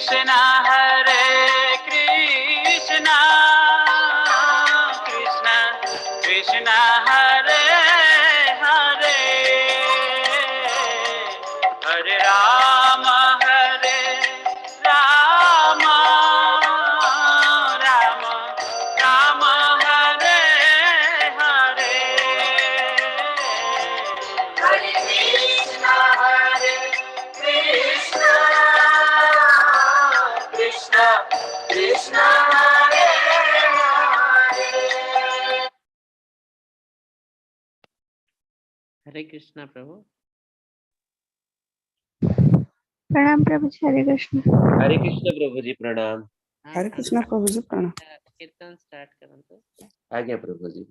Krishna Hare Krishna, Krishna Krishna Hare Hare, Hare Rama Hare Rama, Rama Rama Hare Hare. Hare Krishna, Hare Krishna, Krishna Krishna, Hare Hare. Hare Krishna Prabhu. ପ୍ରଣାମ ପ୍ରଭୁଜୀ, ହରେ କୃଷ୍ଣ। ହରେ କୃଷ୍ଣ ପ୍ରଭୁଜୀ, ପ୍ରଣାମ। ହଁ। ହରେ କୃଷ୍ଣ ପ୍ରଭୁଜୀ, ପ୍ରଣାମ। କୀର୍ତ୍ତନ start କରନ୍ତୁ। ଆଜ୍ଞା ପ୍ରଭୁଜୀ।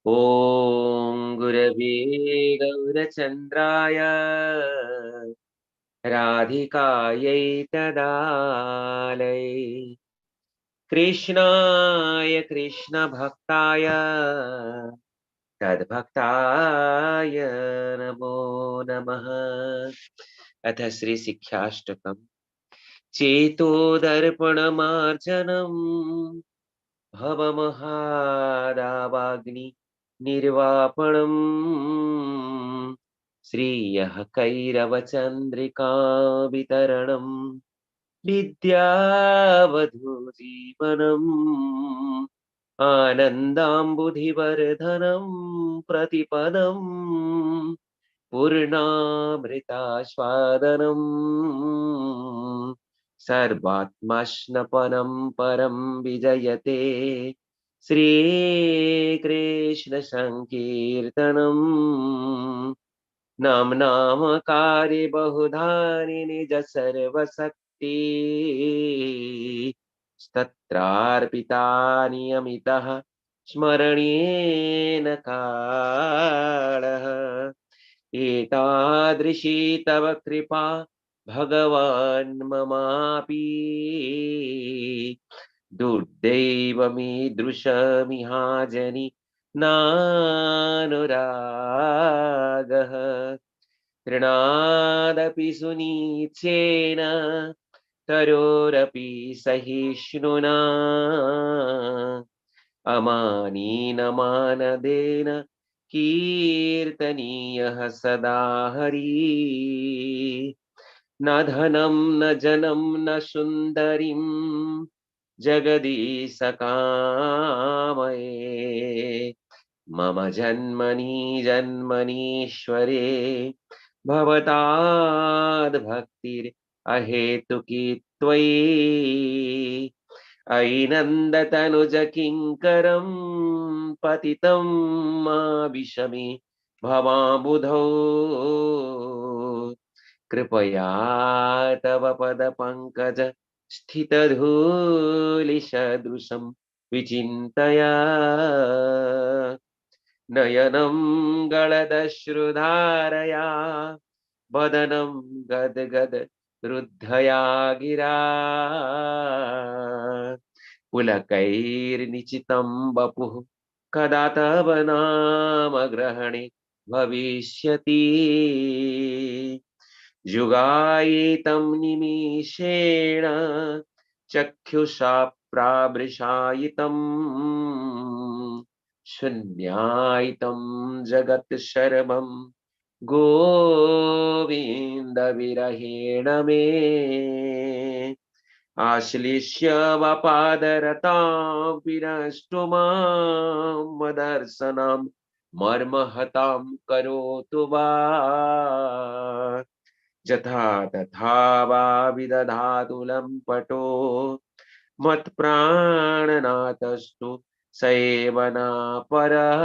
ॐ गुरवे गौरचन्द्राय राधिकायै तदालये कृष्णाय कृष्णभक्ताय तद्भक्ताय नमो नमः। अथ श्री शिक्षाष्टकम्। चेतोदर्पणमार्जनम् भवमहादावाग्नि निर्वापणम् श्रियः कैरवचन्द्रिका वितरणम् विद्यावधूजीवनम् आनन्दाम्बुधिवर्धनं प्रतिपदम् पूर्णामृतास्वादनम् सर्वात्मस्नपनं परं विजयते श्रीकृष्णसङ्कीर्तनम्। नाम नाम कार्य बहुधानि निज सर्वशक्ति तत्रार्पिता नियमितः स्मरणेन कालः। एतादृशी तव कृपा भगवान् ममापि दुर्दैवमीदृशमिहाजनि नानुरागः। तृणादपि सुनीचेन तरोरपि सहिष्णुना अमानीन मानदेन कीर्तनीयः सदा हरि। न धनं न जनं न सुन्दरीं जगदीश कामये मम जन्मनि जन्मनीश्वरे भवताद् भक्तिर् अहेतुकी त्वयि। अयि नन्दतनुज किङ्करं पतितं मा विषमे भवाम्बुधौ कृपया तव पदपङ्कज स्थितधूलिसदृशं विचिन्तया। नयनं गलदश्रुधारया वदनं गद्गद रुद्धया गिरा पुलकैर्निचितं वपुः कदा तव नाम ग्रहणे भविष्यति। युगायितं निमिषेण चक्षुषा प्रावृषायितं शून्यायितं जगत् सर्वं गोविन्द विरहेण मे। आश्लिष्य वपादरतां विनष्टु मां मदर्शनं मर्महतां करोतु वा। यथा तथा वा विदधातु लम्पटो मत्प्राणनाथस्तु सैव नापरः।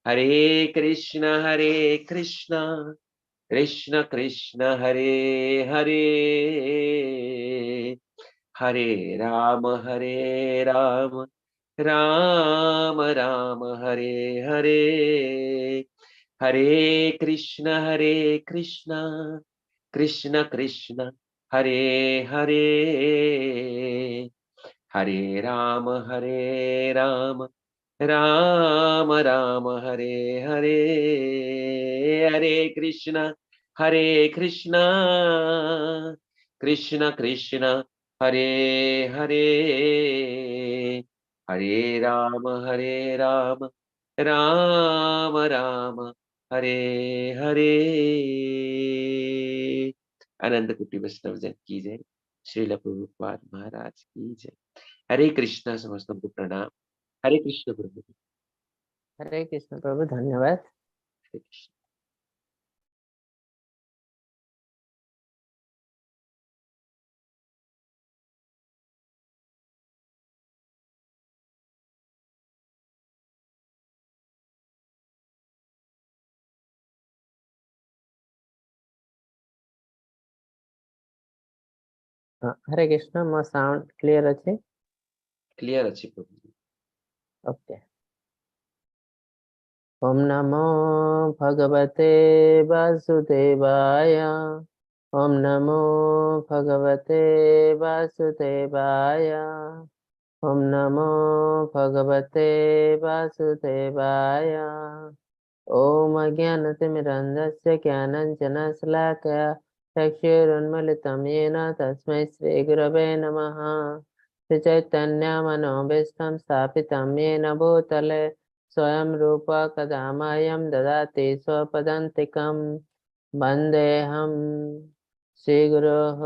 हरे कृष्ण हरे कृष्ण कृष्ण कृष्ण हरे हरे, हरे राम राम राम हरे हरे। हरे कृष्ण कृष्ण कृष्ण हरे हरे, हरे राम राम राम हरे हरे। हरे Krishna Hare Krishna, Krishna Krishna, Hare Hare, Hare Ram Hare Ram, Ram Ram Hare Hare. अनंत कोटि वैष्णव जन की जय। श्रील प्रभुपाद महाराज की जय। हरे कृष्णा, ସମସ୍ତଙ୍କୁ ପ୍ରଣାମ। ହରେ କୃଷ୍ଣ ପ୍ରଭୁ। ହରେ କୃଷ୍ଣ ପ୍ରଭୁ, ଧନ୍ୟବାଦ। ହରେ କୃଷ୍ଣ। ହଁ, ହରେ କୃଷ୍ଣ। ମୋ ସାଉଣ୍ଡ କ୍ଲିୟର ଅଛି? କ୍ଲିୟର ଅଛି ପ୍ରଭୁ। ଓକେ। ଓମ୍ ନମୋ ଭଗବତେ ବାସୁଦେବାୟ। ଓମ୍ ନମୋ ଭଗବତେ ବାସୁଦେବାୟ। ଓମ୍ ନମୋ ଭଗବତେ ବାସୁଦେବାୟ। ॐ अज्ञानतिमिरन्धस्य ज्ञानाञ्जनशलाकया चक्षुरुन्मिलितं येन तस्मै श्रीगुरवे नमः। श्रीचैतन्यमनोभीष्टं स्थापितं येन भूतले स्वयं रूप कदा मह्यं ददाति स्वपदान्तिकं। वन्देऽहं श्रीगुरोः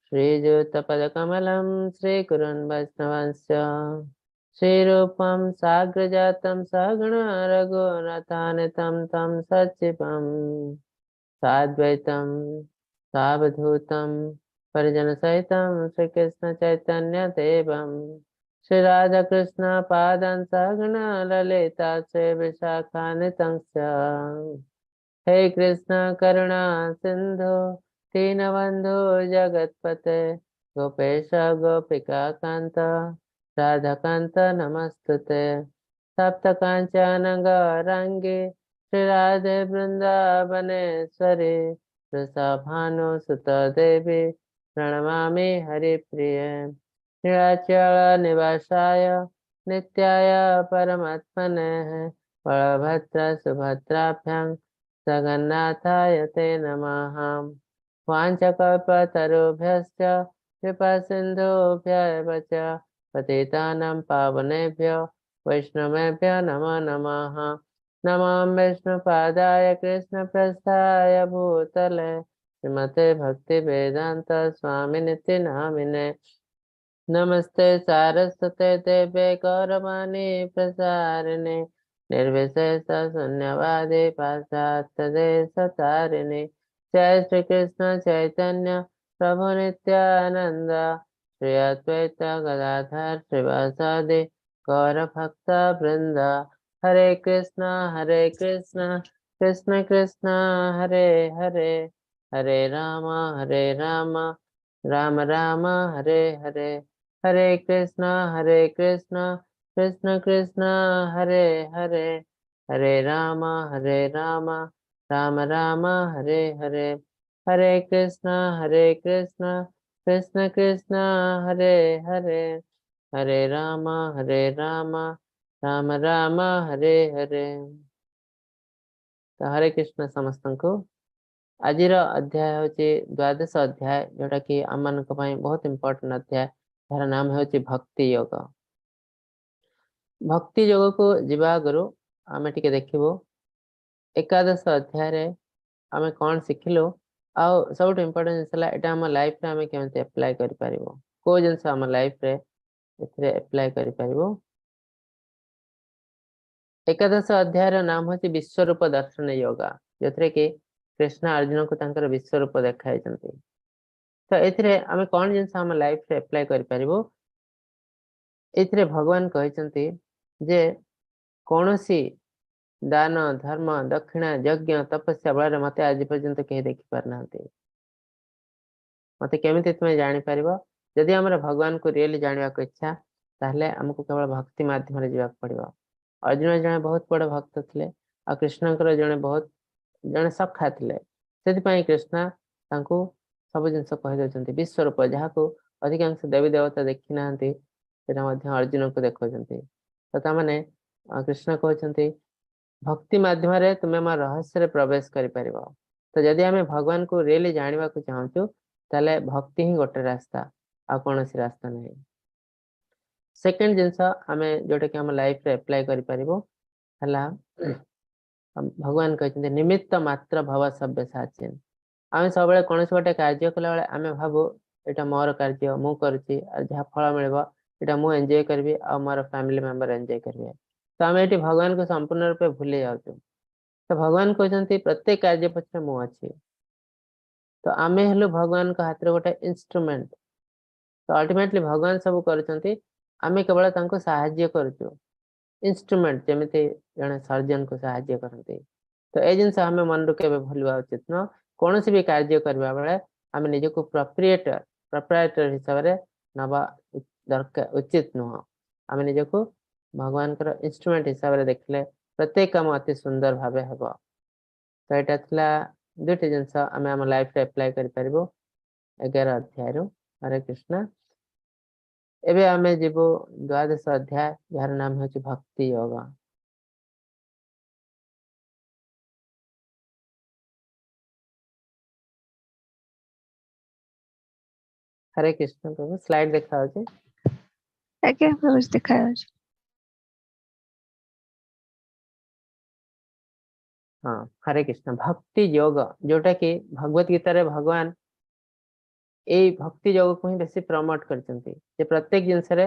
श्रीयुतपदकमलं श्रीगुरून् वैष्णवांश्च श्रीरूपं साग्रजातं सगुण रघुनाथान्वितं तं सचिवं साद्वैतं सावधूतं परिजनसहितं श्रीकृष्ण चैतन्य देवं श्रीराधाकृष्ण पादान् सहगण ललिता श्रीविशाखान्वितं च। हे कृष्ण करुणा सिन्धु दीनबन्धु जगत्पते गोपेश गोपिका कान्त राधाकान्त नमस्तुते। तप्त काञ्चन गौराङ्गी श्रीराधे वृन्दावनेश्वरी वृषभानुसुत देवी प्रणमामि हरिप्रिये। नीलाचल निवासाय नित्याय परमात्मने बलभद्र सुभद्राभ्यां जगन्नाथाय ते नमः। वाञ्छाकल्पतरुभ्यश्च कृपासिन्धुभ्य एव च पतितानां पावनेभ्यो वैष्णवेभ्यो नमो नमः। नमो विष्णुपादाय कृष्णप्रस्थाय भूतले श्रीमते भक्तिवेदान्त स्वामिनिति नामिने। नमस्ते सारस्वते देवे गौरवाणी प्रसारिणे निर्विशेष शून्यवादी पाश्चात्य देशतारिणे। जय श्री कृष्ण चैतन्य प्रभु नित्यानंद श्री अद्वैत गदाधर श्रीवासादि गौर भक्त वृंद। हरे कृष्णा हरे कृष्णा कृष्ण कृष्ण हरे हरे, हरे राम हरे राम राम राम हरे हरे। हरे कृष्णा हरे कृष्णा कृष्ण कृष्ण हरे हरे, हरे राम हरे राम राम राम हरे हरे। हरे कृष्णा हरे कृष्णा कृष्ण कृष्ण हरे हरे, हरे राम हरे राम राम राम हरे हरे। ତ ହରେ କୃଷ୍ଣ ସମସ୍ତଙ୍କୁ। ଆଜିର ଅଧ୍ୟାୟ ହେଉଛି ଦ୍ୱାଦଶ ଅଧ୍ୟାୟ, ଯୋଉଟା କି ଆମମାନଙ୍କ ପାଇଁ ବହୁତ ଇମ୍ପୋର୍ଟାଣ୍ଟ ଅଧ୍ୟାୟ। ଏହାର ନାମ ହେଉଛି ଭକ୍ତି ଯୋଗ। ଭକ୍ତି ଯୋଗକୁ ଯିବା ଆଗରୁ ଆମେ ଟିକେ ଦେଖିବୁ ଏକାଦଶ ଅଧ୍ୟାୟରେ ଆମେ କଣ ଶିଖିଲୁ, ଆଉ ସବୁଠୁ ଇମ୍ପୋର୍ଟାଣ୍ଟ ଜିନିଷ ହେଲା ଏଇଟା ଆମ ଲାଇଫରେ ଆମେ କେମିତି ଆପ୍ଲାଏ କରିପାରିବୁ, କୋଉ ଜିନିଷ ଆମ ଲାଇଫରେ ଏଥିରେ ଆପ୍ଲାଏ କରିପାରିବୁ। ଏକାଦଶ ଅଧ୍ୟାୟର ନାମ ହେଉଛି ବିଶ୍ୱରୂପ ଦର୍ଶନ ଯୋଗା, ଯୋଉଥିରେ କି କୃଷ୍ଣ ଅର୍ଜୁନଙ୍କୁ ତାଙ୍କର ବିଶ୍ୱରୂପ ଦେଖାଇଛନ୍ତି। ତ ଏଥିରେ ଆମେ କଣ ଜିନିଷ ଆମ ଲାଇଫରେ ଆପ୍ଲାଏ କରିପାରିବୁ? ଏଥିରେ ଭଗବାନ କହିଛନ୍ତି ଯେ କୌଣସି ଦାନ, ଧର୍ମ, ଦକ୍ଷିଣା, ଯଜ୍ଞ, ତପସ୍ୟା ବଳରେ ମତେ ଆଜି ପର୍ଯ୍ୟନ୍ତ କେହି ଦେଖି ପାରୁନାହାନ୍ତି। ମତେ କେମିତି ତୁମେ ଜାଣିପାରିବ? ଯଦି ଆମର ଭଗବାନଙ୍କୁ ରିଏଲି ଜାଣିବାକୁ ଇଚ୍ଛା, ତାହେଲେ ଆମକୁ କେବଳ ଭକ୍ତି ମାଧ୍ୟମରେ ଯିବାକୁ ପଡିବ। ଅର୍ଜୁନ ଜଣେ ବହୁତ ବଡ ଭକ୍ତ ଥିଲେ ଆଉ କୃଷ୍ଣଙ୍କର ଜଣେ ସଖା ଥିଲେ। ସେଥିପାଇଁ କୃଷ୍ଣ ତାଙ୍କୁ ସବୁ ଜିନିଷ କହିଦଉଛନ୍ତି। ବିଶ୍ୱରୂପ, ଯାହାକୁ ଅଧିକାଂଶ ଦେବୀ ଦେବତା ଦେଖି ନାହାନ୍ତି, ସେଟା ମଧ୍ୟ ଅର୍ଜୁନଙ୍କୁ ଦେଖାଉଛନ୍ତି। ତ ତାମାନେ କୃଷ୍ଣ କହୁଛନ୍ତି ଭକ୍ତି ମାଧ୍ୟମରେ ତୁମେ ମୋ ରହସ୍ୟରେ ପ୍ରବେଶ କରିପାରିବ। ତ ଯଦି ଆମେ ଭଗବାନଙ୍କୁ ରିଏଲି ଜାଣିବାକୁ ଚାହୁଁଛୁ, ତାହେଲେ ଭକ୍ତି ହିଁ ଗୋଟେ ରାସ୍ତା, ଆଉ କୌଣସି ରାସ୍ତା ନାହିଁ। ସେକେଣ୍ଡ ଜିନିଷ ଆମେ ଯୋଉଟା କି ଆମ ଲାଇଫରେ ଆପ୍ଲାଏ କରିପାରିବୁ ହେଲା, ଭଗବାନ କହିଛନ୍ତି ନିମିତ୍ତ ମାତ୍ର ଭବ ସବ୍ୟସାଚୀନ। ଆମେ ସବୁବେଳେ କୌଣସି ଗୋଟେ କାର୍ଯ୍ୟ କଲାବେଳେ ଆମେ ଭାବୁ ଏଇଟା ମୋର କାର୍ଯ୍ୟ, ମୁଁ କରୁଛି, ଆଉ ଯାହା ଫଳ ମିଳିବ ଏଇଟା ମୁଁ ଏନ୍ଜୟ କରିବି ଆଉ ମୋର ଫ୍ୟାମିଲି ମେମ୍ବର ଏନ୍ଜୟ କରିବେ। ତ ଆମେ ଏଠି ଭଗବାନଙ୍କୁ ସମ୍ପୂର୍ଣ୍ଣ ରୂପେ ଭୁଲି ଯାଉଛୁ। ତ ଭଗବାନ କହୁଛନ୍ତି ପ୍ରତ୍ୟେକ କାର୍ଯ୍ୟ ପଛରେ ମୁଁ ଅଛି। ତ ଆମେ ହେଲୁ ଭଗବାନଙ୍କ ହାତରେ ଗୋଟେ ଇନଷ୍ଟ୍ରୁମେଣ୍ଟ। ତ ଅଲ୍ଟିମେଟଲି ଭଗବାନ ସବୁ କରୁଛନ୍ତି, ଆମେ କେବଳ ତାଙ୍କୁ ସାହାଯ୍ୟ କରୁଛୁ। ଇନଷ୍ଟ୍ରୁମେଣ୍ଟ ଯେମିତି ଜଣେ ସର୍ଜନକୁ ସାହାଯ୍ୟ କରନ୍ତି। ତ ଏଇ ଜିନିଷ ଆମେ ମନରୁ କେବେ ଭୁଲିବା ଉଚିତ ନୁହଁ। କୌଣସି ବି କାର୍ଯ୍ୟ କରିବା ବେଳେ ଆମେ ନିଜକୁ ପ୍ରପ୍ରାଇଟର ହିସାବରେ ନବା ଦରକାର ଉଚିତ ନୁହଁ। ଆମେ ନିଜକୁ ଭଗବାନଙ୍କର ଇନଷ୍ଟ୍ରୁମେଣ୍ଟ ହିସାବରେ ଦେଖିଲେ ପ୍ରତ୍ୟେକ କାମ ଅତି ସୁନ୍ଦର ଭାବେ ହେବ। ତ ଏଇଟା ଥିଲା ଦୁଇଟି ଜିନିଷ ଆମେ ଆମ ଲାଇଫରେ ଆପ୍ଲାଏ କରିପାରିବୁ 11 ଅଧ୍ୟାୟରୁ। ହରେ କୃଷ୍ଣ। ଏବେ ଆମେ ଯିବୁ ଦ୍ୱାଦଶ ଅଧ୍ୟାୟ, ଯାହାର ନାମ ହେଉଛି ଭକ୍ତି ଯୋଗ। ହରେ କୃଷ୍ଣ ପ୍ରଭୁ, ସ୍ଲାଇଡ ଦେଖାଯାଉଛି? ଆଜ୍ଞା ପ୍ରଭୁ, ଦେଖାଯାଉଛି। ହଁ, ହରେ କୃଷ୍ଣ। ଭକ୍ତି ଯୋଗ ଯୋଉଟା କି ଭଗବତ ଗୀତାରେ ଭଗବାନ ଏଇ ଭକ୍ତି ଯୋଗକୁ ହିଁ ବେଶୀ ପ୍ରମୋଟ କରିଛନ୍ତି, ଯେ ପ୍ରତ୍ୟେକ ଜିନିଷରେ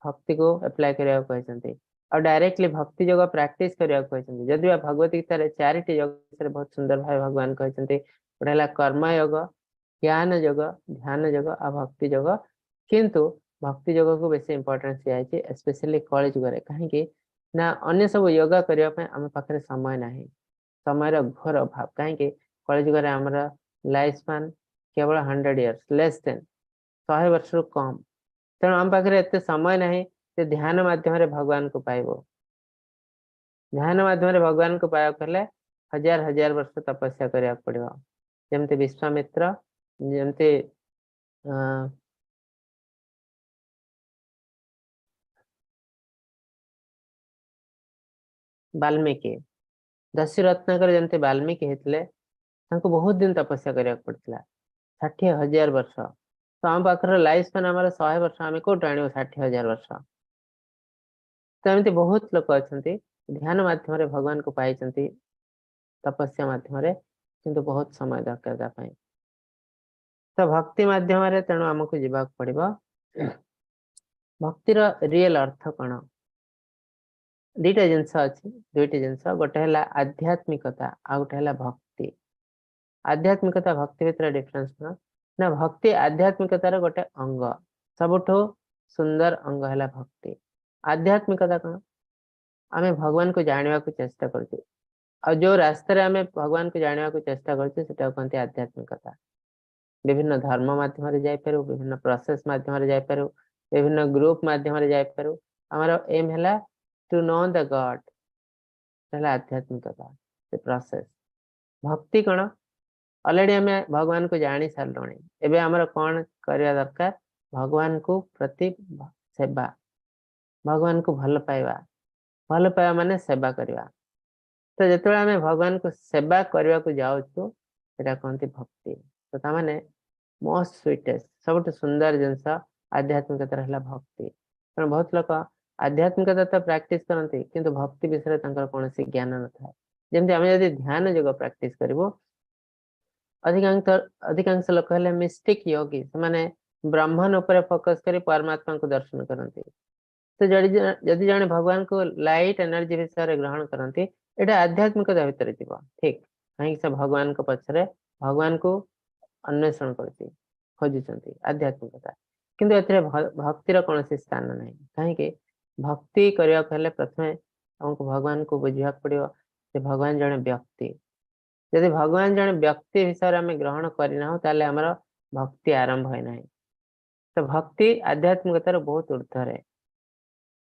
ଭକ୍ତିକୁ ଆପ୍ଲାଏ କରିବାକୁ କହିଛନ୍ତି ଆଉ ଡାଇରେକ୍ଟଲି ଭକ୍ତି ଯୋଗ ପ୍ରାକ୍ଟିସ କରିବାକୁ କହିଛନ୍ତି। ଯଦି ବା ଭଗବତ ଗୀତାରେ 4ଟି ଯୋଗ ବିଷୟରେ ବହୁତ ସୁନ୍ଦର ଭାବେ ଭଗବାନ କହିଛନ୍ତି, ଗୋଟେ ହେଲା କର୍ମ ଯୋଗ, ଜ୍ଞାନ ଯୋଗ, ଧ୍ୟାନ ଯୋଗ ଆଉ ଭକ୍ତି ଯୋଗ। କିନ୍ତୁ ଭକ୍ତି ଯୋଗକୁ ବେଶୀ ଇମ୍ପୋର୍ଟାନ୍ସ ଦିଆଯାଇଛି, ସ୍ପେଶାଲି କଳି ଯୁଗରେ। କାହିଁକି ନା ଅନ୍ୟ ସବୁ ଯୋଗ କରିବା ପାଇଁ ଆମ ପାଖରେ ସମୟ ନାହିଁ, ସମୟର ଘୋର ଅଭାବ। କାହିଁକି କଳି ଯୁଗରେ ଆମର ଲାଇଫ ସ୍ପାନ୍ କେବଳ 100 ଇୟର୍ସ, ଲେସ୍ ଦେନ୍ 100 ବର୍ଷରୁ କମ୍। ତେଣୁ ଆମ ପାଖରେ ଏତେ ସମୟ ନାହିଁ ଯେ ଧ୍ୟାନ ମାଧ୍ୟମରେ ଭଗବାନଙ୍କୁ ପାଇବୁ। ଧ୍ୟାନ ମାଧ୍ୟମରେ ଭଗବାନଙ୍କୁ ପାଇବାକୁ ହେଲେ ହଜାର ହଜାର ବର୍ଷ ତପସ୍ୟା କରିବାକୁ ପଡିବ। ଯେମିତି ବିଶ୍ୱାମିତ୍ର, ଯେମିତି ବାଲ୍ମୀକି, ଦସ୍ୟୁ ରତ୍ନାକର ଯେମିତି ବାଲ୍ମୀକି ହେଇଥିଲେ, ତାଙ୍କୁ ବହୁତ ଦିନ ତପସ୍ୟା କରିବାକୁ ପଡିଥିଲା, 60,000 ବର୍ଷ। ତ ଆମ ପାଖରେ ଲାଇଫ ସ୍ପାନ୍ ଆମର 100 ବର୍ଷ, ଆମେ କୋଉଠୁ ଆଣିବୁ 60,000 ବର୍ଷ? ତ ଏମିତି ବହୁତ ଲୋକ ଅଛନ୍ତି ଧ୍ୟାନ ମାଧ୍ୟମରେ ଭଗବାନଙ୍କୁ ପାଇଛନ୍ତି, ତପସ୍ୟା ମାଧ୍ୟମରେ, କିନ୍ତୁ ବହୁତ ସମୟ ଦରକାର ତା ପାଇଁ। ତ ଭକ୍ତି ମାଧ୍ୟମରେ ତେଣୁ ଆମକୁ ଯିବାକୁ ପଡିବ। ଭକ୍ତିର ରିଏଲ ଅର୍ଥ କଣ? ଦିଟା ଜିନିଷ ଅଛି, ଦୁଇଟି ଜିନିଷ। ଗୋଟେ ହେଲା ଆଧ୍ୟାତ୍ମିକତା ଆଉ ଗୋଟେ ହେଲା ଭକ୍ତି। ଆଧ୍ୟାତ୍ମିକତା ଭକ୍ତି ଭିତରେ ଡିଫରେନ୍ସ କଣ ନା, ଭକ୍ତି ଆଧ୍ୟାତ୍ମିକତାର ଗୋଟେ ଅଙ୍ଗ, ସବୁଠୁ ସୁନ୍ଦର ଅଙ୍ଗ ହେଲା ଭକ୍ତି। ଆଧ୍ୟାତ୍ମିକତା କଣ? ଆମେ ଭଗବାନଙ୍କୁ ଜାଣିବାକୁ ଚେଷ୍ଟା କରୁଛୁ, ଆଉ ଯୋଉ ରାସ୍ତାରେ ଆମେ ଭଗବାନଙ୍କୁ ଜାଣିବାକୁ ଚେଷ୍ଟା କରୁଛୁ ସେଟାକୁ କହନ୍ତି ଆଧ୍ୟାତ୍ମିକତା। ବିଭିନ୍ନ ଧର୍ମ ମାଧ୍ୟମରେ ଯାଇପାରୁ, ବିଭିନ୍ନ ପ୍ରୋସେସ ମାଧ୍ୟମରେ ଯାଇପାରୁ, ବିଭିନ୍ନ ଗ୍ରୁପ ମାଧ୍ୟମରେ ଯାଇପାରୁ। ଆମର ଏମ୍ ହେଲା ଟୁ ନୋ ଦ ଗଡ୍, ହେଲା ଆଧ୍ୟାତ୍ମିକତା, ସେ ପ୍ରୋସେସ। ଭକ୍ତି କଣ? ଅଲରେଡି ଆମେ ଭଗବାନଙ୍କୁ ଜାଣି ସାରିଲୁଣି, ଏବେ ଆମର କଣ କରିବା ଦରକାର? ଭଗବାନଙ୍କୁ ପ୍ରତି ସେବା, ଭଗବାନଙ୍କୁ ଭଲ ପାଇବା। ଭଲ ପାଇବା ମାନେ ସେବା କରିବା। ତ ଯେତେବେଳେ ଆମେ ଭଗବାନଙ୍କୁ ସେବା କରିବାକୁ ଯାଉଛୁ ସେଟା କହନ୍ତି ଭକ୍ତି। ତ ତାମାନେ ମୋଷ୍ଟ ସୁଇଟେଷ୍ଟ, ସବୁଠୁ ସୁନ୍ଦର ଜିନିଷ ଆଧ୍ୟାତ୍ମିକତାର ହେଲା ଭକ୍ତି। ତେଣୁ ବହୁତ ଲୋକ ଆଧ୍ୟାତ୍ମିକତା ତ ପ୍ରାକ୍ଟିସ କରନ୍ତି, କିନ୍ତୁ ଭକ୍ତି ବିଷୟରେ ତାଙ୍କର କୌଣସି ଜ୍ଞାନ ନଥାଏ। ଯେମିତି ଆମେ ଯଦି ଧ୍ୟାନ ଯୋଗ ପ୍ରାକ୍ଟିସ କରିବୁ, ଅଧିକାଂଶ ଲୋକ ହେଲେ ମିଷ୍ଟିକ ୟୋଗୀ, ସେମାନେ ବ୍ରହ୍ମନ ଉପରେ ଫୋକସ କରି ପରମାତ୍ମାଙ୍କୁ ଦର୍ଶନ କରନ୍ତି। ତ ଯଦି ଜଣେ ଭଗବାନଙ୍କୁ ଲାଇଟ ଏନର୍ଜି ବିଷୟରେ ଗ୍ରହଣ କରନ୍ତି, ଏଇଟା ଆଧ୍ୟାତ୍ମିକତା ଭିତରେ ଯିବ, ଠିକ। କାହିଁକି ସେ ଭଗବାନଙ୍କ ପଛରେ ଭଗବାନଙ୍କୁ ଅନ୍ୱେଷଣ କରୁଛି, ଖୋଜୁଛନ୍ତି ଆଧ୍ୟାତ୍ମିକତା। କିନ୍ତୁ ଏଥିରେ ଭକ୍ତିର କୌଣସି ସ୍ଥାନ ନାହିଁ। କାହିଁକି ଭକ୍ତି କରିବାକୁ ହେଲେ ପ୍ରଥମେ ଆମକୁ ଭଗବାନଙ୍କୁ ବୁଝିବାକୁ ପଡିବ ଯେ ଭଗବାନ ଜଣେ ବ୍ୟକ୍ତି। ଯଦି ଭଗବାନ ଜଣେ ବ୍ୟକ୍ତି ହିସାବରେ ଆମେ ଗ୍ରହଣ କରିନାହୁଁ, ତାହେଲେ ଆମର ଭକ୍ତି ଆରମ୍ଭ ହୁଏ ନାହିଁ। ତ ଭକ୍ତି ଆଧ୍ୟାତ୍ମିକତାର ବହୁତ ଉର୍ଦ୍ଧ୍ୱରେ।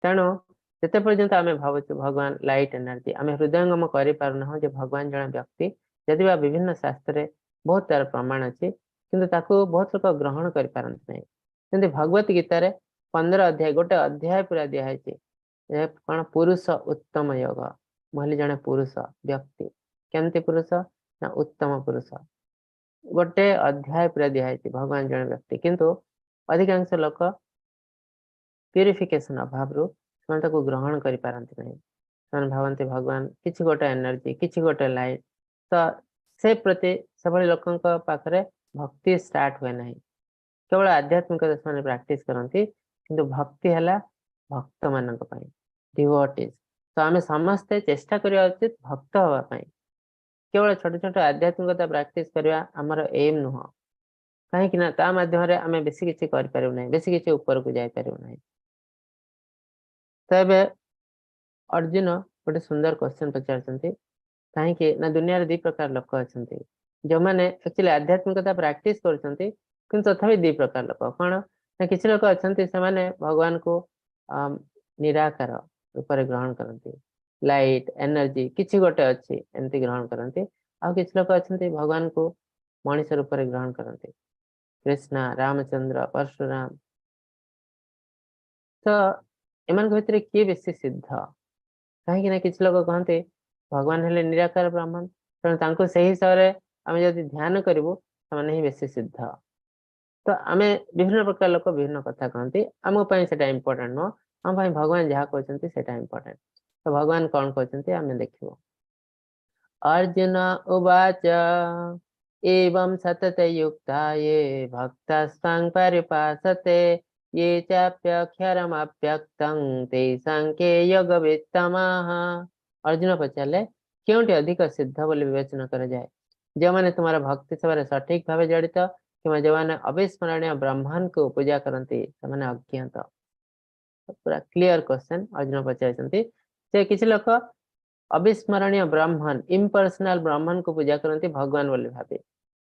ତେଣୁ ଯେତେ ପର୍ଯ୍ୟନ୍ତ ଆମେ ଭାବୁଛୁ ଭଗବାନ ଲାଇଟ ଏନର୍ଜି, ଆମେ ହୃଦୟଙ୍ଗମ କରିପାରୁନାହୁଁ ଯେ ଭଗବାନ ଜଣେ ବ୍ୟକ୍ତି। ଯଦି ବା ବିଭିନ୍ନ ଶାସ୍ତ୍ରରେ ବହୁତ ତାର ପ୍ରମାଣ ଅଛି, କିନ୍ତୁ ତାକୁ ବହୁତ ଲୋକ ଗ୍ରହଣ କରିପାରନ୍ତି ନାହିଁ। ଯେମିତି ଭଗବତ ଗୀତାରେ 15 ଅଧ୍ୟାୟ, ଗୋଟେ ଅଧ୍ୟାୟ ପୁରା ଦିଆହେଇଛି ଏ କଣ? ପୁରୁଷ ଉତ୍ତମ ଯୋଗ। ମୁଁ ହେଲି ଜଣେ ପୁରୁଷ ବ୍ୟକ୍ତି। କେମିତି ପୁରୁଷ? ନା ଉତ୍ତମ ପୁରୁଷ। ଗୋଟେ ଅଧ୍ୟାୟ ପୁରା ଦିଆହେଇଛି ଭଗବାନ ଜଣେ ବ୍ୟକ୍ତି, କିନ୍ତୁ ଅଧିକାଂଶ ଲୋକ ପ୍ୟୁରିଫିକେସନ ଅଭାବରୁ ସେମାନେ ତାକୁ ଗ୍ରହଣ କରିପାରନ୍ତି ନାହିଁ। ସେମାନେ ଭାବନ୍ତି ଭଗବାନ କିଛି ଗୋଟେ ଏନର୍ଜି, କିଛି ଗୋଟେ ଲାଇଟ୍। ତ ସେ ପ୍ରତି ସେଭଳି ଲୋକଙ୍କ ପାଖରେ ଭକ୍ତି ଷ୍ଟାର୍ଟ ହୁଏ ନାହିଁ। କେବଳ ଆଧ୍ୟାତ୍ମିକତା ସେମାନେ ପ୍ରାକ୍ଟିସ କରନ୍ତି, କିନ୍ତୁ ଭକ୍ତି ହେଲା ଭକ୍ତମାନଙ୍କ ପାଇଁ, ଡିଭୋଟିଜ। ତ ଆମେ ସମସ୍ତେ ଚେଷ୍ଟା କରିବା ଉଚିତ ଭକ୍ତ ହବା ପାଇଁ। କେବଳ ଛୋଟ ଛୋଟ ଆଧ୍ୟାତ୍ମିକତା ପ୍ରାକ୍ଟିସ କରିବା ଆମର ଏମ୍ ନୁହଁ, କାହିଁକି ନା ତା ମାଧ୍ୟମରେ ଆମେ ବେଶୀ କିଛି କରିପାରିବୁ ନାହିଁ, ବେଶୀ କିଛି ଉପରକୁ ଯାଇପାରିବୁ ନାହିଁ। ତ ଏବେ ଅର୍ଜୁନ ଗୋଟେ ସୁନ୍ଦର କ୍ୱେଶ୍ଚନ ପଚାରୁଛନ୍ତି, କାହିଁକି ନା ଦୁନିଆରେ ଦି ପ୍ରକାର ଲୋକ ଅଛନ୍ତି, ଯୋଉମାନେ ଆକ୍ଚୁଆଲି ଆଧ୍ୟାତ୍ମିକତା ପ୍ରାକ୍ଟିସ କରୁଛନ୍ତି, କିନ୍ତୁ ତଥାପି ଦି ପ୍ରକାର ଲୋକ। କଣ ନା କିଛି ଲୋକ ଅଛନ୍ତି, ସେମାନେ ଭଗବାନଙ୍କୁ ନିରାକାର ରୂପରେ ଗ୍ରହଣ କରନ୍ତି, ଲାଇଟ୍, ଏନର୍ଜି କିଛି ଗୋଟେ ଅଛି, ଏମିତି ଗ୍ରହଣ କରନ୍ତି। ଆଉ କିଛି ଲୋକ ଅଛନ୍ତି, ଭଗବାନଙ୍କୁ ମଣିଷ ରୂପରେ ଗ୍ରହଣ କରନ୍ତି, କୃଷ୍ଣ, ରାମଚନ୍ଦ୍ର, ପରଶୁରାମ। ତ ଏମାନଙ୍କ ଭିତରେ କିଏ ବେଶୀ ସିଦ୍ଧ? କାହିଁକି ନା କିଛି ଲୋକ କହନ୍ତି ଭଗବାନ ହେଲେ ନିରାକାର ବ୍ରହ୍ମନ, ତେଣୁ ତାଙ୍କୁ ସେଇ ହିସାବରେ ଆମେ ଯଦି ଧ୍ୟାନ କରିବୁ, ସେମାନେ ହିଁ ବେଶୀ ସିଦ୍ଧ। ତ ଆମେ ବିଭିନ୍ନ ପ୍ରକାର ଲୋକ ବିଭିନ୍ନ କଥା କହନ୍ତି। ଆମ ପାଇଁ ସେଟା ଇମ୍ପୋର୍ଟାଣ୍ଟ ନୁହଁ। ଆମ ପାଇଁ ଭଗବାନ ଯାହା କହୁଛନ୍ତି, ସେଟା ଇମ୍ପୋର୍ଟାଣ୍ଟ। ତ ଭଗବାନ କଣ କହୁଛନ୍ତି, ଆମେ ଦେଖିବୁ। अर्जुन उवाच, एवं सततयुक्ता ये भक्तास्त्वां पर्युपासते, ये चाप्यक्षरमव्यक्तं तेषां के योगवित्तमाः। ଅର୍ଜୁନ ପଚାରିଲେ, କେଉଁଟି ଅଧିକ ସିଦ୍ଧ ବୋଲି ବିବେଚନା କରାଯାଏ? ଯେଉଁମାନେ ତୁମର ଭକ୍ତି ସେବାରେ ସଠିକ ଭାବେ ଜଡ଼ିତ କିମ୍ବା ଯେଉଁମାନେ ଅବିସ୍ମରଣୀୟ ବ୍ରହ୍ମନକୁ ପୂଜା କରନ୍ତି, ସେମାନେ ଅଜ୍ଞାତ? ପୁରା କ୍ଲିୟର କ୍ୱେଶ୍ଚନ ଅର୍ଜୁନ ପଚାରିଛନ୍ତି ଯେ କିଛି ଲୋକ ଅବିସ୍ମରଣୀୟ ବ୍ରହ୍ମନ, ଇମ୍ପର୍ସନାଲ ବ୍ରହ୍ମନକୁ ପୂଜା କରନ୍ତି ଭଗବାନ ବୋଲି ଭାବି,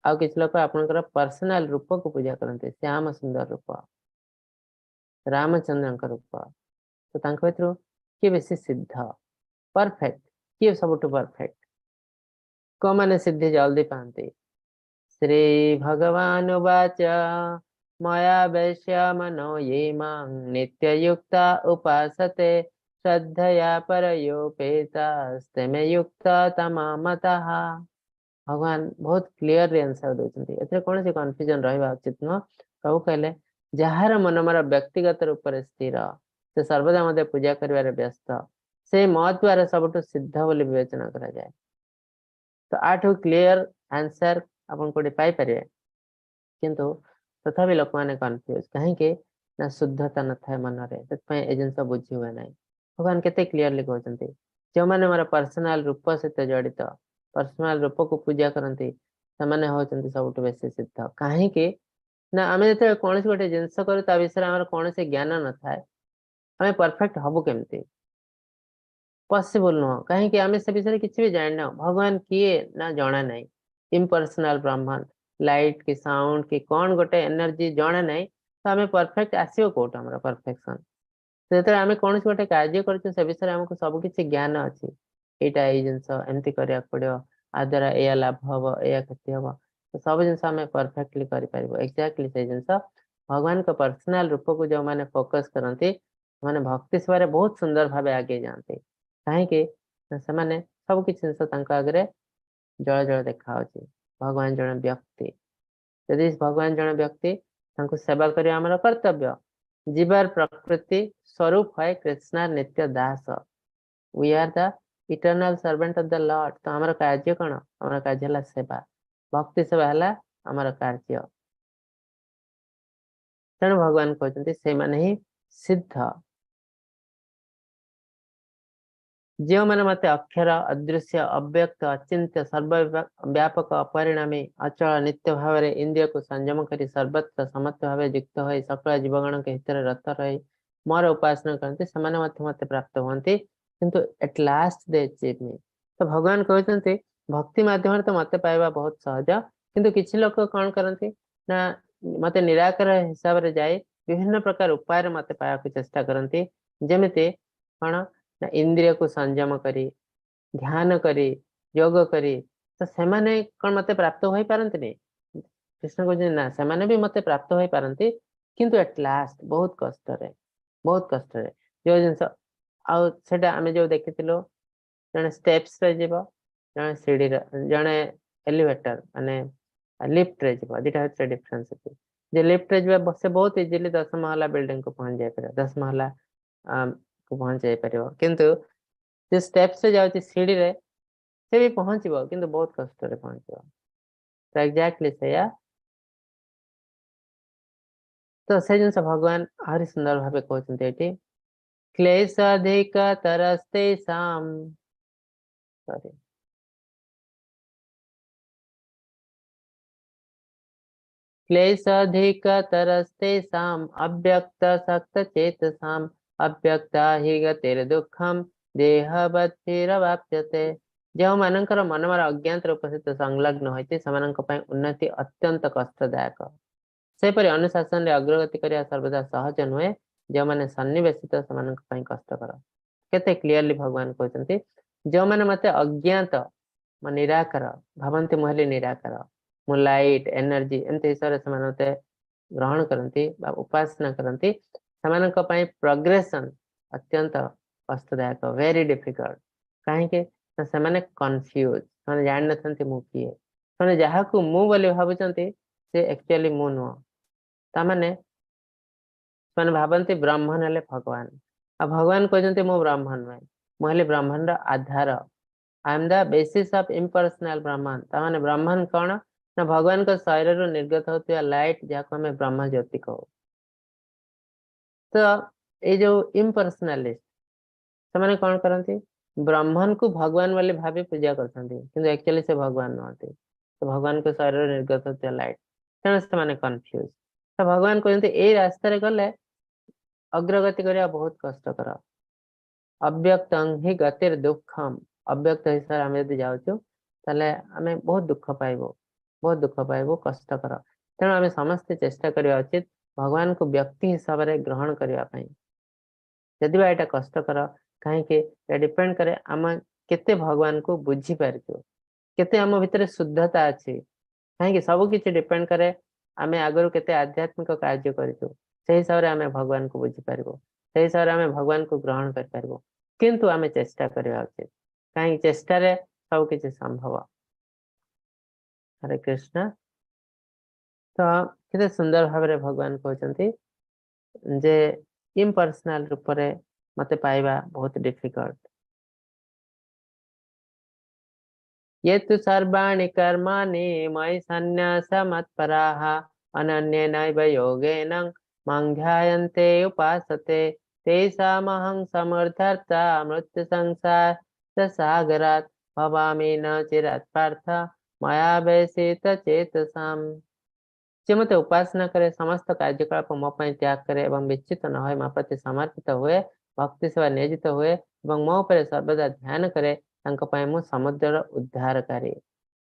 ଆଉ କିଛି ଲୋକ ଆପଣଙ୍କର ପର୍ସନାଲ ରୂପକୁ ପୂଜା କରନ୍ତି, ଶ୍ୟାମ ସୁନ୍ଦର ରୂପ, ରାମଚନ୍ଦ୍ରଙ୍କ ରୂପ। ତ ତାଙ୍କ ଭିତରୁ କିଏ ବେଶୀ ସିଦ୍ଧ, ପରଫେକ୍ଟ? କିଏ ସବୁଠୁ ପରଫେକ୍ଟ? କୋଉମାନେ ସିଦ୍ଧି ଜଲ୍ଦି ପାଆନ୍ତି? श्री भगवानुवाच, मयावेश्य मनो ये मां नित्ययुक्ता उपासते, श्रद्धया परयोपेतास्ते मे युक्ततमा मताः। ଭଗବାନ ବହୁତ କ୍ଲିୟରଲି ଆନ୍ସର ଦଉଛନ୍ତି। ଏଥିରେ କୌଣସି କନଫ୍ୟୁଜନ ରହିବା ଉଚିତ ନୁହଁ। ପ୍ରଭୁ କହିଲେ, ଯାହାର ମନ ମୋର ବ୍ୟକ୍ତିଗତ ରୂପରେ ସ୍ଥିର, ସେ ସର୍ବଦା ମୋତେ ପୂଜା କରିବାରେ ବ୍ୟସ୍ତ, ସେ ମୋ ଦ୍ୱାରା ସବୁଠୁ ସିଦ୍ଧ ବୋଲି ବିବେଚନା କରାଯାଏ। ତ ୟାଠୁ କ୍ଲିୟର ଆନ୍ସର ଆପଣ କୋଉଠି ପାଇପାରିବେ? କିନ୍ତୁ ତଥାପି ଲୋକମାନେ କନଫ୍ୟୁଜ। କାହିଁକି ନା ଶୁଦ୍ଧତା ନଥାଏ ମନରେ, ସେଥିପାଇଁ ଏ ଜିନିଷ ବୁଝି ହୁଏ ନାହିଁ। ଭଗବାନ କେତେ କ୍ଲିୟରଲି କହୁଛନ୍ତି, ଯେଉଁମାନେ ମୋର ପର୍ସନାଲ ରୂପ ସହିତ ଜଡ଼ିତ, ପର୍ସନାଲ ରୂପକୁ ପୂଜା କରନ୍ତି, ସେମାନେ ହଉଛନ୍ତି ସବୁଠୁ ବେଶୀ ସିଦ୍ଧ। କାହିଁକି ନା ଆମେ ଯେତେବେଳେ କୌଣସି ଗୋଟେ ଜିନିଷ କରୁ, ତା ବିଷୟରେ ଆମର କୌଣସି ଜ୍ଞାନ ନଥାଏ, ଆମେ ପରଫେକ୍ଟ ହବୁ କେମିତି? ପସିବଲ ନୁହଁ। କାହିଁକି? ଆମେ ସେ ବିଷୟରେ କିଛି ବି ଜାଣିନାହୁଁ। ଭଗବାନ କିଏ ନା ଜଣା ନାହିଁ। ଇମ୍ପର୍ସନାଲ ବ୍ରହ୍ମନ, ଲାଇଟ୍ କି ସାଉଣ୍ଡ କି କଣ ଗୋଟେ ଏନର୍ଜି ଜଣା ନାହିଁ, ତ ଆମେ ପରଫେକ୍ଟ ଆସିବ କୋଉଠୁ ଆମର ପରଫେକ୍ସନ? ଯେତେବେଳେ ଆମେ କୌଣସି ଗୋଟେ କାର୍ଯ୍ୟ କରୁଛୁ, ସେ ବିଷୟରେ ଆମକୁ ସବୁ କିଛି ଜ୍ଞାନ ଅଛି, ଏଇଟା ଏଇ ଜିନିଷ ଏମିତି କରିବାକୁ ପଡିବ, ୟା ଦ୍ୱାରା ଏଇଆ ଲାଭ ହବ, ଏଇଆ କ୍ଷତି ହବ, ତ ସବୁ ଜିନିଷ ଆମେ ପରଫେକ୍ଟଲି କରିପାରିବୁ। ଏକ୍ଜାକ୍ଟଲି ସେଇ ଜିନିଷ, ଭଗବାନଙ୍କ ପର୍ସନାଲ ରୂପକୁ ଯୋଉମାନେ ଫୋକସ କରନ୍ତି, ସେମାନେ ଭକ୍ତି ସେବାରେ ବହୁତ ସୁନ୍ଦର ଭାବେ ଆଗେଇ ଯାଆନ୍ତି। କାହିଁକି ନା ସେମାନେ ସବୁ କିଛି ଜିନିଷ ତାଙ୍କ ଆଗରେ ଜଳ ଜଳ ଦେଖା ହଉଛି। ଭଗବାନ ଜଣେ ବ୍ୟକ୍ତି। ଯଦି ଭଗବାନ ଜଣେ ବ୍ୟକ୍ତି, ତାଙ୍କୁ ସେବା କରିବା ଆମର କର୍ତ୍ତବ୍ୟ। জীবের প্রকৃতি স্বরূপ হয় কৃষ্ণর নিত্য Das. We are the eternal servant of the Lord. ତ ଆମର କାର୍ଯ୍ୟ କଣ? ଆମର କାର୍ଯ୍ୟ ହେଲା ସେବା। ଭକ୍ତି ସେବା ହେଲା ଆମର କାର୍ଯ୍ୟ। ତେଣୁ ଭଗବାନ କହୁଛନ୍ତି, ସେଇମାନେ ହିଁ ସିଦ୍ଧ, ଯେଉଁମାନେ ମତେ ଅକ୍ଷର, ଅଦୃଶ୍ୟ, ଅବ୍ୟକ୍ତ, ଅଚିନ୍ତ୍ୟ, ସର୍ବବ୍ୟାପକ, ଅପରିଣାମୀ, ଅଚଳ, ନିତ୍ୟ ଭାବରେ ଇନ୍ଦ୍ରିୟକୁ ସଂଯମ କରି ସର୍ବତ୍ର ସମତ୍ୱ ଭାବେ ଯୁକ୍ତ ହୋଇ ସକଳ ଜୀବଗଣଙ୍କ ହିତରେ ରତ ରହି ମୋର ଉପାସନା କରନ୍ତି, ସେମାନେ ମଧ୍ୟ ମତେ ପ୍ରାପ୍ତ ହୁଅନ୍ତି। କିନ୍ତୁ at last they achieve me. ତ ଭଗବାନ କହୁଛନ୍ତି, ଭକ୍ତି ମାଧ୍ୟମରେ ତ ମତେ ପାଇବା ବହୁତ ସହଜ, କିନ୍ତୁ କିଛି ଲୋକ କଣ କରନ୍ତି ନା ମତେ ନିରାକାର ହିସାବରେ ଯାଇ ବିଭିନ୍ନ ପ୍ରକାର ଉପାୟରେ ମତେ ପାଇବାକୁ ଚେଷ୍ଟା କରନ୍ତି। ଯେମିତି କଣ ନା ଇନ୍ଦ୍ରିୟକୁ ସଂଯମ କରି, ଧ୍ୟାନ କରି, ଯୋଗ କରି। ତ ସେମାନେ କଣ ମତେ ପ୍ରାପ୍ତ ହୋଇପାରନ୍ତିନି? କୃଷ୍ଣ କହୁଛନ୍ତି, ନା, ସେମାନେ ବି ମତେ ପ୍ରାପ୍ତ ହୋଇପାରନ୍ତି, କିନ୍ତୁ ଏଟ ଲାଷ୍ଟ, ବହୁତ କଷ୍ଟରେ, ବହୁତ କଷ୍ଟରେ। ଯୋଉ ଜିନିଷ ଆଉ ସେଟା ଆମେ ଯୋଉ ଦେଖିଥିଲୁ, ଜଣେ ଷ୍ଟେପ୍ସରେ ଯିବ, ଜଣେ ସିଢିରେ, ଜଣେ ଏଲିଭେଟର ମାନେ ଲିଫ୍ଟରେ ଯିବ, ଦିଟା ଭିତରେ ଡିଫରେନ୍ସ ଅଛି। ଯେ ଲିଫ୍ଟରେ ଯିବା ସେ ବହୁତ ଇଜିଲି 10 ମହଲା ବିଲ୍ଡିଂ କୁ ପହଞ୍ଚି ଯାଇପାରିବ, 10 ମହଲା କୁ ପହଞ୍ଚି ଯାଇପାରିବ। କିନ୍ତୁ ଯେ ଷ୍ଟେପ୍ସରେ ଯାଉଛି ସିଡିରେ, ସେ ବି ପହଞ୍ଚିବ କିନ୍ତୁ ବହୁତ କଷ୍ଟରେ ପହଞ୍ଚିବ। ତ ଏକ୍ଜାକ୍ଟଲି ସେଇଆ। ତ ସେ ଜିନିଷ ଭଗବାନ ଆହୁରି ସୁନ୍ଦର ଭାବେ କହୁଛନ୍ତି ଏଠି, କ୍ଲେଶାଧିକତରସ୍ତେଷାಂ, ସରି, କ୍ଲେଶାଧିକତରସ୍ତେଷାಂ ଅବ୍ୟକ୍ତ ସକ୍ତ ଚେତସାಂ ଅବ୍ୟକ୍ତା ହି ଗତିର୍ଦୁଃଖಂ ଦେହବଦ୍ଭିରବାପ୍ୟତେ। ଯେଉଁମାନଙ୍କର ମନର ଅଜ୍ଞାତ ରୂପ ସହିତ ସଂଲଗ୍ନ ହୋଇଛି, ସେମାନଙ୍କ ପାଇଁ ଉନ୍ନତି ଅତ୍ୟନ୍ତ କଷ୍ଟଦାୟକ। ସେପରି ଅନୁଶାସନରେ ଅଗ୍ରଗତି କରିବା ସର୍ବଦା ସହଜ ନୁହେଁ। ଯେଉଁମାନେ ସନ୍ନିବେଶିତ ସେମାନଙ୍କ ପାଇଁ କଷ୍ଟକର। କେତେ କ୍ଲିୟରଲି ଭଗବାନ କହୁଛନ୍ତି, ଯେଉଁମାନେ ମତେ ଅଜ୍ଞାତ ନିରାକାର ଭାବନ୍ତି, ମୁଁ ହେଲି ନିରାକାର, ମୁଁ ଲାଇଟ୍ ଏନର୍ଜି, ଏମିତି ହିସାବରେ ସେମାନେ ମତେ ଗ୍ରହଣ କରନ୍ତି ବା ଉପାସନା କରନ୍ତି, ସେମାନଙ୍କ ପାଇଁ ପ୍ରୋଗ୍ରେସନ ଅତ୍ୟନ୍ତ କଷ୍ଟଦାୟକ, ଭେରି ଡିଫିକଲ୍ଟ। କାହିଁକି ନା ସେମାନେ କନଫ୍ୟୁଜ, ସେମାନେ ଜାଣିନଥାନ୍ତି ମୁଁ କିଏ। ସେମାନେ ଯାହାକୁ ମୁଁ ବୋଲି ଭାବୁଛନ୍ତି ସେ ଆକ୍ଚୁଆଲି ମୁଁ ନୁହଁ। ତାମାନେ ସେମାନେ ଭାବନ୍ତି ବ୍ରାହ୍ମଣ ହେଲେ ଭଗବାନ, ଆଉ ଭଗବାନ କହୁଛନ୍ତି ମୁଁ ବ୍ରାହ୍ମଣ ନୁହେଁ, ମୁଁ ହେଲି ବ୍ରାହ୍ମଣର ଆଧାର। I am the basis of impersonal Brahman. ତାମାନେ ବ୍ରାହ୍ମଣ କଣ ନା ଭଗବାନଙ୍କ ଶରୀରରୁ ନିର୍ଗତ ହଉଥିବା ଲାଇଟ୍, ଯାହାକୁ ଆମେ ବ୍ରହ୍ମ ଜ୍ୟୋତି କହୁ। ତ ଏଇ ଯୋଉ ଇମ୍ପର୍ସନାଲିଷ୍ଟ ସେମାନେ କଣ କରନ୍ତି, ବ୍ରାହ୍ମଣକୁ ଭଗବାନ ବୋଲି ଭାବି ପୂଜା କରିଥାନ୍ତି, କିନ୍ତୁ ଆକ୍ଚୁଆଲି ସେ ଭଗବାନ ନୁହନ୍ତି, ସେ ଭଗବାନଙ୍କ ଶରୀରରୁ ନିର୍ଗତ ହଉଥିବା ଲାଇଟ୍। ତେଣୁ ସେମାନେ କନଫ୍ୟୁଜ। ତ ଭଗବାନ କହୁଛନ୍ତି ଏଇ ରାସ୍ତାରେ ଗଲେ ଅଗ୍ରଗତି କରିବା ବହୁତ କଷ୍ଟକର। ଅବ୍ୟକ୍ତଂ ହି ଗତିର ଦୁଃଖମ, ଅବ୍ୟକ୍ତ ହିସାବରେ ଆମେ ଯଦି ଯାଉଛୁ ତାହେଲେ ଆମେ ବହୁତ ଦୁଃଖ ପାଇବୁ, ବହୁତ ଦୁଃଖ ପାଇବୁ, କଷ୍ଟକର। ତେଣୁ ଆମେ ସମସ୍ତେ ଚେଷ୍ଟା କରିବା ଉଚିତ ଭଗବାନଙ୍କୁ ବ୍ୟକ୍ତି ହିସାବରେ ଗ୍ରହଣ କରିବା ପାଇଁ। ଯଦି ବା ଏଇଟା କଷ୍ଟକର, କାହିଁକି ଏଇଟା ଡିପେଣ୍ଡ କରେ ଆମେ କେତେ ଭଗବାନଙ୍କୁ ବୁଝିପାରିଛୁ, କେତେ ଆମ ଭିତରେ ଶୁଦ୍ଧତା ଅଛି। କାହିଁକି ସବୁ କିଛି ଡିପେଣ୍ଡ କରେ ଆମେ ଆଗରୁ କେତେ ଆଧ୍ୟାତ୍ମିକ କାର୍ଯ୍ୟ କରିଛୁ, ସେଇ ହିସାବରେ ଆମେ ଭଗବାନଙ୍କୁ ବୁଝିପାରିବୁ, ସେଇ ହିସାବରେ ଆମେ ଭଗବାନଙ୍କୁ ଗ୍ରହଣ କରିପାରିବୁ। କିନ୍ତୁ ଆମେ ଚେଷ୍ଟା କରିବା ଉଚିତ, କାହିଁକି ଚେଷ୍ଟାରେ ସବୁ କିଛି ସମ୍ଭବ। ହରେ କୃଷ୍ଣ। ତ କେତେ ସୁନ୍ଦର ଭାବରେ ଭଗବାନ କହୁଛନ୍ତି ଯେ ଇମ୍ପର୍ସନାଲ ରୂପରେ ମତେ ପାଇବା ବହୁତ ଡିଫିକଲ୍ଟ। ये तु सर्वाणि कर्माणि मयि सन्न्यासमत्पराः अनन्येनैव योगेन मां ध्यायन्ते उपासते तेषामहं समर्थर्ता मृत्यु संसार सागरात् भवामि न चिरात् पार्थ मया व्यसित चेतसाम्। ଯେ ମତେ ଉପାସନା କରେ, ସମସ୍ତ କାର୍ଯ୍ୟକଳାପ ମୋ ପାଇଁ ତ୍ୟାଗ କରେ ଏବଂ ବିଚ୍ୟୁତ ନ ହୋଇ ମୋ ପ୍ରତି ସମର୍ପିତ ହୁଏ, ଭକ୍ତି ସେବା ନିୟୋଜିତ ହୁଏ ଏବଂ ମୋ ଉପରେ ସର୍ବଦା ଧ୍ୟାନ କରେ, ତାଙ୍କ ପାଇଁ ମୁଁ ସମୁଦ୍ରର ଉଦ୍ଧାରକାରୀ।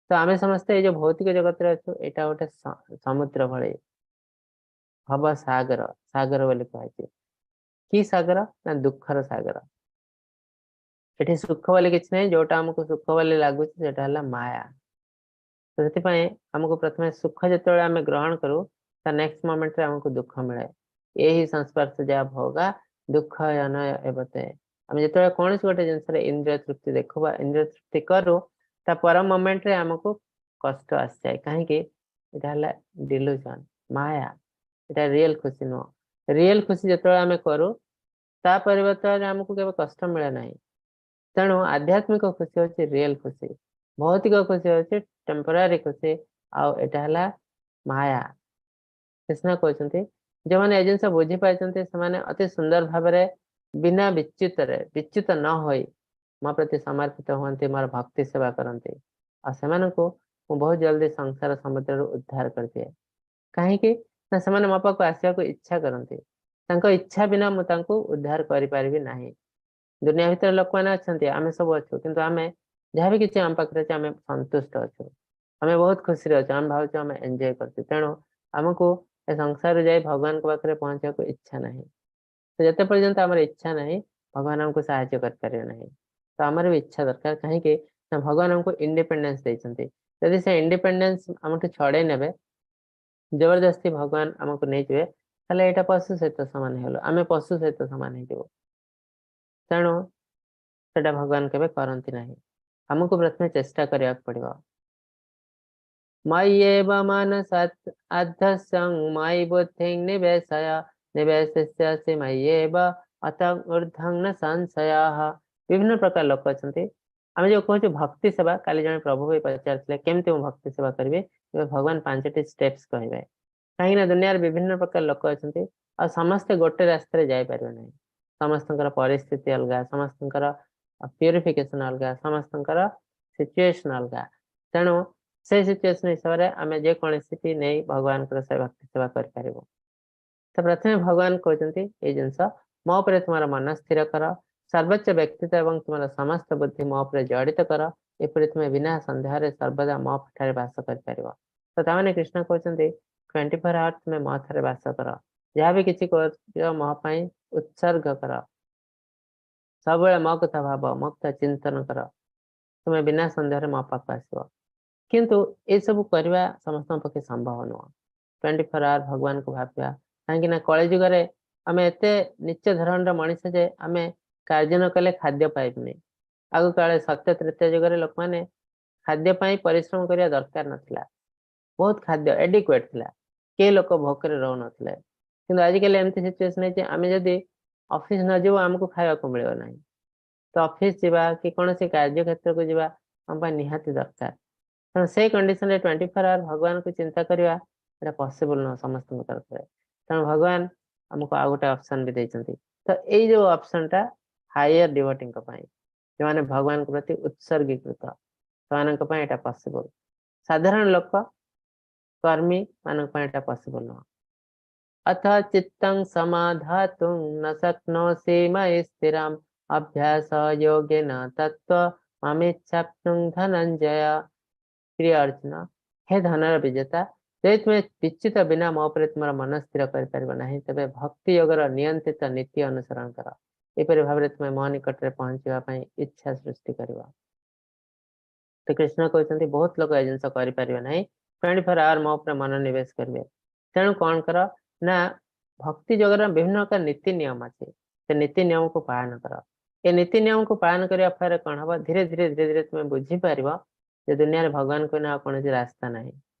ତ ଆମେ ସମସ୍ତେ ଏଇ ଯୋଉ ଭୌତିକ ଜଗତରେ ଅଛୁ, ଏଇଟା ଗୋଟେ ସମୁଦ୍ର ଭଳି, ଭବ ସାଗର, ସାଗର ବୋଲି କୁହାଯାଇଛି। କି ସାଗର ନା ଦୁଃଖର ସାଗର। ଏଠି ସୁଖ ବୋଲି କିଛି ନାହିଁ, ଯୋଉଟା ଆମକୁ ସୁଖ ବୋଲି ଲାଗୁଛି ସେଟା ହେଲା ମାୟା। ତ ସେଥିପାଇଁ ଆମକୁ ପ୍ରଥମେ ସୁଖ ଯେତେବେଳେ ଆମେ ଗ୍ରହଣ କରୁ, ତା ନେକ୍ସଟ ମୋମେଣ୍ଟରେ ଆମକୁ ଦୁଃଖ ମିଳେ। ଏହି ସଂସ୍ପର୍ଶ ଯାହା ଭୋଗା ଦୁଃଖ ଅନୟ ଏବତେ। ଆମେ ଯେତେବେଳେ କୌଣସି ଗୋଟେ ଜିନିଷରେ ଇନ୍ଦ୍ରିୟ ତୃପ୍ତି ଦେଖୁ ବା ଇନ୍ଦ୍ରିୟ ତୃପ୍ତି କରୁ, ତା ପର ମୋମେଣ୍ଟରେ ଆମକୁ କଷ୍ଟ ଆସିଯାଏ। କାହିଁକି? ଏଇଟା ହେଲା ଡିଲୁଜନ, ମାୟା, ଏଇଟା ରିଏଲ ଖୁସି ନୁହଁ। ରିଏଲ ଖୁସି ଯେତେବେଳେ ଆମେ କରୁ, ତା ପରିବର୍ତ୍ତନରେ ଆମକୁ କେବେ କଷ୍ଟ ମିଳେ ନାହିଁ। ତେଣୁ ଆଧ୍ୟାତ୍ମିକ ଖୁସି ହଉଛି ରିଏଲ ଖୁସି, ଭୌତିକ ଖୁସି ହଉଛି ଟେମ୍ପୋରାରୀ ଖୁସି, ଆଉ ଏଇଟା ହେଲା ମାୟା। କୃଷ୍ଣ କହୁଛନ୍ତି ଯେଉଁମାନେ ଏ ଜିନିଷ ବୁଝିପାରିଛନ୍ତି ସେମାନେ ଅତି ସୁନ୍ଦର ଭାବରେ ବିନା ବିଚ୍ୟୁତରେ, ବିଚ୍ୟୁତ ନ ହୋଇ ମୋ ପ୍ରତି ସମର୍ପିତ ହୁଅନ୍ତି, ମୋର ଭକ୍ତି ସେବା କରନ୍ତି, ଆଉ ସେମାନଙ୍କୁ ମୁଁ ବହୁତ ଜଲ୍ଦି ସଂସାର ସମୁଦ୍ରରୁ ଉଦ୍ଧାର କରିଦିଏ। କାହିଁକି ନା ସେମାନେ ମୋ ପାଖକୁ ଆସିବାକୁ ଇଚ୍ଛା କରନ୍ତି, ତାଙ୍କ ଇଚ୍ଛା ବିନା ମୁଁ ତାଙ୍କୁ ଉଦ୍ଧାର କରିପାରିବି ନାହିଁ। ଦୁନିଆ ଭିତରେ ଲୋକମାନେ ଅଛନ୍ତି, ଆମେ ସବୁ ଅଛୁ, କିନ୍ତୁ ଆମେ ଯାହା ବି କିଛି ଆମ ପାଖରେ ଅଛି ଆମେ ସନ୍ତୁଷ୍ଟ ଅଛୁ, ଆମେ ବହୁତ ଖୁସିରେ ଅଛୁ, ଆମେ ଭାବୁଛୁ ଆମେ ଏନ୍ଜୟ କରୁଛୁ। ତେଣୁ ଆମକୁ ଏ ସଂସାରରୁ ଯାଇ ଭଗବାନଙ୍କ ପାଖରେ ପହଞ୍ଚିବାକୁ ଇଚ୍ଛା ନାହିଁ। ତ ଯେତେ ପର୍ଯ୍ୟନ୍ତ ଆମର ଇଚ୍ଛା ନାହିଁ, ଭଗବାନ ଆମକୁ ସାହାଯ୍ୟ କରିପାରିବେ ନାହିଁ। ତ ଆମର ବି ଇଚ୍ଛା ଦରକାର। କାହିଁକି ନା ଭଗବାନ ଆମକୁ ଇଣ୍ଡିପେଣ୍ଡେନ୍ସ ଦେଇଛନ୍ତି। ଯଦି ସେ ଇଣ୍ଡିପେଣ୍ଡେନ୍ସ ଆମଠୁ ଛଡେଇ ନେବେ, ଜବରଦସ୍ତି ଭଗବାନ ଆମକୁ ନେଇଯିବେ, ତାହେଲେ ଏଇଟା ପଶୁ ସହିତ ସମାନ ହେଇଗଲ, ଆମେ ପଶୁ ସହିତ ସମାନ ହେଇଯିବୁ। ତେଣୁ ସେଟା ଭଗବାନ କେବେ କରନ୍ତି ନାହିଁ। ଆମକୁ ପ୍ରଥମେ ଚେଷ୍ଟା କରିବାକୁ ପଡିବ। मय्येव मनसदध्यस्यं मयि बुद्धिं निवेशय निवेशिष्यसि मय्येव अत ऊर्ध्वं न संशयः। ବିଭିନ୍ନ ପ୍ରକାର ଲୋକ ଅଛନ୍ତି। ଆମେ ଯୋଉ କହୁଛୁ ଭକ୍ତି ସେବା, କାଲି ଜଣେ ପ୍ରଭୁ ବି ପଚାରିଥିଲେ, କେମିତି ମୁଁ ଭକ୍ତି ସେବା କରିବି? ଏବେ ଭଗବାନ ପାଞ୍ଚଟି ଷ୍ଟେପ୍ସ କହିବେ। କାହିଁକି ନା ଦୁନିଆରେ ବିଭିନ୍ନ ପ୍ରକାର ଲୋକ ଅଛନ୍ତି ଆଉ ସମସ୍ତେ ଗୋଟେ ରାସ୍ତାରେ ଯାଇପାରିବେ ନାହିଁ। ସମସ୍ତଙ୍କର ପରିସ୍ଥିତି ଅଲଗା, ସମସ୍ତଙ୍କର ପ୍ୟୁରିଫିକେସନ ଅଲଗା, ସମସ୍ତଙ୍କର ସିଚୁଏସନ ଅଲଗା। ତେଣୁ ସେ ସିଚୁଏସନ ହିସାବରେ ଆମେ ଯେକୌଣସି ନେଇ ଭଗବାନଙ୍କର ସେ ଭକ୍ତି ସେବା କରିପାରିବୁ। ତ ପ୍ରଥମେ ଭଗବାନ କହୁଛନ୍ତି ଏଇ ଜିନିଷ, ମୋ ଉପରେ ତୁମର ମନ ସ୍ଥିର କର, ସର୍ବୋଚ୍ଚ ବ୍ୟକ୍ତିତ୍ୱ ଏବଂ ତୁମର ସମସ୍ତ ବୁଦ୍ଧି ମୋ ଉପରେ ଜଡ଼ିତ କର। ଏପରି ତୁମେ ବିନା ସନ୍ଦେହରେ ସର୍ବଦା ମୋ ଠାରେ ବାସ କରିପାରିବ। ତ ତାମାନେ କୃଷ୍ଣ କହୁଛନ୍ତି, 24 ଆୱାର ତୁମେ ମୋ ଠାରେ ବାସ କର। ଯାହା ବି କିଛି କରୁଛ, ମୋ ପାଇଁ ଉତ୍ସର୍ଗ କର। ସବୁବେଳେ ମୋ କଥା ଭାବ, ମୋ କଥା ଚିନ୍ତନ କର। ତୁମେ ବିନା ସନ୍ଦେହରେ ମୋ ପାଖକୁ ଆସିବ। କିନ୍ତୁ ଏସବୁ କରିବା ସମସ୍ତଙ୍କ ପକ୍ଷେ ସମ୍ଭବ ନୁହଁ, 24 ଆୱାର ଭଗବାନଙ୍କୁ ଭାବିବା। କାହିଁକି ନା କଳିଯୁଗରେ ଆମେ ଏତେ ନିଚ୍ଚ ଧରଣର ମଣିଷ ଯେ ଆମେ କାର୍ଯ୍ୟ ନ କଲେ ଖାଦ୍ୟ ପାଇବୁନି। ଆଗ କାଳେ ସତ୍ୟ ତ୍ରେତୟା ଯୁଗରେ ଲୋକମାନେ ଖାଦ୍ୟ ପାଇଁ ପରିଶ୍ରମ କରିବା ଦରକାର ନଥିଲା। ବହୁତ ଖାଦ୍ୟ ଏଡିକୁଏଟ ଥିଲା, କେହି ଲୋକ ଭୋକରେ ରହୁନଥିଲେ। କିନ୍ତୁ ଆଜିକାଲି ଏମିତି ସିଚୁଏସନ ହେଇଛି, ଆମେ ଯଦି ଅଫିସ ନ ଯିବୁ, ଆମକୁ ଖାଇବାକୁ ମିଳିବ ନାହିଁ। ତ ଅଫିସ ଯିବା କି କୌଣସି କାର୍ଯ୍ୟ କ୍ଷେତ୍ରକୁ ଯିବା ଆମ ପାଇଁ ନିହାତି ଦରକାର। ତେଣୁ ସେଇ କଣ୍ଡିସନରେ 24 ଆୱାର ଭଗବାନଙ୍କୁ ଚିନ୍ତା କରିବା, ଏଇଟା ପସିବଲ ନୁହଁ ସମସ୍ତଙ୍କ ତରଫରେ। ତେଣୁ ଭଗବାନ ଆମକୁ ଆଉ ଗୋଟେ ଅପସନ ବି ଦେଇଛନ୍ତି। ତ ଏଇ ଯୋଉ ଅପସନଟା ହାୟର ଡିଭୋଟିଙ୍କ ପାଇଁ, ଯେଉଁମାନେ ଭଗବାନଙ୍କ ପ୍ରତି ଉତ୍ସର୍ଗୀକୃତ, ସେମାନଙ୍କ ପାଇଁ ଏଇଟା ପସିବଲ। ସାଧାରଣ ଲୋକ, କର୍ମୀ ମାନଙ୍କ ପାଇଁ ଏଇଟା ପସିବଲ ନୁହଁ। अथ चित्तं समाधातुं न शक्नोषि मयि स्थिरम् अभ्यास योगेन तत्त्वमामिच्छाप्तुं धनञ्जय। ପ୍ରିୟ ଅର୍ଜୁନ, ହେ ଧନର ବିଜେତା, ଯଦି ତୁମେ ବିଚ୍ୟୁତ ବିନା ମୋ ଉପରେ ତୁମର ମନ ସ୍ଥିର କରିପାରିବ ନାହିଁ, ତେବେ ଭକ୍ତି ଯୋଗର ନିୟନ୍ତ୍ରିତ ନୀତି ଅନୁସରଣ କର। ଏପରି ଭାବରେ ତୁମେ ମୋ ନିକଟରେ ପହଞ୍ଚିବା ପାଇଁ ଇଚ୍ଛା ସୃଷ୍ଟି କରିବ। ତ କୃଷ୍ଣ କହୁଛନ୍ତି, ବହୁତ ଲୋକ ଏ ଜିନିଷ କରିପାରିବେ ନାହିଁ, 24 ଆୱାର ମୋ ଉପରେ ମନୋନିବେଶ କରିବେ। ତେଣୁ କଣ କର ନା, ଭକ୍ତି ଯୋଗର ବିଭିନ୍ନ ପ୍ରକାର ନୀତି ନିୟମ ଅଛି, ସେ ନୀତି ନିୟମକୁ ପାଳନ କର। ଏ ନୀତି ନିୟମକୁ ପାଳନ କରିବା ଫଳରେ କଣ ହବ? ଧୀରେ ଧୀରେ ଧୀରେ ଧୀରେ ତୁମେ ବୁଝିପାରିବ ଯେ ଦୁନିଆରେ ଭଗବାନଙ୍କୁ ବିନା ଆଉ କୌଣସି ରାସ୍ତା ନାହିଁ।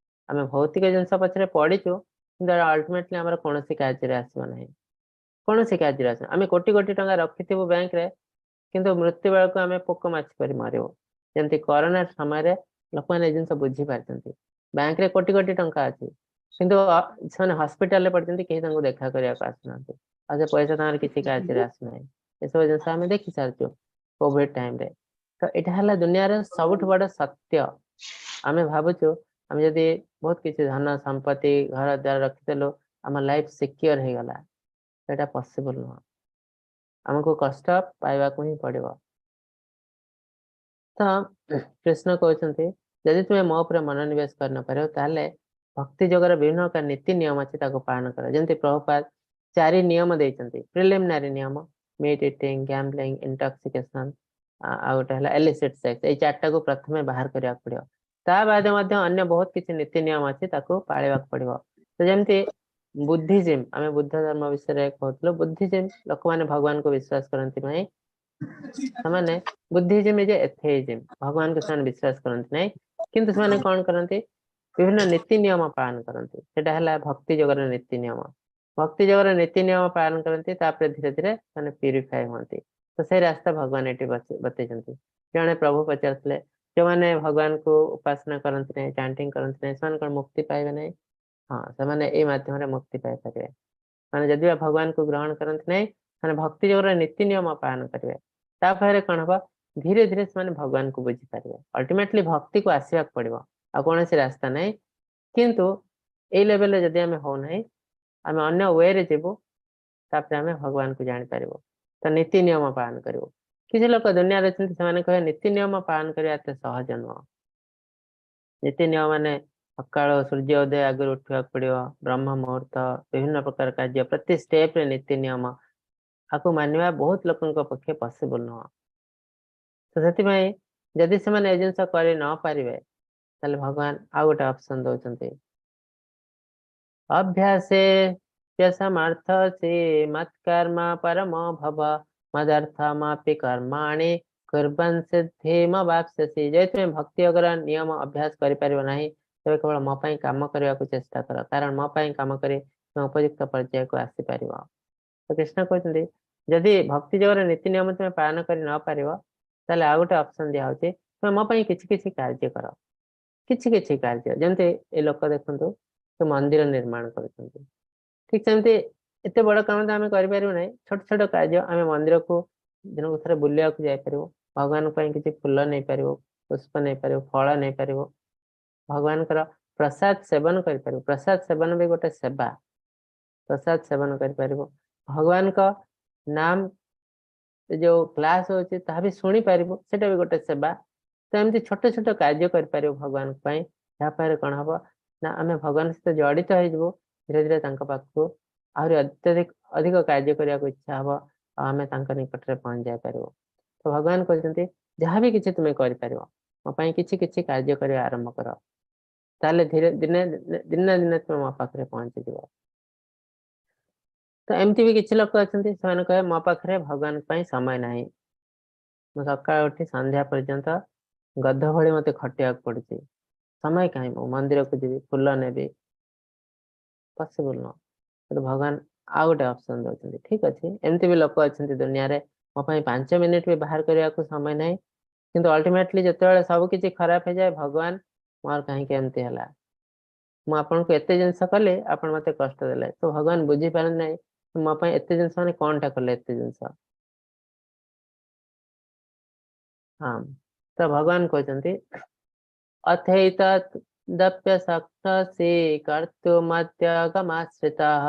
ଆମେ ଭୌତିକ ଜିନିଷ ପଛରେ ପଡିଛୁ, କିନ୍ତୁ ଅଲ୍ଟିମେଟଲି ଆମର କୌଣସି କାର୍ଯ୍ୟରେ ଆସିବ ନାହିଁ, କୌଣସି କାର୍ଯ୍ୟରେ ଆସିବ। ଆମେ କୋଟି କୋଟି ଟଙ୍କା ରଖିଥିବୁ ବ୍ୟାଙ୍କରେ, କିନ୍ତୁ ମୃତ୍ୟୁ ବେଳକୁ ଆମେ ପୋକ ମାଛି ପରି ମରିବୁ। ଯେମିତି କରୋନା ସମୟରେ ଲୋକମାନେ ଏ ଜିନିଷ ବୁଝିପାରିଛନ୍ତି। ବ୍ୟାଙ୍କରେ କୋଟି କୋଟି ଟଙ୍କା ଅଛି, କିନ୍ତୁ ସେମାନେ ହସ୍ପିଟାଲରେ ପଡିଛନ୍ତି, କେହି ତାଙ୍କୁ ଦେଖା କରିବାକୁ ଆସୁନାହାନ୍ତି। ଆଉ ସେ ପଇସା ତାଙ୍କର କିଛି କାର୍ଯ୍ୟରେ ଆସୁନାହିଁ। ଏସବୁ ଜିନିଷ ଆମେ ଦେଖି ସାରିଛୁ କୋଭିଡ ଟାଇମରେ। ତ ଏଇଟା ହେଲା ଦୁନିଆର ସବୁଠୁ ବଡ ସତ୍ୟ। ଆମେ ଭାବୁଛୁ, ଆମେ ଯଦି ବହୁତ କିଛି ଧନ ସମ୍ପତ୍ତି, ଘର ଦ୍ୱାର ରଖିଦେଲୁ, ଆମ ଲାଇଫ ସିକ୍ୟୁର ହେଇଗଲା। ସେଇଟା ପସିବଲ ନୁହଁ। ଆମକୁ କଷ୍ଟ ପାଇବାକୁ ହିଁ ପଡିବ। ତ କୃଷ୍ଣ କହୁଛନ୍ତି, ଯଦି ତୁମେ ମୋ ଉପରେ ମନୋନିବେଶ କରିନପାରିବ, ତାହେଲେ ଭକ୍ତି ଯୋଗର ବିଭିନ୍ନ ପ୍ରକାର ନୀତି ନିୟମ ଅଛି, ତାକୁ ପାଳନ କର। ଯେମିତି ପ୍ରଭୁପାଦ ଚାରି ନିୟମ ଦେଇଛନ୍ତି, ପ୍ରିଲିମିନାରୀ ନିୟମ: ମିଟ୍ ଇଟିଂ, ଗ୍ୟାମ୍ବଲିଂ, ଇଣ୍ଟକ୍ସିକେସନ, ଆଉ ଗୋଟେ ହେଲା ଏଲିସିଟ୍ ସେକ୍ସ। ଏଇ ଚାରିଟାକୁ ପ୍ରଥମେ ବାହାର କରିବାକୁ ପଡିବ। ତା ବାଦେ ମଧ୍ୟ ଅନ୍ୟ ବହୁତ କିଛି ନୀତି ନିୟମ ଅଛି, ତାକୁ ପାଳିବାକୁ ପଡିବ। ତ ଯେମିତି ବୁଦ୍ଧିଜିମ୍, ଆମେ ବୁଦ୍ଧ ଧର୍ମ ବିଷୟରେ କହୁଥିଲୁ, ବୁଦ୍ଧିଜିମ୍ ଲୋକମାନେ ଭଗବାନଙ୍କୁ ବିଶ୍ୱାସ କରନ୍ତି ନାହିଁ। ସେମାନେ ବୁଦ୍ଧିଜିମ୍ is ଏଥେଇଜିମ୍। ଭଗବାନଙ୍କୁ ସେମାନେ ବିଶ୍ୱାସ କରନ୍ତି ନାହିଁ, କିନ୍ତୁ ସେମାନେ କଣ କରନ୍ତି? ବିଭିନ୍ନ ନୀତି ନିୟମ ପାଳନ କରନ୍ତି। ସେଟା ହେଲା ଭକ୍ତି ଯୋଗର ନୀତି ନିୟମ। ଭକ୍ତି ଯୋଗର ନୀତି ନିୟମ ପାଳନ କରନ୍ତି, ତାପରେ ଧୀରେ ଧୀରେ ସେମାନେ ପ୍ୟୁରିଫାଏ ହୁଅନ୍ତି। ତ ସେଇ ରାସ୍ତା ଭଗବାନ ଏଠି ବତେଇଛନ୍ତି। ଜଣେ ପ୍ରଭୁ ପଚାରୁଥିଲେ, ଯୋଉମାନେ ଭଗବାନଙ୍କୁ ଉପାସନା କରନ୍ତି ନାହିଁ, ଚାଣ୍ଟିଂ କରନ୍ତି ନାହିଁ, ସେମାନେ କଣ ମୁକ୍ତି ପାଇବେ ନାହିଁ? ହଁ, ସେମାନେ ଏଇ ମାଧ୍ୟମରେ ମୁକ୍ତି ପାଇପାରିବେ। ମାନେ ଯଦି ବା ଭଗବାନଙ୍କୁ ଗ୍ରହଣ କରନ୍ତି ନାହିଁ, ସେମାନେ ଭକ୍ତି ଯୋଗର ନୀତି ନିୟମ ପାଳନ କରିବେ। ତା ଫଳରେ କଣ ହବ? ଧୀରେ ଧୀରେ ସେମାନେ ଭଗବାନଙ୍କୁ ବୁଝିପାରିବେ। ଅଲ୍ଟିମେଟଲି ଭକ୍ତିକୁ ଆସିବାକୁ ପଡିବ, ଆଉ କୌଣସି ରାସ୍ତା ନାହିଁ। କିନ୍ତୁ ଏଇ ଲେଭେଲରେ ଯଦି ଆମେ ହଉନାହିଁ, ଆମେ ଅନ୍ୟ ୱେରେ ଯିବୁ, ତାପରେ ଆମେ ଭଗବାନଙ୍କୁ ଜାଣିପାରିବୁ। ତ ନୀତି ନିୟମ ପାଳନ କରିବୁ। କିଛି ଲୋକ ଦୁନିଆରେ ଅଛନ୍ତି, ସେମାନେ କହିବେ, ନୀତି ନିୟମ ପାଳନ କରିବା ଏତେ ସହଜ ନୁହଁ। ନୀତି ନିୟମ ମାନେ ସକାଳୁ ସୂର୍ଯ୍ୟ ଉଦୟ ଆଗରୁ ଉଠିବାକୁ ପଡିବ, ବ୍ରହ୍ମ ମୁହୂର୍ତ୍ତ, ବିଭିନ୍ନ ପ୍ରକାର କାର୍ଯ୍ୟ, ପ୍ରତି ଷ୍ଟେପରେ ନୀତି ନିୟମ, ଆକୁ ମାନିବା ବହୁତ ଲୋକଙ୍କ ପକ୍ଷେ ପସିବଲ ନୁହଁ। ତ ସେଥିପାଇଁ ଯଦି ସେମାନେ ଏ ଜିନିଷ କରି ନ ପାରିବେ, ତାହେଲେ ଭଗବାନ ଆଉ ଗୋଟେ ଅପସନ ଦଉଛନ୍ତି। अभ्यासेऽप्यसमर्थोऽसि मत्कर्म परमो भव मदर्थमपि कर्माणि कुर्वन् सिद्धिमवाप्स्यसि। ଯଦି ତୁମେ ଭକ୍ତି ଯୋଗର ନିୟମ ଅଭ୍ୟାସ କରିପାରିବ ନାହିଁ, ତେବେ ତେବେ କେବଳ ମୋ ପାଇଁ କାମ କରିବାକୁ ଚେଷ୍ଟା କର, କାରଣ ମୋ ପାଇଁ କାମ କରି ତୁମେ ଉପଯୁକ୍ତ ପର୍ଯ୍ୟାୟକୁ ଆସିପାରିବ। ତ କୃଷ୍ଣ କହୁଛନ୍ତି, ଯଦି ଭକ୍ତି ଯୋଗର ନୀତି ନିୟମ ତୁମେ ପାଳନ କରି ନ ପାରିବ, ତାହେଲେ ଆଉ ଗୋଟେ ଅପସନ ଦିଆହଉଛି, ତୁମେ ମୋ ପାଇଁ କିଛି କିଛି କାର୍ଯ୍ୟ କର। କିଛି କିଛି କାର୍ଯ୍ୟ, ଯେମିତି ଏ ଲୋକ ଦେଖନ୍ତୁ, ସେ ମନ୍ଦିର ନିର୍ମାଣ କରୁଛନ୍ତି। ଠିକ ସେମିତି ଏତେ ବଡ କାମ ତ ଆମେ କରିପାରିବୁ ନାହିଁ। ଛୋଟ ଛୋଟ କାର୍ଯ୍ୟ, ଆମେ ମନ୍ଦିରକୁ ଦିନକୁ ଥରେ ବୁଲିବାକୁ ଯାଇପାରିବୁ, ଭଗବାନଙ୍କ ପାଇଁ କିଛି ଫୁଲ ନେଇପାରିବୁ, ପୁଷ୍ପ ନେଇପାରିବୁ, ଫଳ ନେଇପାରିବୁ, ଭଗବାନଙ୍କର ପ୍ରସାଦ ସେବନ କରିପାରିବୁ। ପ୍ରସାଦ ସେବନ ବି ଗୋଟେ ସେବା। ପ୍ରସାଦ ସେବନ କରିପାରିବୁ, ଭଗବାନଙ୍କ ନାମ ଯୋଉ କ୍ଲାସ ହଉଛି ତାହା ବି ଶୁଣିପାରିବୁ, ସେଇଟା ବି ଗୋଟେ ସେବା। ତ ଏମିତି ଛୋଟ ଛୋଟ କାର୍ଯ୍ୟ କରିପାରିବୁ ଭଗବାନଙ୍କ ପାଇଁ, ଯାହାଫଳରେ କଣ ହବ ନା ଆମେ ଭଗବାନଙ୍କ ସହିତ ଜଡିତ ହେଇଯିବୁ। ଧୀରେ ଧୀରେ ତାଙ୍କ ପାଖକୁ ଆହୁରି ଅତ୍ୟଧିକ ଅଧିକ କାର୍ଯ୍ୟ କରିବାକୁ ଇଚ୍ଛା ହବ ଆଉ ଆମେ ତାଙ୍କ ନିକଟରେ ପହଞ୍ଚି ଯାଇପାରିବୁ। ତ ଭଗବାନ କହୁଛନ୍ତି, ଯାହା ବି କିଛି ତୁମେ କରିପାରିବ, ମୋ ପାଇଁ କିଛି କିଛି କାର୍ଯ୍ୟ କରିବା ଆରମ୍ଭ କର, ତାହେଲେ ଧୀରେ ଦିନେ ଦିନେ ନା ଦିନେ ତୁମେ ମୋ ପାଖରେ ପହଞ୍ଚିଯିବ। ତ ଏମିତି ବି କିଛି ଲୋକ ଅଛନ୍ତି, ସେମାନେ କହିବେ, ମୋ ପାଖରେ ଭଗବାନଙ୍କ ପାଇଁ ସମୟ ନାହିଁ, ମୁଁ ସକାଳୁ ଉଠି ସନ୍ଧ୍ୟା ପର୍ଯ୍ୟନ୍ତ ଗଧ ଭଳି ମତେ ଖଟିବାକୁ ପଡୁଛି, ସମୟ କାହିଁ ମୁଁ ମନ୍ଦିରକୁ ଯିବି, ଫୁଲ ନେବି? ପସିବଲ ନୁହଁ। କିନ୍ତୁ ଭଗବାନ ଆଉ ଗୋଟେ ଅପସନ ଦଉଛନ୍ତି, ଠିକ ଅଛି, ଏମିତି ବି ଲୋକ ଅଛନ୍ତି ଦୁନିଆରେ, ମୋ ପାଇଁ 5 ମିନିଟ ବି ବାହାର କରିବାକୁ ସମୟ ନାହିଁ, କିନ୍ତୁ ଅଲ୍ଟିମେଟଲି ଯେତେବେଳେ ସବୁ କିଛି ଖରାପ ହେଇଯାଏ, ଭଗବାନ, ମୋର କାହିଁକି ଏମିତି ହେଲା? ମୁଁ ଆପଣଙ୍କୁ ଏତେ ଜିନିଷ କଲି, ଆପଣ ମତେ କଷ୍ଟ ଦେଲେ। ତ ଭଗବାନ ବୁଝିପାରନ୍ତି ନାହିଁ, ମୋ ପାଇଁ ଏତେ ଜିନିଷ ମାନେ କଣଟା କଲେ ଏତେ ଜିନିଷ? ହଁ, ତ ଭଗବାନ କହୁଛନ୍ତି, ଅଥୈତଦପ୍ୟଶକ୍ନୋଷି କର୍ତ୍ତୁମତ୍ୟଗମାଶ୍ରିତଃ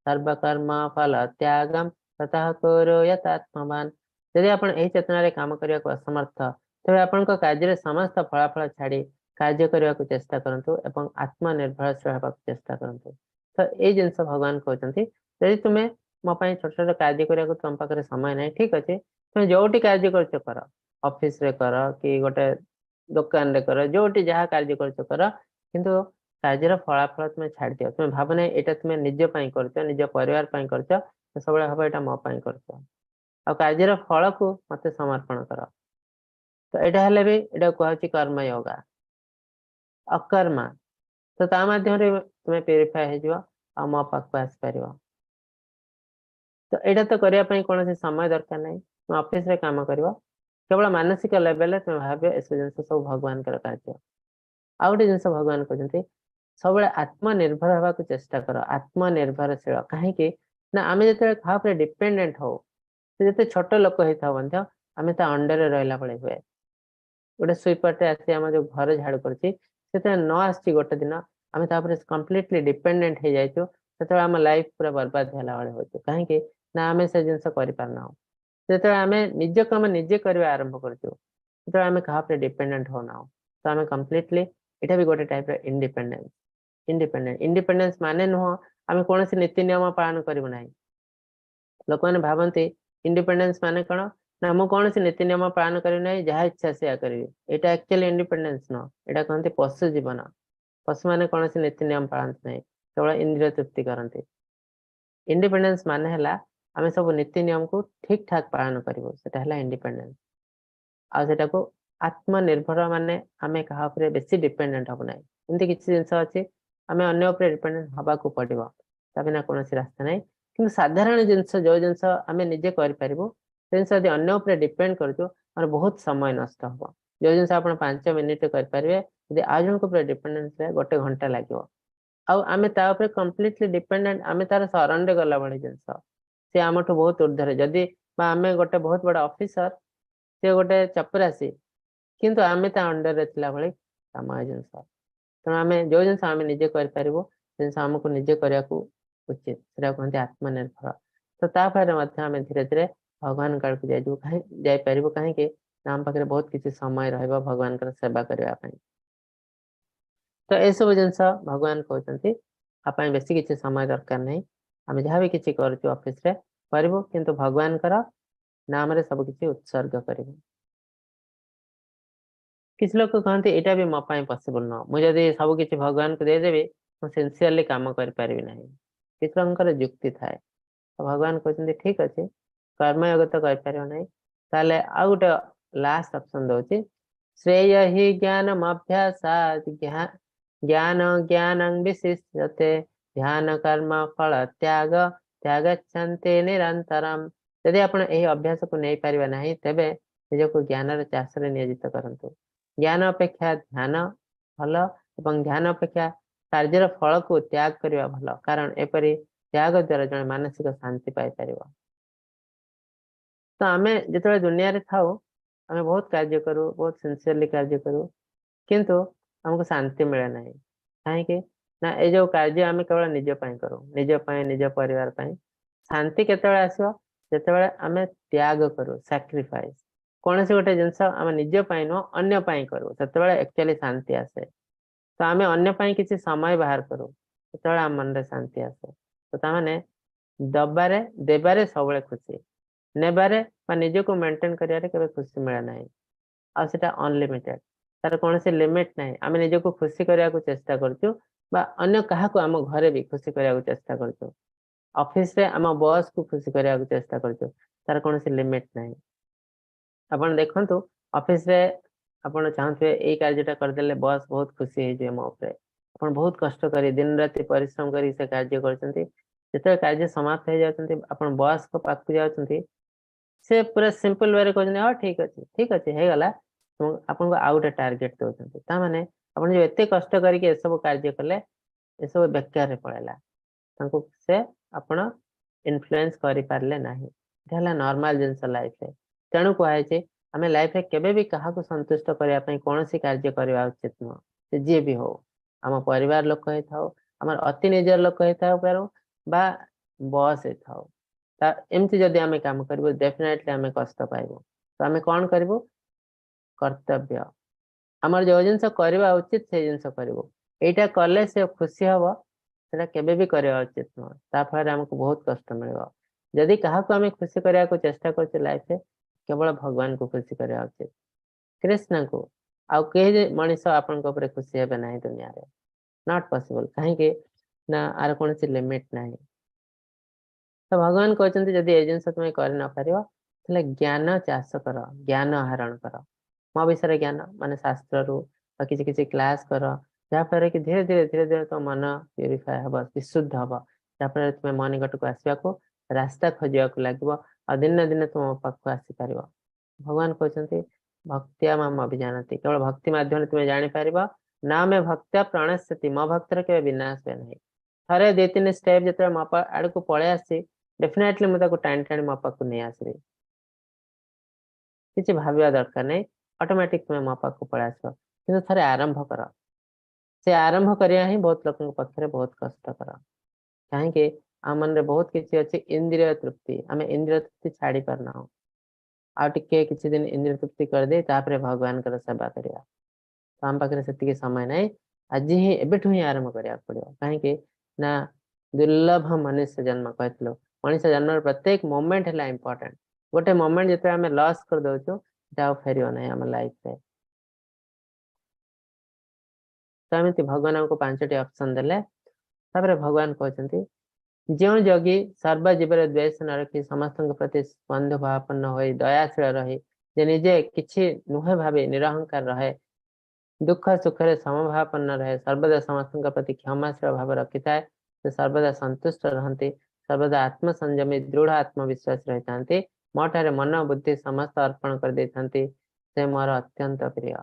ସର୍ବକର୍ମ ଫଳ ତ୍ୟାଗಂ ତତଃ କୁରୁ ଯଥାତ୍ମବାନ। ଯଦି ଆପଣ ଏହି ଚେତନାରେ କାମ କରିବାକୁ ଅସମର୍ଥ, ତେବେ ଆପଣଙ୍କ କାର୍ଯ୍ୟରେ ସମସ୍ତ ଫଳାଫଳ ଛାଡି କାର୍ଯ୍ୟ କରିବାକୁ ଚେଷ୍ଟା କରନ୍ତୁ ଏବଂ ଆତ୍ମନିର୍ଭରଶୀଳ ହେବାକୁ ଚେଷ୍ଟା କରନ୍ତୁ। ତ ଏଇ ଜିନିଷ ଭଗବାନ କହୁଛନ୍ତି, ଯଦି ତୁମେ ମୋ ପାଇଁ ଛୋଟ ଛୋଟ କାର୍ଯ୍ୟ କରିବାକୁ ତୁମ ପାଖରେ ସମୟ ନାହିଁ, ଠିକ ଅଛି, ତୁମେ ଯୋଉଠି କାର୍ଯ୍ୟ କରୁଛ କର, ଅଫିସରେ କର କି ଗୋଟେ ଦୋକାନରେ କର, ଯୋଉଠି ଯାହା କାର୍ଯ୍ୟ କରୁଛ କର, କିନ୍ତୁ କାର୍ଯ୍ୟର ଫଳାଫଳ ତୁମେ ଛାଡିଦିଅ। ତୁମେ ଭାବ ନାହିଁ ଏଇଟା ତୁମେ ନିଜ ପାଇଁ କରୁଛ, ନିଜ ପରିବାର ପାଇଁ କରୁଛ। ସବୁବେଳେ ଭାବ ଏଇଟା ମୋ ପାଇଁ କରୁଛ ଆଉ କାର୍ଯ୍ୟର ଫଳକୁ ମତେ ସମର୍ପଣ କର। ତ ଏଇଟା ହେଲେ ବି ଏଇଟା କୁହାହଉଛି କର୍ମ ୟୋଗା, ଅକର୍ମା। ତ ତା ମାଧ୍ୟମରେ ତୁମେ ପ୍ୟୁରିଫାଏ ହେଇଯିବ ଆଉ ମୋ ପାଖକୁ ଆସିପାରିବ। ତ ଏଇଟା ତ କରିବା ପାଇଁ କୌଣସି ସମୟ ଦରକାର ନାହିଁ। ତୁମେ ଅଫିସରେ କାମ କରିବ, କେବଳ ମାନସିକ ଲେଭେଲରେ ତୁମେ ଭାବିବ ଏସବୁ ଜିନିଷ ସବୁ ଭଗବାନଙ୍କର କାର୍ଯ୍ୟ। ଆଉ ଗୋଟେ ଜିନିଷ ଭଗବାନ କହୁଛନ୍ତି, ସବୁବେଳେ ଆତ୍ମନିର୍ଭର ହେବାକୁ ଚେଷ୍ଟା କର, ଆତ୍ମନିର୍ଭରଶୀଳ। କାହିଁକି ନା ଆମେ ଯେତେବେଳେ କାହା ଉପରେ ଡିପେଣ୍ଡେଣ୍ଟ ହଉ, ସେ ଯେତେ ଛୋଟ ଲୋକ ହେଇଥାଉ ମଧ୍ୟ, ଆମେ ତା ଅଣ୍ଡରରେ ରହିଲା ଭଳି ହୁଏ। ଗୋଟେ ସୁଇପରଟେ ଆସି ଆମ ଯୋଉ ଘର ଝାଡୁ କରୁଛି, ସେତେବେଳେ ନ ଆସିଛି ଗୋଟେ ଦିନ, ଆମେ ତା ଉପରେ କମ୍ପ୍ଲିଟଲି ଡିପେଣ୍ଡେଣ୍ଟ ହେଇଯାଇଛୁ। ସେତେବେଳେ ଆମ ଲାଇଫ ପୁରା ବର୍ବାଦ ହେଲା ଭଳି ହଉଛି। କାହିଁକି ନା ଆମେ ସେ ଜିନିଷ କରିପାରୁନାହୁଁ। ଯେତେବେଳେ ଆମେ ନିଜ କାମ ନିଜେ କରିବା ଆରମ୍ଭ କରୁଛୁ, ସେତେବେଳେ ଆମେ କାହା ଉପରେ ଡିପେଣ୍ଡେଣ୍ଟ ହଉନାହୁଁ। ତ ଆମେ କମ୍ପ୍ଲିଟଲି, ଏଇଟା ବି ଗୋଟେ ଟାଇପର ଇଣ୍ଡିପେଣ୍ଡେନ୍ସ। ଇଣ୍ଡିପେଣ୍ଡେନ୍ସ ମାନେ ନୁହଁ ଆମେ କୌଣସି ନୀତି ନିୟମ ପାଳନ କରିବୁ ନାହିଁ। ଲୋକମାନେ ଭାବନ୍ତି ଇଣ୍ଡିପେଣ୍ଡେନ୍ସ ମାନେ କଣ ନା ମୁଁ କୌଣସି ନୀତି ନିୟମ ପାଳନ କରିବି ନାହିଁ, ଯାହା ଇଚ୍ଛା ସେୟା କରିବି। ଏଇଟା ଆକ୍ଚୁଆଲି ଇଣ୍ଡିପେଣ୍ଡେନ୍ସ ନୁହଁ, ଏଇଟା କହନ୍ତି ପଶୁ ଜୀବନ। ପଶୁମାନେ କୌଣସି ନୀତି ନିୟମ ପାଳନ୍ତି ନାହିଁ, କେବଳ ଇନ୍ଦ୍ରିୟ ତୃପ୍ତି କରନ୍ତି। ଇଣ୍ଡିପେଣ୍ଡେନ୍ସ ମାନେ ହେଲା ଆମେ ସବୁ ନୀତି ନିୟମକୁ ଠିକ ଠାକ ପାଳନ କରିବୁ, ସେଟା ହେଲା ଇଣ୍ଡିପେଣ୍ଡେନ୍ସ। ଆଉ ସେଟାକୁ ଆତ୍ମନିର୍ଭର ମାନେ ଆମେ କାହା ଉପରେ ବେଶୀ ଡିପେଣ୍ଡେଣ୍ଟ ହବୁ ନାହିଁ। ଏମିତି କିଛି ଜିନିଷ ଅଛି, ଆମେ ଅନ୍ୟ ଉପରେ ଡିପେଣ୍ଡେଣ୍ଟ ହବାକୁ ପଡିବ, ତା ବିନା କୌଣସି ରାସ୍ତା ନାହିଁ। କିନ୍ତୁ ସାଧାରଣ ଜିନିଷ, ଯୋଉ ଜିନିଷ ଆମେ ନିଜେ କରିପାରିବୁ, ସେ ଜିନିଷ ଯଦି ଅନ୍ୟ ଉପରେ ଡିପେଣ୍ଡ କରୁଛୁ, ଆମର ବହୁତ ସମୟ ନଷ୍ଟ ହବ। ଯୋଉ ଜିନିଷ ଆପଣ 5 ମିନିଟ କରିପାରିବେ, ଯଦି ଆଉ ଜଣଙ୍କ ଉପରେ ଡିପେଣ୍ଡେଣ୍ଟ ହେଲେ ଗୋଟେ ଘଣ୍ଟା ଲାଗିବ। ଆଉ ଆମେ ତା ଉପରେ କମ୍ପ୍ଲିଟଲି ଡିପେଣ୍ଡେଣ୍ଟ, ଆମେ ତାର ଶରଣରେ ଗଲା ଭଳି ଜିନିଷ। ସେ ଆମଠୁ ବହୁତ ଉର୍ଦ୍ଧରେ ଯଦି ବା ଆମେ ଗୋଟେ ବହୁତ ବଡ ଅଫିସର, ସେ ଗୋଟେ ଚପରାସି, କିନ୍ତୁ ଆମେ ତା ଅଣ୍ଡରରେ ଥିଲା ଭଳି କାମ ଏ ଜିନିଷ। ତେଣୁ ଆମେ ଯୋଉ ଜିନିଷ ଆମେ ନିଜେ କରିପାରିବୁ, ସେ ଜିନିଷ ଆମକୁ ନିଜେ କରିବାକୁ ଉଚିତ। ସେଟା କୁହନ୍ତି ଆତ୍ମନିର୍ଭର। ତ ତା ଫଳରେ ମଧ୍ୟ ଆମେ ଧୀରେ ଧୀରେ ଭଗବାନଙ୍କ ଆଡ଼କୁ ଯାଇଯିବୁ, କାହିଁ ଯାଇପାରିବୁ। କାହିଁକି ନା ଆମ ପାଖରେ ବହୁତ କିଛି ସମୟ ରହିବ ଭଗବାନଙ୍କର ସେବା କରିବା ପାଇଁ। ତ ଏସବୁ ଜିନିଷ ଭଗବାନ କହୁଛନ୍ତି, ଆ ପାଇଁ ବେଶୀ କିଛି ସମୟ ଦରକାର ନାହିଁ। ଆମେ ଯାହା ବି କିଛି କରୁଛୁ ଅଫିସରେ କରିବୁ, କିନ୍ତୁ ଭଗବାନଙ୍କର ନାମରେ ସବୁ କିଛି ଉତ୍ସର୍ଗ କରିବୁ। କିଛି ଲୋକ କହନ୍ତି, ଏଇଟା ବି ମୋ ପାଇଁ ପସିବଲ ନୁହଁ, ମୁଁ ଯଦି ସବୁ କିଛି ଭଗବାନଙ୍କୁ ଦେଇଦେବି, ମୁଁ ସିନସିୟରଲି କାମ କରିପାରିବି ନାହିଁ। କିଛି ଲୋକଙ୍କର ଯୁକ୍ତି ଥାଏ। ତ ଭଗବାନ କହୁଛନ୍ତି, ଠିକ ଅଛି, କର୍ମଯୋଗ ତ କରିପାରିବ ନାହିଁ, ତାହେଲେ ଆଉ ଗୋଟେ ଲାଷ୍ଟ ଅପସନ ଦଉଛି। ଶ୍ରେୟ ହି ଜ୍ଞାନମଭ୍ୟାସାତ୍। ଜ୍ଞାନ ଜ୍ଞାନଂ ବିଶିଷ୍ୟତେ ଧ୍ୟାନ କର୍ମ ଫଳ ତ୍ୟାଗ ତ୍ୟାଗଚ୍ଛନ୍ତି ନିରନ୍ତରମ୍। ଯଦି ଆପଣ ଏହି ଅଭ୍ୟାସକୁ ନେଇପାରିବେ ନାହିଁ, ତେବେ ନିଜକୁ ଜ୍ଞାନର ଚାଷରେ ନିୟୋଜିତ କରନ୍ତୁ। ଜ୍ଞାନ ଅପେକ୍ଷା ଧ୍ୟାନ ଭଲ ଏବଂ ଧ୍ୟାନ ଅପେକ୍ଷା କାର୍ଯ୍ୟର ଫଳକୁ ତ୍ୟାଗ କରିବା ଭଲ, କାରଣ ଏପରି ତ୍ୟାଗ ଦ୍ୱାରା ଜଣେ ମାନସିକ ଶାନ୍ତି ପାଇପାରିବ। ତ ଆମେ ଯେତେବେଳେ ଦୁନିଆରେ ଥାଉ, ଆମେ ବହୁତ କାର୍ଯ୍ୟ କରୁ, ବହୁତ ସିନସିୟରଲି କାର୍ଯ୍ୟ କରୁ, କିନ୍ତୁ ଆମକୁ ଶାନ୍ତି ମିଳେ ନାହିଁ। କାହିଁକି ନା ଏଇ ଯୋଉ କାର୍ଯ୍ୟ ଆମେ କେବଳ ନିଜ ପାଇଁ କରୁ, ନିଜ ପାଇଁ, ନିଜ ପରିବାର ପାଇଁ। ଶାନ୍ତି କେତେବେଳେ ଆସିବ? ଯେତେବେଳେ ଆମେ ତ୍ୟାଗ କରୁ, ସାକ୍ରିଫାଇସ୍। କୌଣସି ଗୋଟେ ଜିନିଷ ଆମେ ନିଜ ପାଇଁ ନୁହଁ, ଅନ୍ୟ ପାଇଁ କରୁ, ସେତେବେଳେ ଆକ୍ଚୁଆଲି ଶାନ୍ତି ଆସେ। ତ ଆମେ ଅନ୍ୟ ପାଇଁ କିଛି ସମୟ ବାହାର କରୁ, ସେତେବେଳେ ଆମ ମନରେ ଶାନ୍ତି ଆସେ। ତ ତାମାନେ ଦବାରେ, ଦେବାରେ ସବୁବେଳେ ଖୁସି, ନେବାରେ ବା ନିଜକୁ ମେଣ୍ଟେନ କରିବାରେ କେବେ ଖୁସି ମିଳେ ନାହିଁ। ଆଉ ସେଟା ଅନଲିମିଟେଡ, ତାର କୌଣସି ଲିମିଟ ନାହିଁ। ଆମେ ନିଜକୁ ଖୁସି କରିବାକୁ ଚେଷ୍ଟା କରୁଛୁ ବା ଅନ୍ୟ କାହାକୁ ଆମ ଘରେ ବି ଖୁସି କରିବାକୁ ଚେଷ୍ଟା କରୁଛୁ, ଅଫିସରେ ଆମ ବସ୍ କୁ ଖୁସି କରିବାକୁ ଚେଷ୍ଟା କରୁଛୁ, ତାର କୌଣସି ଲିମିଟ ନାହିଁ। ଆପଣ ଦେଖନ୍ତୁ, ଅଫିସରେ ଆପଣ ଚାହୁଁଥିବେ ଏଇ କାର୍ଯ୍ୟଟା କରିଦେଲେ ବସ୍ ବହୁତ ଖୁସି ହେଇଯିବେ ମୋ ଉପରେ। ଆପଣ ବହୁତ କଷ୍ଟ କରି, ଦିନ ରାତି ପରିଶ୍ରମ କରି ସେ କାର୍ଯ୍ୟ କରୁଛନ୍ତି। ଯେତେବେଳେ କାର୍ଯ୍ୟ ସମାପ୍ତ ହେଇଯାଉଛନ୍ତି, ଆପଣ ବସ୍ଙ୍କ ପାଖକୁ ଯାଉଛନ୍ତି, ସେ ପୁରା ସିମ୍ପଲ ୱେରେ କହୁଛନ୍ତି, "ହଁ, ଠିକ ଅଛି, ଠିକ ଅଛି, ହେଇଗଲା" ଏବଂ ଆପଣଙ୍କୁ ଆଉ ଗୋଟେ ଟାର୍ଗେଟ ଦଉଛନ୍ତି। ତାମାନେ ଆପଣ ଯୋଉ ଏତେ କଷ୍ଟ କରିକି ଏସବୁ କାର୍ଯ୍ୟ କଲେ, ଏସବୁ ବେକାରରେ ପଳେଇଲା। ତାଙ୍କୁ ସେ ଆପଣ ଇନଫ୍ଲୁଏନ୍ସ କରିପାରିଲେ ନାହିଁ। ଏଟା ହେଲା ନର୍ମାଲ ଜିନିଷ ଲାଇଫରେ। ତେଣୁ କୁହାଯାଇଛି, ଆମେ ଲାଇଫରେ କେବେ ବି କାହାକୁ ସନ୍ତୁଷ୍ଟ କରିବା ପାଇଁ କୌଣସି କାର୍ଯ୍ୟ କରିବା ଉଚିତ ନୁହଁ। ସେ ଯିଏ ବି ହଉ, ଆମ ପରିବାର ଲୋକ ହେଇଥାଉ, ଆମର ଅତି ନିଜର ଲୋକ ହେଇଥାଉ ପାରୁ ବା ବସ୍ ହେଇଥାଉ। ତା ଏମିତି ଯଦି ଆମେ କାମ କରିବୁ, ଡେଫିନେଟଲି ଆମେ କଷ୍ଟ ପାଇବୁ। ତ ଆମେ କଣ କରିବୁ? କର୍ତ୍ତବ୍ୟ, ଆମର ଯୋଉ ଜିନିଷ କରିବା ଉଚିତ, ସେଇ ଜିନିଷ କରିବୁ। ଏଇଟା କଲେ ସେ ଖୁସି ହବ, ସେଟା କେବେ ବି କରିବା ଉଚିତ ନୁହଁ। ତା ଫଳରେ ଆମକୁ ବହୁତ କଷ୍ଟ ମିଳିବ। ଯଦି କାହାକୁ ଆମେ ଖୁସି କରିବାକୁ ଚେଷ୍ଟା କରୁଛେ ଲାଇଫରେ, କେବଳ ଭଗବାନଙ୍କୁ ଖୁସି କରିବା ଉଚିତ, କୃଷ୍ଣଙ୍କୁ। ଆଉ କେହି ମଣିଷ ଆପଣଙ୍କ ଉପରେ ଖୁସି ହେବେ ନାହିଁ ଦୁନିଆରେ, not possible. କାହିଁକି ନା ଆର କୌଣସି ଲିମିଟ ନାହିଁ। ତ ଭଗବାନ କହୁଛନ୍ତି, ଯଦି ଏ ଜିନିଷ ତୁମେ କରି ନ ପାରିବ, ତାହେଲେ ଜ୍ଞାନ ଚାଷ କର, ଜ୍ଞାନ ଆହରଣ କର। ମୋ ବିଷୟରେ ଜ୍ଞାନ ମାନେ ଶାସ୍ତ୍ରରୁ ବା କିଛି କିଛି କ୍ଲାସ କର, ଯାହାଫଳରେ କି ଧୀରେ ଧୀରେ ଧୀରେ ଧୀରେ ତମ ମନ ପ୍ୟୁରିଫାଏ ହବ, ବିଶୁଦ୍ଧ ହବ, ଯାହାଫଳରେ ତୁମେ ମୋ ନିକଟକୁ ଆସିବାକୁ ରାସ୍ତା ଖୋଜିବାକୁ ଲାଗିବ ଆଉ ଦିନେ ଦିନେ ତୁମ ପାଖକୁ ଆସିପାରିବ। ଭଗବାନ କହୁଛନ୍ତି, ଭକ୍ତ୍ୟା ମାମ୍ ଅଭିଜାନାତି। କେବଳ ଭକ୍ତି ମାଧ୍ୟମରେ ତୁମେ ଜାଣିପାରିବ। ନ ମେ ଭକ୍ତଃ ପ୍ରଣଶ୍ୟତି। ମୋ ଭକ୍ତର କେବେ ବିନାଶ ହୁଏ ନାହିଁ। ଥରେ ଦୁଇ ତିନି ଷ୍ଟେପ ଯେତେବେଳେ ମୋ ଆଡକୁ ପଳେଇ ଆସିଛି, ଡେଫିନେଟଲି ମୁଁ ତାକୁ ଟାଣି ଟାଣି ମୋ ପାଖକୁ ନେଇ ଆସିବି। କିଛି ଭାବିବା ଦରକାର ନାହିଁ, ଅଟୋମେଟିକ ତୁମେ ମୋ ପାଖକୁ ପଳେଇ ଆସିବ। କିନ୍ତୁ ଥରେ ଆରମ୍ଭ କର। ସେ ଆରମ୍ଭ କରିବା ହିଁ ବହୁତ ଲୋକଙ୍କ ପାଖରେ ବହୁତ କଷ୍ଟକର। କାହିଁକି? ଆମ ମନରେ ବହୁତ କିଛି ଅଛି, ଇନ୍ଦ୍ରିୟ ତୃପ୍ତି। ଆମେ ଇନ୍ଦ୍ରିୟ ତୃପ୍ତି ଛାଡି ପାରୁନାହୁଁ। ଆଉ ଟିକେ କିଛି ଦିନ ଇନ୍ଦ୍ରିୟ ତୃପ୍ତି କରିଦେଇ ତାପରେ ଭଗବାନଙ୍କର ସେବା କରିବା। ତ ଆମ ପାଖରେ ସେତିକି ସମୟ ନାହିଁ। ଆଜି ହିଁ, ଏବେଠୁ ହିଁ ଆରମ୍ଭ କରିବାକୁ ପଡିବ। କାହିଁକି ନା ଦୁର୍ଲଭ ମନୁଷ୍ୟ ଜନ୍ମ କହିଥିଲୁ। ମଣିଷ ଜନ୍ମର ପ୍ରତ୍ୟେକ ମୋମେଣ୍ଟ ହେଲା ଇମ୍ପୋର୍ଟାଣ୍ଟ। ଗୋଟେ ମୋମେଣ୍ଟ ଯେତେବେଳେ ଆମେ ଲସ୍ କରିଦଉଛୁ, ସେଟା ଆଉ ଫେରିବ ନାହିଁ ଆମ ଲାଇଫରେ। ତ ଏମିତି ଭଗବାନ ଆମକୁ ପାଞ୍ଚଟି ଅପସନ ଦେଲେ। ତାପରେ ଭଗବାନ କହୁଛନ୍ତି, ଯେଉଁ ଯୋଗୀ ସର୍ବ ଜୀବରେ ଦ୍ୱେଷ ନ ରଖି ସମସ୍ତଙ୍କ ପ୍ରତି ବନ୍ଧୁ ଭାବାପନ୍ନ ହୋଇ ଦୟାଶୀଳ ରହି, ଯେ ନିଜେ କିଛି ନୁହେଁ ଭାବି ନିରହଙ୍କାର ରହେ, ଦୁଃଖ ସୁଖରେ ସମଭାବାପନ୍ନ ରହେ, ସର୍ବଦା ସମସ୍ତଙ୍କ ପ୍ରତି କ୍ଷମାଶୀଳ ଭାବ ରଖିଥାଏ, ସେ ସର୍ବଦା ସନ୍ତୁଷ୍ଟ ରହନ୍ତି, ସର୍ବଦା ଆତ୍ମସଂଯମୀ, ଦୃଢ ଆତ୍ମବିଶ୍ୱାସୀ ରହିଥାନ୍ତି, ମୋ ଠାରେ ମନ ବୁଦ୍ଧି ସମସ୍ତ ଅର୍ପଣ କରିଦେଇଥାନ୍ତି, ସେ ମୋର ଅତ୍ୟନ୍ତ ପ୍ରିୟ।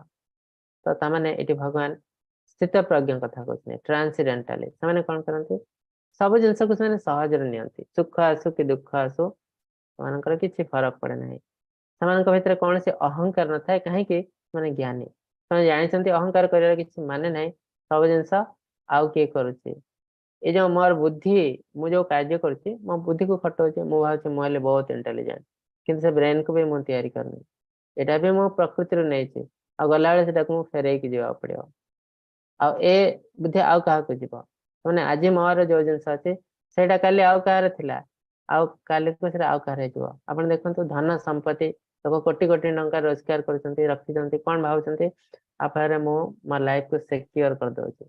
ତ ତାମାନେ ଏଠି ଭଗବାନ ସ୍ଥିତ ପ୍ରଜ୍ଞ କଥା କହୁଛନ୍ତି, ଟ୍ରାନ୍ସଡେଣ୍ଟାଲି। ସେମାନେ କଣ କରନ୍ତି? ସବୁ ଜିନିଷକୁ ସେମାନେ ସହଜରେ ନିଅନ୍ତି। ସୁଖ ଆସୁ କି ଦୁଃଖ ଆସୁ, ସେମାନଙ୍କର କିଛି ଫରକ ପଡେ ନାହିଁ। ସେମାନଙ୍କ ଭିତରେ କୌଣସି ଅହଙ୍କାର ନଥାଏ। କାହିଁକି? ସେମାନେ ଜ୍ଞାନୀ। ସେମାନେ ଜାଣିଛନ୍ତି ଅହଙ୍କାର କରିବାର କିଛି ମାନେ ନାହିଁ। ସବୁ ଜିନିଷ ଆଉ କିଏ କରୁଛି। ଏ ଯୋଉ ମୋର ବୁଦ୍ଧି, ମୁଁ ଯୋଉ କାର୍ଯ୍ୟ କରୁଛି, ମୋ ବୁଦ୍ଧିକୁ ଖଟଉଛି, ମୁଁ ଭାବୁଛି ମୁଁ ହେଲେ ବହୁତ ଇଣ୍ଟେଲିଜେଣ୍ଟ, କିନ୍ତୁ ସେ ବ୍ରେନକୁ ବି ମୁଁ ତିଆରି କରିନି। ଏଇଟା ବି ମୁଁ ପ୍ରକୃତିରୁ ନେଇଛି ଆଉ ଗଲାବେଳେ ସେଟାକୁ ମୁଁ ଫେରେଇକି ଯିବାକୁ ପଡିବ। ଆଉ ଏ ବୁଦ୍ଧି ଆଉ କାହାକୁ ଯିବ। ମାନେ ଆଜି ମୋର ଯୋଉ ଜିନିଷ ଅଛି, ସେଇଟା କାଲି ଆଉ କାହାର ଥିଲା, ଆଉ କାଲିକୁ ସେଟା ଆଉ କାହାର ହେଇଯିବ। ଆପଣ ଦେଖନ୍ତୁ, ଧନ ସମ୍ପତ୍ତି, ଲୋକ କୋଟି କୋଟି ଟଙ୍କା ରୋଜଗାର କରୁଛନ୍ତି, ରଖିଛନ୍ତି। କଣ ଭାବୁଛନ୍ତି? ଆ ଫଳରେ ମୁଁ ମୋ ଲାଇଫକୁ ସିକ୍ୟୁର କରିଦଉଛି।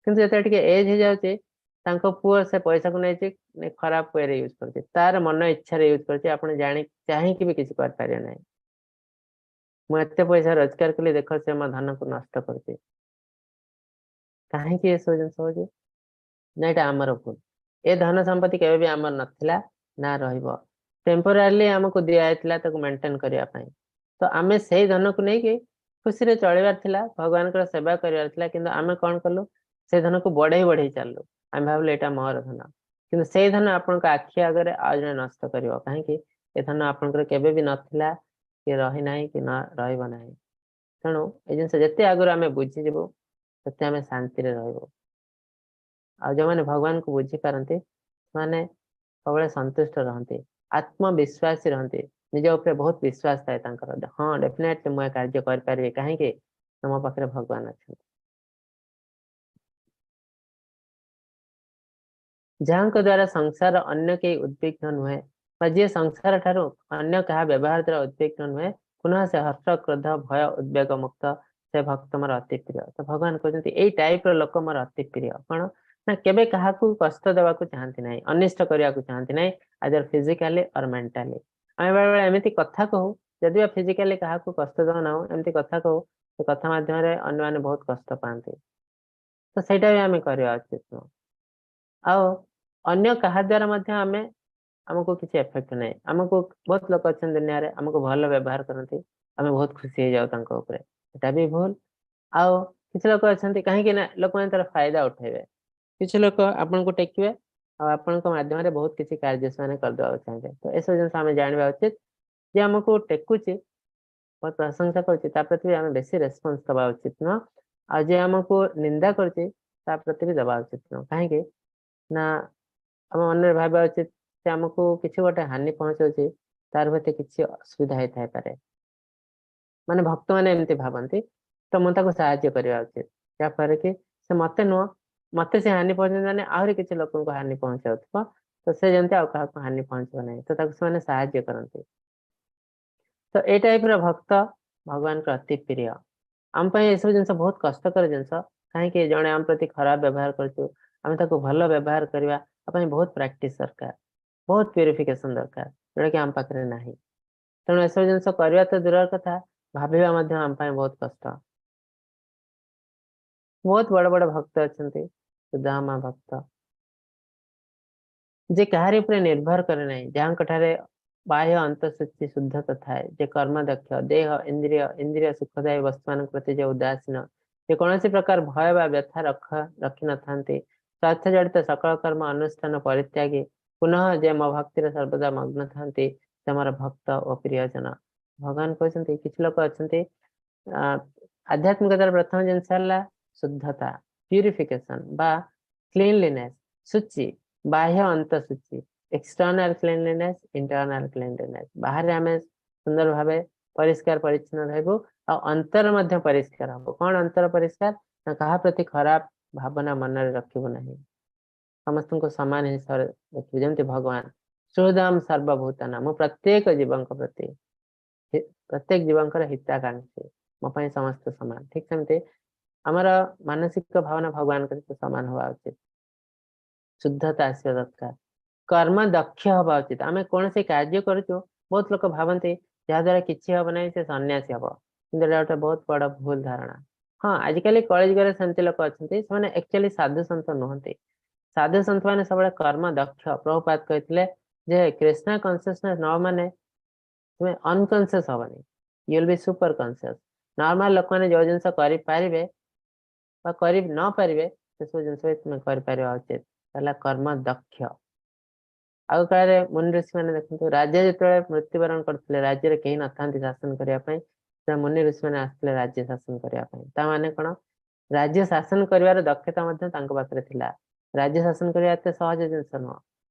କିନ୍ତୁ ଯେତେବେଳେ ଟିକେ ଏଜ ହେଇଯାଉଛି, ତାଙ୍କ ପୁଅ ସେ ପଇସାକୁ ନେଇଛି, ଖରାପ ୱେରେ ୟୁଜ କରୁଛି, ତାର ମନ ଇଚ୍ଛାରେ ୟୁଜ କରୁଛି। ଆପଣ ଜାଣି ଚାହିଁକି ବି କିଛି କରିପାରିବେ ନାହିଁ। ମୁଁ ଏତେ ପଇସା ରୋଜଗାର କଲି, ଦେଖ ସେ ମୋ ଧନକୁ ନଷ୍ଟ କରୁଛି। କାହିଁକି ଏସବୁ ଜିନିଷ ହଉଛି ନା, ଏଇଟା ଆମର ଭୁଲ। ଏ ଧନ ସମ୍ପତ୍ତି କେବେ ବି ଆମର ନଥିଲା ନା ରହିବ। ଟେମ୍ପୋରାରିଲି ଆମକୁ ଦିଆଯାଇଥିଲା ତାକୁ ମେଣ୍ଟେନ କରିବା ପାଇଁ। ତ ଆମେ ସେଇ ଧନକୁ ନେଇକି ଖୁସିରେ ଚଳିବାର ଥିଲା, ଭଗବାନଙ୍କର ସେବା କରିବାର ଥିଲା। କିନ୍ତୁ ଆମେ କଣ କଲୁ? ସେ ଧନକୁ ବଢେଇ ବଢେଇ ଚାଲିଲୁ। ଆମେ ଭାବିଲୁ ଏଇଟା ମୋର ଧନ। କିନ୍ତୁ ସେଇ ଧନ ଆପଣଙ୍କ ଆଖି ଆଗରେ ଆଉ ଜଣେ ନଷ୍ଟ କରିବ। କାହିଁକି? ଏ ଧନ ଆପଣଙ୍କର କେବେ ବି ନଥିଲା କି ରହିନାହିଁ କି ନ ରହିବ ନାହିଁ। ତେଣୁ ଏ ଜିନିଷ ଯେତେ ଆଗରୁ ଆମେ ବୁଝିଯିବୁ, ସେତେ ଆମେ ଶାନ୍ତିରେ ରହିବୁ। ଆଉ ଯୋଉମାନେ ଭଗବାନଙ୍କୁ ବୁଝିପାରନ୍ତି, ସେମାନେ ସବୁବେଳେ ସନ୍ତୁଷ୍ଟ ରହନ୍ତି, ଆତ୍ମବିଶ୍ୱାସୀ ରହନ୍ତି। ନିଜ ଉପରେ ବହୁତ ବିଶ୍ୱାସ ଥାଏ ତାଙ୍କର। ହଁ, ଡେଫିନେଟଲି ମୁଁ ଏ କାର୍ଯ୍ୟ କରିପାରିବି। କାହିଁକି ନା ମୋ ପାଖରେ ଭଗବାନ ଅଛନ୍ତି। ଯାହାଙ୍କ ଦ୍ଵାରା ସଂସାର ଅନ୍ୟ କେହି ଉଦ୍ବିଗ୍ନ ନୁହେଁ ବା ଯିଏ ସଂସାର ଠାରୁ ଅନ୍ୟ କାହା ବ୍ୟବହାର ଦ୍ୱାରା ଉଦ୍ବିଗ୍ନ ନୁହେଁ, ପୁନଃ ସେ ହର୍ଷ, କ୍ରୋଧ, ଭୟ, ଉଦ୍ବେଗ ମୁକ୍ତ, ସେ ଭକ୍ତ ମୋର ଅତି ପ୍ରିୟ। ତ ଭଗବାନ କହୁଛନ୍ତି, ଏଇ ଟାଇପ ର ଲୋକ ମୋର ଅତି ପ୍ରିୟ। କଣ ନା କେବେ କାହାକୁ କଷ୍ଟ ଦେବାକୁ ଚାହାନ୍ତି ନାହିଁ, ଅନିଷ୍ଟ କରିବାକୁ ଚାହାନ୍ତି ନାହିଁ, ଆଇଦର ଫିଜିକାଲି ଅର ମେଣ୍ଟାଲି। ଆମେ ବେଳେ ବେଳେ ଏମିତି କଥା କହୁ, ଯଦି ବା ଫିଜିକାଲି କାହାକୁ କଷ୍ଟ ଦଉନାହୁଁ, ଏମିତି କଥା କହୁ, ସେ କଥା ମାଧ୍ୟମରେ ଅନ୍ୟମାନେ ବହୁତ କଷ୍ଟ ପାଆନ୍ତି। ତ ସେଇଟା ବି ଆମେ କରିବା ଉଚିତ ନୁହଁ। ଆଉ ଅନ୍ୟ କାହା ଦ୍ୱାରା ମଧ୍ୟ ଆମକୁ କିଛି ଏଫେକ୍ଟ ନାହିଁ। ଆମକୁ ବହୁତ ଲୋକ ଅଛନ୍ତି ଦୁନିଆରେ, ଆମକୁ ଭଲ ବ୍ୟବହାର କରନ୍ତି, ଆମେ ବହୁତ ଖୁସି ହେଇଯାଉ ତାଙ୍କ ଉପରେ, ସେଟା ବି ଭୁଲ। ଆଉ କିଛି ଲୋକ ଅଛନ୍ତି, କାହିଁକି ନା ଲୋକମାନେ ତାର ଫାଇଦା ଉଠେଇବେ। କିଛି ଲୋକ ଆପଣଙ୍କୁ ଟେକିବେ ଆଉ ଆପଣଙ୍କ ମାଧ୍ୟମରେ ବହୁତ କିଛି କାର୍ଯ୍ୟ ସେମାନେ କରିଦେବାକୁ ଚାହିଁବେ। ତ ଏସବୁ ଜିନିଷ ଆମେ ଜାଣିବା ଉଚିତ ଯେ ଆମକୁ ଟେକୁଛି, ବହୁତ ପ୍ରଶଂସା କରୁଛି, ତା ପ୍ରତି ବି ଆମେ ବେଶୀ ରେସ୍ପନ୍ସ ଦବା ଉଚିତ ନୁହଁ। ଆଉ ଯିଏ ଆମକୁ ନିନ୍ଦା କରୁଛି, ତା ପ୍ରତି ବି ଦବା ଉଚିତ ନୁହଁ। କାହିଁକି ନା ଆମ ମନରେ ଭାବିବା ଉଚିତ, ସେ ଆମକୁ କିଛି ଗୋଟେ ହାନି ପହଞ୍ଚଉଛି, ତାର ହୁଏତ କିଛି ଅସୁବିଧା ହେଇଥାଇପାରେ। ମାନେ ଭକ୍ତମାନେ ଏମିତି ଭାବନ୍ତି, ତ ମୁଁ ତାକୁ ସାହାଯ୍ୟ କରିବା ଉଚିତ, ଯାହାଫଳରେ କି ସେ ମତେ ନୁହଁ, ମତେ ସେ ହାନି ପହଞ୍ଚେଇ ମାନେ ଆହୁରି କିଛି ଲୋକଙ୍କୁ ହାନି ପହଞ୍ଚାଉଥିବ, ତ ସେ ଯେମିତି ଆଉ କାହାକୁ ହାନି ପହଞ୍ଚିବ ନାହିଁ, ତ ତାକୁ ସେମାନେ ସାହାଯ୍ୟ କରନ୍ତି। ତ ଏଇ ଟାଇପ ର ଭକ୍ତ ଭଗବାନଙ୍କ ଅତି ପ୍ରିୟ। ଆମ ପାଇଁ ଏସବୁ ଜିନିଷ ବହୁତ କଷ୍ଟକର ଜିନିଷ। କାହିଁକି? ଜଣେ ଆମ ପ୍ରତି ଖରାପ ବ୍ୟବହାର କରୁଛୁ, ଆମେ ତାକୁ ଭଲ ବ୍ୟବହାର କରିବା ପାଇଁ ବହୁତ ପ୍ରାକ୍ଟିସ ଦରକାର, ବହୁତ ପ୍ୟୁରିଫିକେସନ ଦରକାର, ଯୋଉଟା କି ଆମ ପାଖରେ ନାହିଁ। ତେଣୁ ଏସବୁ ଜିନିଷ କରିବା ତ ଦୂରର କଥା, ଭାବିବା ମଧ୍ୟ ଆମ ପାଇଁ ବହୁତ କଷ୍ଟ। ବହୁତ ବଡ ବଡ ଭକ୍ତ ଅଛନ୍ତି, ସୁଦାମା ଭକ୍ତ, ଯେ କାହାରି ଉପରେ ନିର୍ଭର କରେ ନାହିଁ, ଯାହାଙ୍କ ଠାରେ ବାହ୍ୟ ଅନ୍ତଃସୂଚି ଶୁଦ୍ଧତା ଥାଏ, ଯେ କର୍ମ ଦକ୍ଷ, ଦେହ, ଇନ୍ଦ୍ରିୟ, ଇନ୍ଦ୍ରିୟ ସୁଖଦାୟୀ ବସ୍ତୁମାନଙ୍କ ପ୍ରତି ଯେ ଉଦାସୀନ, ଯେ କୌଣସି ପ୍ରକାର ଭୟ ବା ବ୍ୟଥା ରଖିନଥାନ୍ତି, ସ୍ୱାର୍ଥ ଜଡ଼ିତ ସକଳ କର୍ମ ଅନୁଷ୍ଠାନ ପରିତ୍ୟାଗୀ, ପୁନଃ ଯେ ମୋ ଭକ୍ତିରେ ସର୍ବଦା ମଗ୍ନ ଥାନ୍ତି, ସେ ମୋର ଭକ୍ତ ଓ ପ୍ରିୟଜନ। ଭଗବାନ କହୁଛନ୍ତି, କିଛି ଲୋକ ଅଛନ୍ତି। ଆଧ୍ୟାତ୍ମିକତାର ପ୍ରଥମ ଜିନିଷ ହେଲା ଶୁଦ୍ଧତା, ପ୍ୟୁରିଫିକେସନ ବା କ୍ଲିନଲିନେସ୍, ଶୁଚି, ବାହ୍ୟ ଅନ୍ତଃଶୁଚି, ଏକ୍ସଟର୍ନାଲ କ୍ଲିନଲିନେସ୍, ଇଣ୍ଟରନାଲ କ୍ଲିନଲିନେସ୍। ବାହାରେ ଆମେ ସୁନ୍ଦର ଭାବେ ପରିଷ୍କାର ପରିଚ୍ଛନ୍ନ ରହିବୁ ଆଉ ଅନ୍ତର ମଧ୍ୟ ପରିଷ୍କାର ହବ। କଣ ଅନ୍ତର ପରିଷ୍କାର ନା କାହା ପ୍ରତି ଖରାପ ଭାବନା ମନରେ ରଖିବୁ ନାହିଁ, ସମସ୍ତଙ୍କୁ ସମାନ ହିସାବରେ ଦେଖିବୁ। ଯେମିତି ଭଗବାନ ସୁହୃଦମ୍ ସର୍ବଭୂତାନାଂ, ମୁଁ ପ୍ରତ୍ୟେକ ଜୀବଙ୍କ ପ୍ରତି, ପ୍ରତ୍ୟେକ ଜୀବଙ୍କର ହିତାକାଂକ୍ଷୀ, ମୋ ପାଇଁ ସମସ୍ତେ ସମାନ। ଠିକ ସେମିତି ଆମର ମାନସିକ ଭାବନା ଭଗବାନଙ୍କ ସହିତ ସମାନ ହବା ଉଚିତ। ଶୁଦ୍ଧତା ଆସିବା ଦରକାର, କର୍ମ ଦକ୍ଷ ହବା ଉଚିତ। ଆମେ କୌଣସି କାର୍ଯ୍ୟ କରୁଛୁ, ବହୁତ ଲୋକ ଭାବନ୍ତି ଯାହାଦ୍ୱାରା କିଛି ହବ ନାହିଁ, ସେ ସନ୍ନ୍ୟାସୀ ହବ। କିନ୍ତୁ ଏଇଟା ଗୋଟେ ବହୁତ ବଡ ଭୁଲ ଧାରଣା। ହଁ, ଆଜିକାଲି କଳିଯୁଗରେ ସେମିତି ଲୋକ ଅଛନ୍ତି, ସେମାନେ ଆକ୍ଚୁଆଲି ସାଧୁ ସନ୍ଥ ନୁହନ୍ତି। ସାଧୁ ସନ୍ଥ ମାନେ ସବୁବେଳେ କର୍ମ ଦକ୍ଷ। ପ୍ରଭୁପାଦ କହିଥିଲେ ଯେ କୃଷ୍ଣ କନସିୟସନେସ ନ ମାନେ ତୁମେ ଅନକନସିୟସ ହବନି, you will be super conscious. Normal ଲୋକମାନେ ଯୋଉ ଜିନିଷ କରିପାରିବେ ବା କରି ନ ପାରିବେ, ସେସବୁ ଜିନିଷ ବି ତୁମେ କରିପାରିବା ଉଚିତ। ହେଲା କର୍ମ ଦକ୍ଷ। ଆଗ କାଳରେ ମୁନି ଋଷି ମାନେ ଦେଖନ୍ତୁ, ରାଜା ଯେତେବେଳେ ମୃତ୍ୟୁବରଣ କରୁଥିଲେ, ରାଜ୍ୟରେ କେହି ନଥାନ୍ତି ଶାସନ କରିବା ପାଇଁ, ମୁନି ଋଷି ମାନେ ଆସିଥିଲେ ରାଜ୍ୟ ଶାସନ କରିବା ପାଇଁ। ତା ମାନେ କଣ? ରାଜ୍ୟ ଶାସନ କରିବାର ଦକ୍ଷତା ମଧ୍ୟ ତାଙ୍କ ପାଖରେ ଥିଲା। ରାଜ୍ୟ ଶାସନ କରିବା ଏତେ ସହଜ ଜିନିଷ ନୁହଁ।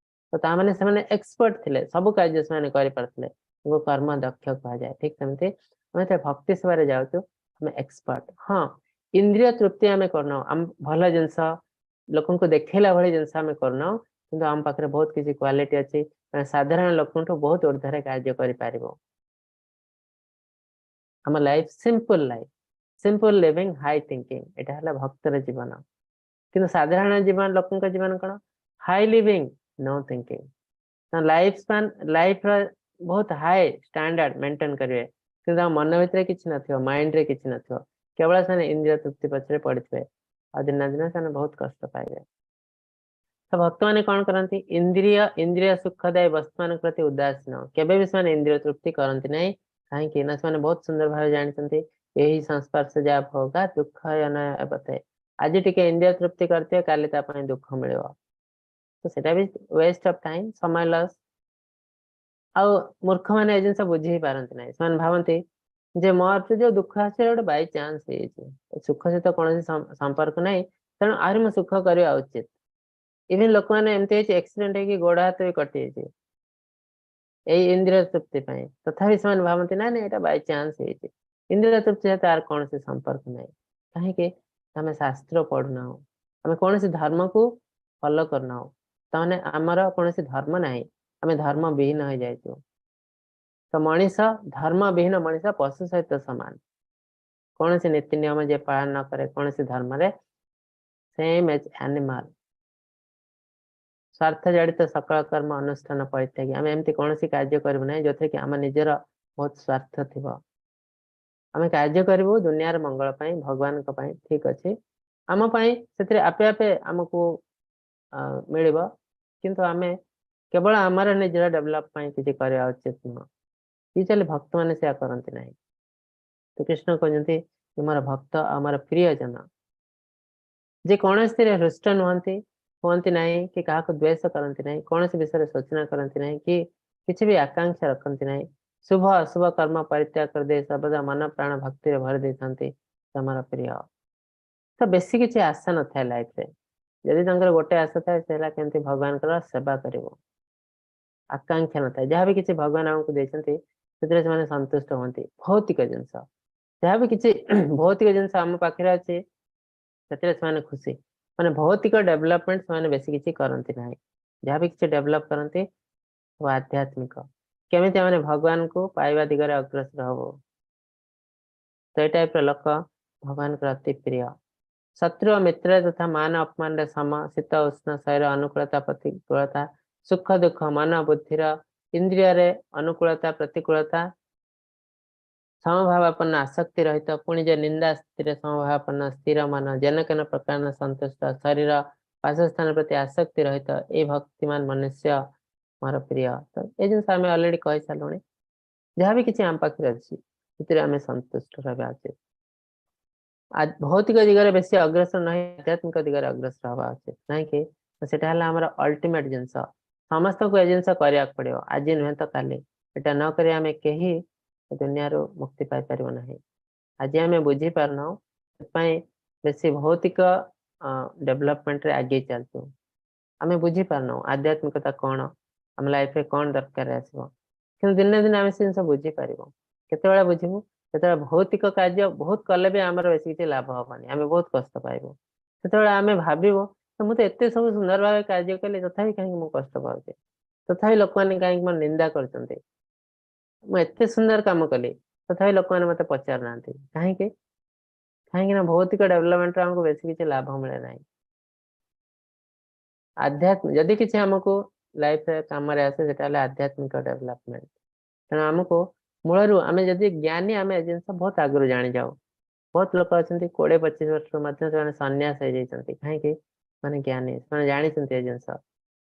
ତ ତା ମାନେ ସେମାନେ ଏକ୍ସପର୍ଟ ଥିଲେ, ସବୁ କାର୍ଯ୍ୟ ସେମାନେ କରିପାରୁଥିଲେ। ତାଙ୍କୁ କର୍ମ ଦକ୍ଷ କୁହାଯାଏ। ଠିକ ସେମିତି ଆମେ ଯେତେବେଳେ ଭକ୍ତି ସେବାରେ ଯାଉଛୁ, ଆମେ ଏକ୍ସପର୍ଟ। ହଁ, ଇନ୍ଦ୍ରିୟ ତୃପ୍ତି ଆମେ କରୁନାହୁଁ, ଆମ ଭଲ ଜିନିଷ ଲୋକଙ୍କୁ ଦେଖେଇଲା ଭଳି ଜିନିଷ ଆମେ କରୁନାହୁଁ, କିନ୍ତୁ ଆମ ପାଖରେ ବହୁତ କିଛି କ୍ୱାଲିଟି ଅଛି, ଆମେ ସାଧାରଣ ଲୋକଙ୍କଠୁ ବହୁତ ଉର୍ଦ୍ଧ୍ୱରେ କାର୍ଯ୍ୟ କରିପାରିବୁ। ଆମ life simple life, simple living, high thinking, ଏଇଟା ହେଲା ଭକ୍ତର ଜୀବନ। କିନ୍ତୁ ସାଧାରଣ ଜୀବନ ଲୋକଙ୍କ ଜୀବନ କଣ? High living, no thinking. Life span, ଲାଇଫର ବହୁତ ହାଇ ଷ୍ଟାଣ୍ଡାର୍ଡ ମେଣ୍ଟେନ କରିବେ, କିନ୍ତୁ ତାଙ୍କ ମନ ଭିତରେ କିଛି ନଥିବ, ମାଇଣ୍ଡରେ କିଛି ନଥିବ, କେବଳ ସେମାନେ ଇନ୍ଦ୍ରିୟ ତୃପ୍ତି ପଛରେ ପଡିଥିବେ। ଆଉ ଦିନେ ନା ଦିନେ ସେମାନେ ବହୁତ କଷ୍ଟ ପାଇବେ। ତ ଭକ୍ତମାନେ କଣ କରନ୍ତି? ଇନ୍ଦ୍ରିୟ ଇନ୍ଦ୍ରିୟ ସୁଖଦାୟୀ ବସ୍ତୁମାନଙ୍କ ପ୍ରତି ଉଦାସୀନ। କେବେ ବି ସେମାନେ ଇନ୍ଦ୍ରିୟ ତୃପ୍ତି କରନ୍ତି ନାହିଁ। କାହିଁକି ନା ସେମାନେ ବହୁତ ସୁନ୍ଦର ଭାବେ ଜାଣିଛନ୍ତି, ଏହି ସଂସ୍ପର୍ଶ ଯାହା ଭୋଗା ଦୁଃଖ ଏବତେ। ଆଜି ଟିକେ ଇନ୍ଦ୍ରିୟ ତୃପ୍ତି କରିଥିବେ, କାଲି ତା ପାଇଁ ଦୁଃଖ ମିଳିବ। ତ ସେଟା ବି ୱେଷ୍ଟ ଅଫ ଟାଇମ, ସମୟ ଲସ୍। ଆଉ ମୂର୍ଖ ମାନେ ଏ ଜିନିଷ ବୁଝି ହିଁ ପାରନ୍ତି ନାହିଁ। ସେମାନେ ଭାବନ୍ତି ଯେ ମୋର ଯୋଉ ଦୁଃଖ ଆସେ, ଗୋଟେ ବାଇ ଚାନ୍ସ ହେଇଯାଇଛି, ସୁଖ ସହିତ କୌଣସି ସମ୍ପର୍କ ନାହିଁ, ତେଣୁ ଆହୁରି ମୁଁ ସୁଖ କରିବା ଉଚିତ। ଇଭେନ ଲୋକମାନେ ଏମିତି ହେଇଛି, ଆକ୍ସିଡେଣ୍ଟ ହେଇକି ଗୋଡ ହାତ ବି କଟି ଯାଇଛି ଏଇ ଇନ୍ଦ୍ରିୟ ତୃପ୍ତି ପାଇଁ। ତଥାପି ସେମାନେ ଭାବନ୍ତି, ନାଇଁ ନାଇଁ, ଏଇଟା ବାଇ ଚାନ୍ସ ହେଇଛି, ଇନ୍ଦ୍ରିୟ ତୃପ୍ତି ସହିତ ତାର କୌଣସି ସମ୍ପର୍କ ନାହିଁ। କାହିଁକି? ଆମେ ଶାସ୍ତ୍ର ପଢୁନାହୁଁ, ଆମେ କୌଣସି ଧର୍ମକୁ ଫଲୋ କରୁନାହୁଁ। ତାମାନେ ଆମର କୌଣସି ଧର୍ମ ନାହିଁ, ଆମେ ଧର୍ମ ବିହୀନ ହେଇଯାଇଛୁ। ତ ମଣିଷ, ଧର୍ମ ବିହୀନ ମଣିଷ ପଶୁ ସହିତ ସମାନ। କୌଣସି ନୀତି ନିୟମ ଯିଏ ପାଳନ ନ କରେ କୌଣସି ଧର୍ମରେ, ସେମ୍ ଏଜ୍ ଆନିମାଲ। ସ୍ୱାର୍ଥ ଜଡ଼ିତ ସକଳ କର୍ମ ଅନୁଷ୍ଠାନ ପରିତ୍ୟାଗୀ। ଆମେ ଏମିତି କୌଣସି କାର୍ଯ୍ୟ କରିବୁ ନାହିଁ ଯୋଉଥିରେ କି ଆମ ନିଜର ବହୁତ ସ୍ୱାର୍ଥ ଥିବ। ଆମେ କାର୍ଯ୍ୟ କରିବୁ ଦୁନିଆର ମଙ୍ଗଳ ପାଇଁ, ଭଗବାନଙ୍କ ପାଇଁ, ଠିକ ଅଛି। ଆମ ପାଇଁ ସେଥିରେ ଆପେ ଆପେ ଆମକୁ ମିଳିବ, କିନ୍ତୁ ଆମେ କେବଳ ଆମର ନିଜର ଡେଭଲପ ପାଇଁ କିଛି କରିବା ଉଚିତ ନୁହଁ। ୟୁଜୁଆଲି ଭକ୍ତମାନେ ସେୟା କରନ୍ତି ନାହିଁ। ତ କୃଷ୍ଣ କହୁଛନ୍ତି ଯେ ମୋର ଭକ୍ତ ଆଉ ମୋର ପ୍ରିୟଜନ ଯେ କୌଣସିଥିରେ ହୃଷ୍ଟ ନୁହନ୍ତି, ହୁଅନ୍ତି ନାହିଁ କି କାହାକୁ ଦ୍ୱେଷ କରନ୍ତି ନାହିଁ, କୌଣସି ବିଷୟରେ ଶୋଚନା କରନ୍ତି ନାହିଁ କି କିଛି ବି ଆକାଂକ୍ଷା ରଖନ୍ତି ନାହିଁ, ଶୁଭ ଅଶୁଭ କର୍ମ ପରିତ୍ୟାଗ କରିଦେଇ ସର୍ବଦା ମନ ପ୍ରାଣ ଭକ୍ତିରେ ଭରି ଦେଇଥାନ୍ତି, ତମର ପ୍ରିୟ। ତ ବେଶୀ କିଛି ଆଶା ନଥାଏ ଲାଇଫରେ। ଯଦି ତାଙ୍କର ଗୋଟେ ଆଶା ଥାଏ, ସେ ହେଲା କେମିତି ଭଗବାନଙ୍କର ସେବା କରିବ। ଆକାଂକ୍ଷା ନଥାଏ। ଯାହା ବି କିଛି ଭଗବାନ ଆମକୁ ଦେଇଛନ୍ତି, ସେଥିରେ ସେମାନେ ସନ୍ତୁଷ୍ଟ ହୁଅନ୍ତି। ଭୌତିକ ଜିନିଷ, ଯାହା ବି କିଛି ଭୌତିକ ଜିନିଷ ଆମ ପାଖରେ ଅଛି, ସେଥିରେ ସେମାନେ ଖୁସି। ମାନେ ଭୌତିକ ଡେଭଲପମେଣ୍ଟ ସେମାନେ ବେଶୀ କିଛି କରନ୍ତି ନାହିଁ। ଯାହା ବି କିଛି ଡେଭଲପ କରନ୍ତି ସବୁ ଆଧ୍ୟାତ୍ମିକ, କେମିତି ଆମେ ଭଗବାନଙ୍କୁ ପାଇବା ଦିଗରେ ଅଗ୍ରସର ହବୁ। ତ ଏଇ ଟାଇପର ଲୋକ ଭଗବାନଙ୍କର ଅତି ପ୍ରିୟ। ଶତ୍ରୁ ଓ ମିତ୍ର ତଥା ମାନ ଅପମାନରେ ସମ, ଶୀତ ଉଷ୍ଣ, ଶରୀର ଅନୁକୂଳତା ପ୍ରତିକୂଳତା, ସୁଖ ଦୁଃଖ, ମନ ବୁଦ୍ଧିର ଇନ୍ଦ୍ରିୟରେ ଅନୁକୂଳତା ପ୍ରତିକୂଳତା, ସମଭାବାପନ୍ନ ଆସକ୍ତି ରହିତ, ପୁଣି ଯେ ନିନ୍ଦା ସ୍ଥିତିରେ ସମଭାବାପନ୍ନ ସ୍ଥିର ମନ, ଯେନ କେନ ପ୍ରକାର ସନ୍ତୁଷ୍ଟ, ଶରୀର ବାସସ୍ଥାନ ପ୍ରତି ଆସକ୍ତି ରହିତ, ଏଇ ଭକ୍ତିମାନ ମନୁଷ୍ୟ ମୋର ପ୍ରିୟ। ତ ଏଇ ଜିନିଷ ଆମେ ଅଲରେଡି କହିସାରିଲୁଣି। ଯାହା ବି କିଛି ଆମ ପାଖରେ ଅଛି, ସେଥିରେ ଆମେ ସନ୍ତୁଷ୍ଟ ରହିବା ଉଚିତ। ଭୌତିକ ଦିଗରେ ବେଶୀ ଅଗ୍ରସର ନାହିଁ, ଆଧ୍ୟାତ୍ମିକ ଦିଗରେ ଅଗ୍ରସର ହବା ଉଚିତ। କାହିଁକି? ସେଟା ହେଲା ଆମର ଅଲ୍ଟିମେଟ ଜିନିଷ। ସମସ୍ତଙ୍କୁ ଏ ଜିନିଷ କରିବାକୁ ପଡିବ, ଆଜି ନୁହେଁ ତ କାଲି। ଏଟା ନ କରି ଆମେ କେହି ଏ ଦୁନିଆରୁ ମୁକ୍ତି ପାଇପାରିବ ନାହିଁ। ଆଜି ଆମେ ବୁଝିପାରୁନାହୁଁ, ସେଥିପାଇଁ ବେଶୀ ଭୌତିକ ଡେଭଲପମେଣ୍ଟରେ ଆଗେଇ ଚାଲିଛୁ। ଆମେ ବୁଝିପାରୁନାହୁଁ ଆଧ୍ୟାତ୍ମିକତା କଣ, ଆମ ଲାଇଫରେ କଣ ଦରକାର ଆସିବ। କିନ୍ତୁ ଦିନେ ଦିନେ ଆମେ ସେ ଜିନିଷ ବୁଝିପାରିବୁ। କେତେବେଳେ ବୁଝିବୁ? ଯେତେବେଳେ ଭୌତିକ କାର୍ଯ୍ୟ ବହୁତ କଲେ ବି ଆମର ବେଶୀ କିଛି ଲାଭ ହବନି, ଆମେ ବହୁତ କଷ୍ଟ ପାଇବୁ। ସେତେବେଳେ ଆମେ ଭାବିବୁ, ମୁଁ ତ ଏତେ ସବୁ ସୁନ୍ଦର ଭାବେ କାର୍ଯ୍ୟ କଲି, ତଥାପି କାହିଁକି ମୁଁ କଷ୍ଟ ପାଉଛି? ତଥାପି ଲୋକମାନେ କାହିଁକି ମୋ ନିନ୍ଦା କରୁଛନ୍ତି? ମୁଁ ଏତେ ସୁନ୍ଦର କାମ କଲି, ତଥାପି ଲୋକମାନେ ମତେ ପଚାରୁନାହାନ୍ତି କାହିଁକି? କାହିଁକି ନା ଭୌତିକ ଡେଭଲପମେଣ୍ଟରେ ଆମକୁ ବେଶୀ କିଛି ଲାଭ ମିଳେ ନାହିଁ। ଆଧ୍ୟାତ୍ମିକ ଯଦି କିଛି ଆମକୁ ଲାଇଫରେ କାମରେ ଆସେ, ସେଟା ହେଲା ଆଧ୍ୟାତ୍ମିକ ଡେଭଲପମେଣ୍ଟ। ତେଣୁ ଆମକୁ ମୂଳରୁ, ଆମେ ଯଦି ଜ୍ଞାନୀ, ଆମେ ଏ ଜିନିଷ ବହୁତ ଆଗରୁ ଜାଣିଯାଉ। ବହୁତ ଲୋକ ଅଛନ୍ତି, 20-25 ବର୍ଷରୁ ମଧ୍ୟ ସେମାନେ ସନ୍ନ୍ୟାସ ହେଇଯାଇଛନ୍ତି। କାହିଁକି? ମାନେ ଜ୍ଞାନୀ, ସେମାନେ ଜାଣିଛନ୍ତି ଏ ଜିନିଷ।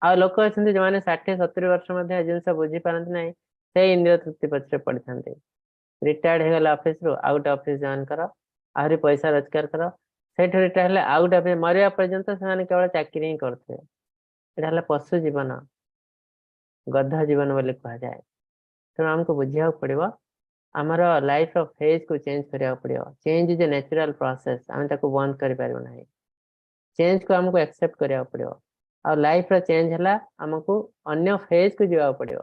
ଆଉ ଲୋକ ଅଛନ୍ତି ଯୋଉମାନେ 60-70 ବର୍ଷ ମଧ୍ୟ ଏ ଜିନିଷ ବୁଝିପାରନ୍ତି ନାହିଁ, ସେଇ ଇନ୍ଦ୍ରିୟ ତୃପ୍ତି ପଛରେ ପଡିଥାନ୍ତି। ରିଟାୟାର୍ଡ ହେଇଗଲା ଅଫିସରୁ, ଆଉ ଗୋଟେ ଅଫିସ ଜଏନ କର, ଆହୁରି ପଇସା ରୋଜଗାର କର। ସେଇଠୁ ରିଟାୟାର ହେଲେ ଆଉ ଗୋଟେ ଅଫିସ, ମରିବା ପର୍ଯ୍ୟନ୍ତ ସେମାନେ କେବଳ ଚାକିରି ହିଁ କରୁଥିବେ। ଏଇଟା ହେଲା ପଶୁ ଜୀବନ, ଗଧ ଜୀବନ ବୋଲି କୁହାଯାଏ। ତେଣୁ ଆମକୁ ବୁଝିବାକୁ ପଡିବ, ଆମର ଲାଇଫ ର ଫେଜ କୁ ଚେଞ୍ଜ କରିବାକୁ ପଡିବ। Change is a natural process. ଆମେ ତାକୁ ବନ୍ଦ କରିପାରିବୁ ନାହିଁ। ଚେଞ୍ଜ କୁ ଆମକୁ ଆକ୍ସେପ୍ଟ କରିବାକୁ ପଡିବ। ଆଉ ଲାଇଫ ର ଚେଞ୍ଜ ହେଲା ଆମକୁ ଅନ୍ୟ ଫେଜ କୁ ଯିବାକୁ ପଡିବ।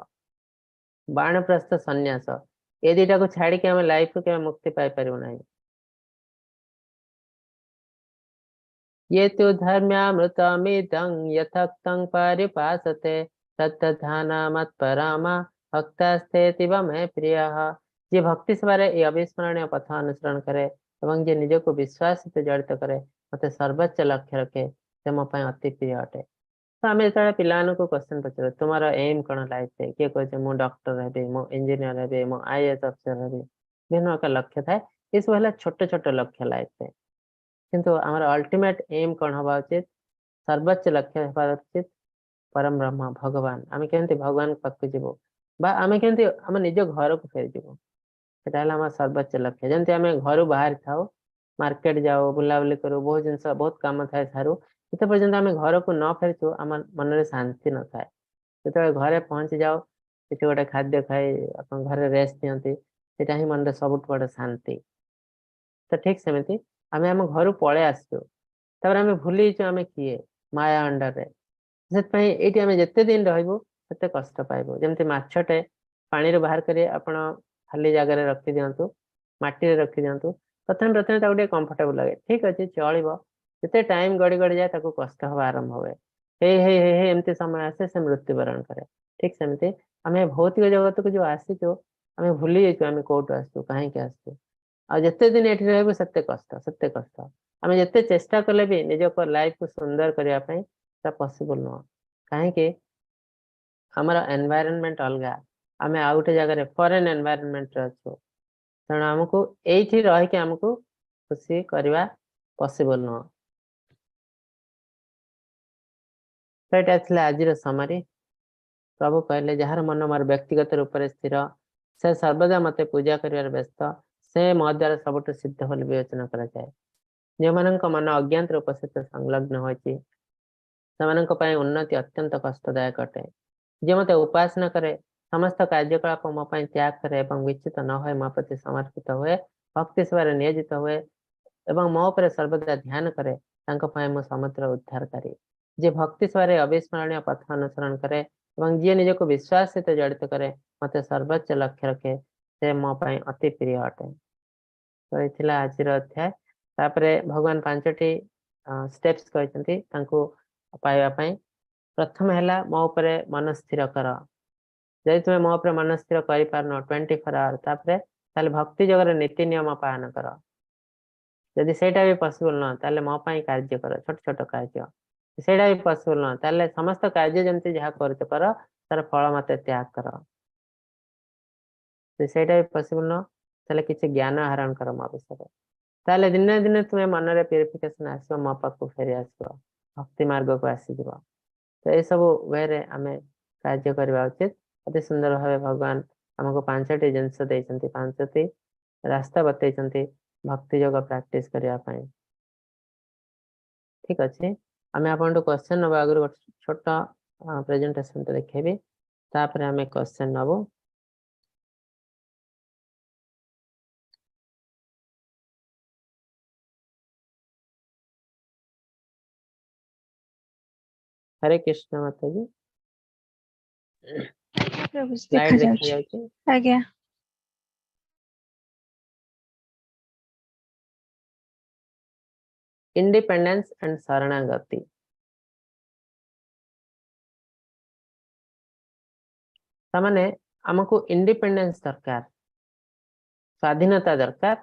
ବାଣପ୍ରସ୍ଥ, ସନ୍ନ୍ୟାସ, ଏ ଦିଟାକୁ ଛାଡିକି ଆମେ ଲାଇଫ ରୁ କେବେ ମୁକ୍ତି ପାଇପାରିବୁ ନାହିଁ। ये तु धर्म्यामृतमिदं यथोक्तं पर्युपासते श्रद्दधाना मत्परमा ଭକ୍ତାସ୍ତେତିବ ମେ ପ୍ରିୟଃ। ଯିଏ ଭକ୍ତି ସେବାରେ ଏଇ ଅବିସ୍ମରଣୀୟ ପଥ ଅନୁସରଣ କରେ ଏବଂ ଯିଏ ନିଜକୁ ବିଶ୍ୱାସ ସହିତ ଜଡ଼ିତ କରେ, ମତେ ସର୍ବୋଚ୍ଚ ଲକ୍ଷ୍ୟ ରଖେ, ସେ ମୋ ପାଇଁ ଅତି ପ୍ରିୟ ଅଟେ। ତ ଆମେ ଯେତେବେଳେ ପିଲାମାନଙ୍କୁ କ୍ୱେଶ୍ଚନ ପଚାରୁ, ତୁମର ଏମ୍ କଣ ଲାଇଫରେ? କିଏ କହୁଛି ମୁଁ ଡକ୍ଟର ହେବି, ମୁଁ ଇଞ୍ଜିନିୟର ହେବି, ମୁଁ ଆଇଏଏସ୍ ଅଫିସର ହେବି। ବିଭିନ୍ନ ପ୍ରକାର ଲକ୍ଷ୍ୟ ଥାଏ। ଏସବୁ ହେଲା ଛୋଟ ଛୋଟ ଲକ୍ଷ୍ୟ ଲାଇଫରେ। କିନ୍ତୁ ଆମର ଅଲ୍ଟିମେଟ୍ ଏମ୍ କଣ ହବା ଉଚିତ? ସର୍ବୋଚ୍ଚ ଲକ୍ଷ୍ୟ ହେବା ଉଚିତ ପରମ ବ୍ରହ୍ମ ଭଗବାନ। ଆମେ କେମିତି ଭଗବାନଙ୍କ ପାଖକୁ ଯିବୁ ବା ଆମେ କେମିତି ଆମ ନିଜ ଘରକୁ ଫେରିଯିବୁ, ସେଟା ହେଲା ଆମର ସର୍ବୋଚ୍ଚ ଲକ୍ଷ୍ୟ। ଯେମିତି ଆମେ ଘରୁ ବାହାରି ଥାଉ, ମାର୍କେଟ ଯାଉ, ବୁଲାବୁଲି କରୁ, ବହୁତ ଜିନିଷ ବହୁତ କାମ ଥାଏ ସାରୁ, ଯେତେ ପର୍ଯ୍ୟନ୍ତ ଆମେ ଘରକୁ ନ ଫେରିଛୁ ଆମ ମନରେ ଶାନ୍ତି ନଥାଏ। ଯେତେବେଳେ ଘରେ ପହଞ୍ଚି ଯାଉ, କିଛି ଗୋଟେ ଖାଦ୍ୟ ଖାଇ ଆପଣ ଘରେ ରେଷ୍ଟ ନିଅନ୍ତି, ସେଇଟା ହିଁ ମନରେ ସବୁଠୁ ବଡ ଶାନ୍ତି। ତ ଠିକ ସେମିତି ଆମେ ଆମ ଘରୁ ପଳେଇ ଆସିଛୁ, ତାପରେ ଆମେ ଭୁଲି ଯାଇଛୁ ଆମେ କିଏ, ମାୟା ଅଣ୍ଡରରେ। ସେଥିପାଇଁ ଏଇଠି ଆମେ ଯେତେ ଦିନ ରହିବୁ ସେତେ କଷ୍ଟ ପାଇବୁ। ଯେମିତି ମାଛଟେ ପାଣିରୁ ବାହାର କରି ଆପଣ ଖାଲି ଜାଗାରେ ରଖିଦିଅନ୍ତୁ, ମାଟିରେ ରଖିଦିଅନ୍ତୁ, ପ୍ରଥମେ ପ୍ରଥମେ ତାକୁ ଟିକେ କମ୍ଫର୍ଟେବଲ ଲାଗେ, ଠିକ ଅଛି ଚଳିବ। ଯେତେ ଟାଇମ ଗଡି ଗଡି ଯାଏ ତାକୁ କଷ୍ଟ ହବା ଆରମ୍ଭ ହୁଏ, ହେଇ ହେଇ ହେଇ ହେଇ ଏମିତି ସମୟ ଆସେ ସେ ମୃତ୍ୟୁବରଣ କରେ। ଠିକ ସେମିତି ଆମେ ଭୌତିକ ଜଗତକୁ ଯୋଉ ଆସିଛୁ, ଆମେ ଭୁଲି ଯାଇଛୁ ଆମେ କୋଉଠୁ ଆସିଛୁ, କାହିଁକି ଆସିଛୁ। ଆଉ ଯେତେ ଦିନ ଏଠି ରହିବୁ ସେତେ କଷ୍ଟ, ସେତେ କଷ୍ଟ। ଆମେ ଯେତେ ଚେଷ୍ଟା କଲେ ବି ନିଜ ଲାଇଫକୁ ସୁନ୍ଦର କରିବା ପାଇଁ ସେଟା ପସିବଲ ନୁହଁ। କାହିଁକି? ଆମର ଏନଭାଇରନମେଣ୍ଟ ଅଲଗା, ଆମେ ଆଉ ଗୋଟେ ଜାଗାରେ ଫରେନ୍ ଏନଭାଇରନମେଣ୍ଟରେ ଅଛୁ। ତେଣୁ ଆମକୁ ଏଇଠି ରହିକି ଆମକୁ ଖୁସି କରିବା ପସିବଲ ନୁହଁ। ତ ଏଇଟା ଥିଲା ଆଜିର ସମାରି। ପ୍ରଭୁ କହିଲେ, ଯାହାର ମନ ମୋର ବ୍ୟକ୍ତିଗତ ରୂପରେ ସ୍ଥିର, ସେ ସର୍ବଦା ମତେ ପୂଜା କରିବାରେ ବ୍ୟସ୍ତ, ସେ ମୋ ଦ୍ୱାରା ସବୁଠୁ ସିଦ୍ଧ ବୋଲି ବିବେଚନା କରାଯାଏ। ଯେଉଁମାନଙ୍କ ମନ ଅଜ୍ଞାତ ରୂପ ସହିତ ସଂଲଗ୍ନ ହୋଇଛି, ସେମାନଙ୍କ ପାଇଁ ଉନ୍ନତି ଅତ୍ୟନ୍ତ କଷ୍ଟଦାୟକ ଅଟେ। ଯିଏ ମତେ ଉପାସନା କରେ, ସମସ୍ତ କାର୍ଯ୍ୟକଳାପ ମୋ ପାଇଁ ତ୍ୟାଗ କରେ ଏବଂ ବିଚ୍ୟୁତ ନ ହୋଇ ମୋ ପ୍ରତି ସମର୍ପିତ ହୁଏ, ଭକ୍ତି ସେବାରେ ନିୟୋଜିତ ହୁଏ ଏବଂ ମୋ ଉପରେ ସର୍ବଦା ଧ୍ୟାନ କରେ, ତାଙ୍କ ପାଇଁ ମୁଁ ସମୁଦ୍ର ଉଦ୍ଧାରକାରୀ। ଯିଏ ଭକ୍ତି ସେବାରେ ଅବିସ୍ମରଣୀୟ ପଥ ଅନୁସରଣ କରେ ଏବଂ ଯିଏ ନିଜକୁ ବିଶ୍ୱାସ ସହିତ ଜଡ଼ିତ କରେ, ମତେ ସର୍ବୋଚ୍ଚ ଲକ୍ଷ୍ୟ ରଖେ, ସେ ମୋ ପାଇଁ ଅତି ପ୍ରିୟ ଅଟେ। ତ ଏ ଥିଲା ଆଜିର ଅଧ୍ୟାୟ। ତାପରେ ଭଗବାନ 5ଟି ଷ୍ଟେପ୍ସ କହିଛନ୍ତି ତାଙ୍କୁ ପାଇବା ପାଇଁ। ପ୍ରଥମ ହେଲା ମୋ ଉପରେ ମନ ସ୍ଥିର କର। ଯଦି ତୁମେ ମୋ ଉପରେ ମନ ସ୍ଥିର କରିପାରୁନ 24 ଆୱାର, ତାପରେ ତାହେଲେ ଭକ୍ତି ଯୋଗର ନୀତି ନିୟମ ପାଳନ କର। ଯଦି ସେଇଟା ବି ପସିବଲ ନୁହଁ, ତାହେଲେ ମୋ ପାଇଁ କାର୍ଯ୍ୟ କର, ଛୋଟ ଛୋଟ କାର୍ଯ୍ୟ। ସେଇଟା ବି ପସିବଲ ନୁହଁ, ତାହେଲେ ସମସ୍ତ କାର୍ଯ୍ୟ ଯେମିତି ଯାହା କରୁଛ କର, ତାର ଫଳ ମତେ ତ୍ୟାଗ କର। ଯଦି ସେଇଟା ବି ପସିବଲ ନୁହଁ, ତାହେଲେ କିଛି ଜ୍ଞାନ ଆହରଣ କର ମୋ ବିଷୟରେ। ତାହେଲେ ଦିନେ ଦିନେ ତୁମେ ମନରେ ପ୍ୟୁରିଫିକେସନ ଆସିବ, ମୋ ପାଖକୁ ଫେରି ଆସିବ, ଭକ୍ତି ମାର୍ଗକୁ ଆସିଯିବ। ତ ଏସବୁ ୱେରେ ଆମେ କାର୍ଯ୍ୟ କରିବା ଉଚିତ। ଅତି ସୁନ୍ଦର ଭାବେ ଭଗବାନ ଆମକୁ 5ଟି ଜିନିଷ ଦେଇଛନ୍ତି, 5ଟି ରାସ୍ତା ବତେଇଛନ୍ତି ଭକ୍ତି ଯୋଗ ପ୍ରାକ୍ଟିସ କରିବା ପାଇଁ। ଠିକ ଅଛି, ଆମେ ଆପଣଙ୍କଠୁ କ୍ୱେଶ୍ଚନ ନବା ଆଗରୁ ଗୋଟେ ଛୋଟ ପ୍ରେଜେଣ୍ଟେସନ ଟେ ଦେଖେଇବି, ତାପରେ ଆମେ କ୍ୱେଶ୍ଚନ ନବୁ। ହରେ କୃଷ୍ଣ ମାତାଜୀ। ପ୍ରଭୁ, ସ୍ଲାଇଡ୍ ଦେଖାଯାଉଛି। ଦେଖାଯାଉଛି? ଆଜ୍ଞା। ଇଣ୍ଡିପେଣ୍ଡେନ୍ସ ଆଣ୍ଡ ଶରଣାଗତି। ତାମାନେ ଆମକୁ ଇଣ୍ଡିପେଣ୍ଡେନ୍ସ ଦରକାର, ସ୍ୱାଧୀନତା ଦରକାର,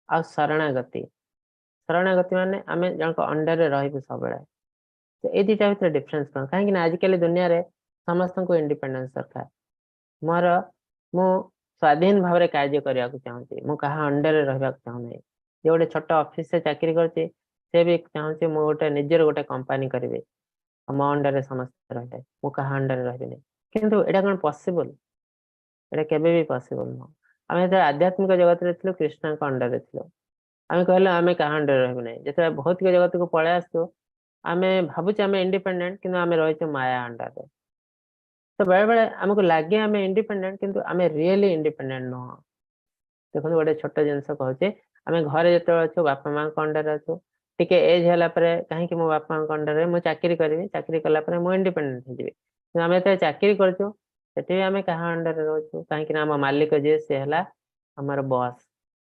ଆଉ ଶରଣାଗତି। ଶରଣାଗତି ମାନେ ଆମେ ଜଣଙ୍କ ଅଣ୍ଡରରେ ରହିବୁ ସବୁବେଳେ। ତ ଏଇ ଦିଟା ଭିତରେ ଡିଫରେନ୍ସ କଣ? କାହିଁକି ନା ଆଜିକାଲି ଦୁନିଆରେ ସମସ୍ତଙ୍କୁ ଇଣ୍ଡିପେଣ୍ଡେନ୍ସ ଦରକାର। ମୁଁ ସ୍ୱାଧୀନ ଭାବରେ କାର୍ଯ୍ୟ କରିବାକୁ ଚାହୁଁଛି, ମୁଁ କାହା ଅଣ୍ଡରରେ ରହିବାକୁ ଚାହୁଁନାହିଁ। ଯିଏ ଗୋଟେ ଛୋଟ ଅଫିସରେ ଚାକିରି କରୁଛି, ସେ ବି ଚାହୁଁଛି ମୁଁ ଗୋଟେ ନିଜର ଗୋଟେ କମ୍ପାନୀ କରିବି, ମୋ ଅଣ୍ଡରରେ ସମସ୍ତେ ରହିବେ, ମୁଁ କାହା ଅଣ୍ଡରରେ ରହିବିନି। କିନ୍ତୁ ଏଇଟା କଣ ପସିବଲ? ଏଇଟା କେବେ ବି ପସିବଲ ନୁହଁ। ଆମେ ଯେତେବେଳେ ଆଧ୍ୟାତ୍ମିକ ଜଗତରେ ଥିଲୁ, କୃଷ୍ଣଙ୍କ ଅଣ୍ଡରରେ ଥିଲୁ, ଆମେ କହିଲୁ ଆମେ କାହା ଅଣ୍ଡରରେ ରହିବୁ ନାହିଁ। ଯେତେବେଳେ ଭୌତିକ ଜଗତକୁ ପଳେଇ ଆସୁ, ଆମେ ଭାବୁଛେ ଆମେ ଇଣ୍ଡିପେଣ୍ଡେଣ୍ଟ, କିନ୍ତୁ ଆମେ ରହିଛୁ ମାୟା ଅଣ୍ଡରରେ। ତ ବେଳେବେଳେ ଆମକୁ ଲାଗେ ଆମେ ଇଣ୍ଡିପେଣ୍ଡେଣ୍ଟ, କିନ୍ତୁ ଆମେ ରିଏଲି ଇଣ୍ଡିପେଣ୍ଡେଣ୍ଟ ନୁହଁ। ଦେଖନ୍ତୁ, ଗୋଟେ ଛୋଟ ଜିନିଷ କହୁଛି, ଆମେ ଘରେ ଯେତେବେଳେ ଅଛୁ ବାପା ମାଙ୍କ ଅଣ୍ଡରରେ ଅଛୁ, ଟିକେ ଏଜ୍ ହେଲା ପରେ କାହିଁକି ମୋ ବାପା ମାଙ୍କ ଅଣ୍ଡରରେ, ମୁଁ ଚାକିରି କରିବି, ଚାକିରି କଲା ପରେ ମୁଁ ଇଣ୍ଡିପେଣ୍ଡେଣ୍ଟ ହେଇଯିବି। କିନ୍ତୁ ଆମେ ଯେତେବେଳେ ଚାକିରି କରୁଛୁ, ସେଠି ବି ଆମେ କାହା ଅଣ୍ଡରରେ ରହୁଛୁ? କାହିଁକି ନା ଆମ ମାଲିକ ଯିଏ, ସେ ହେଲା ଆମର ବସ୍।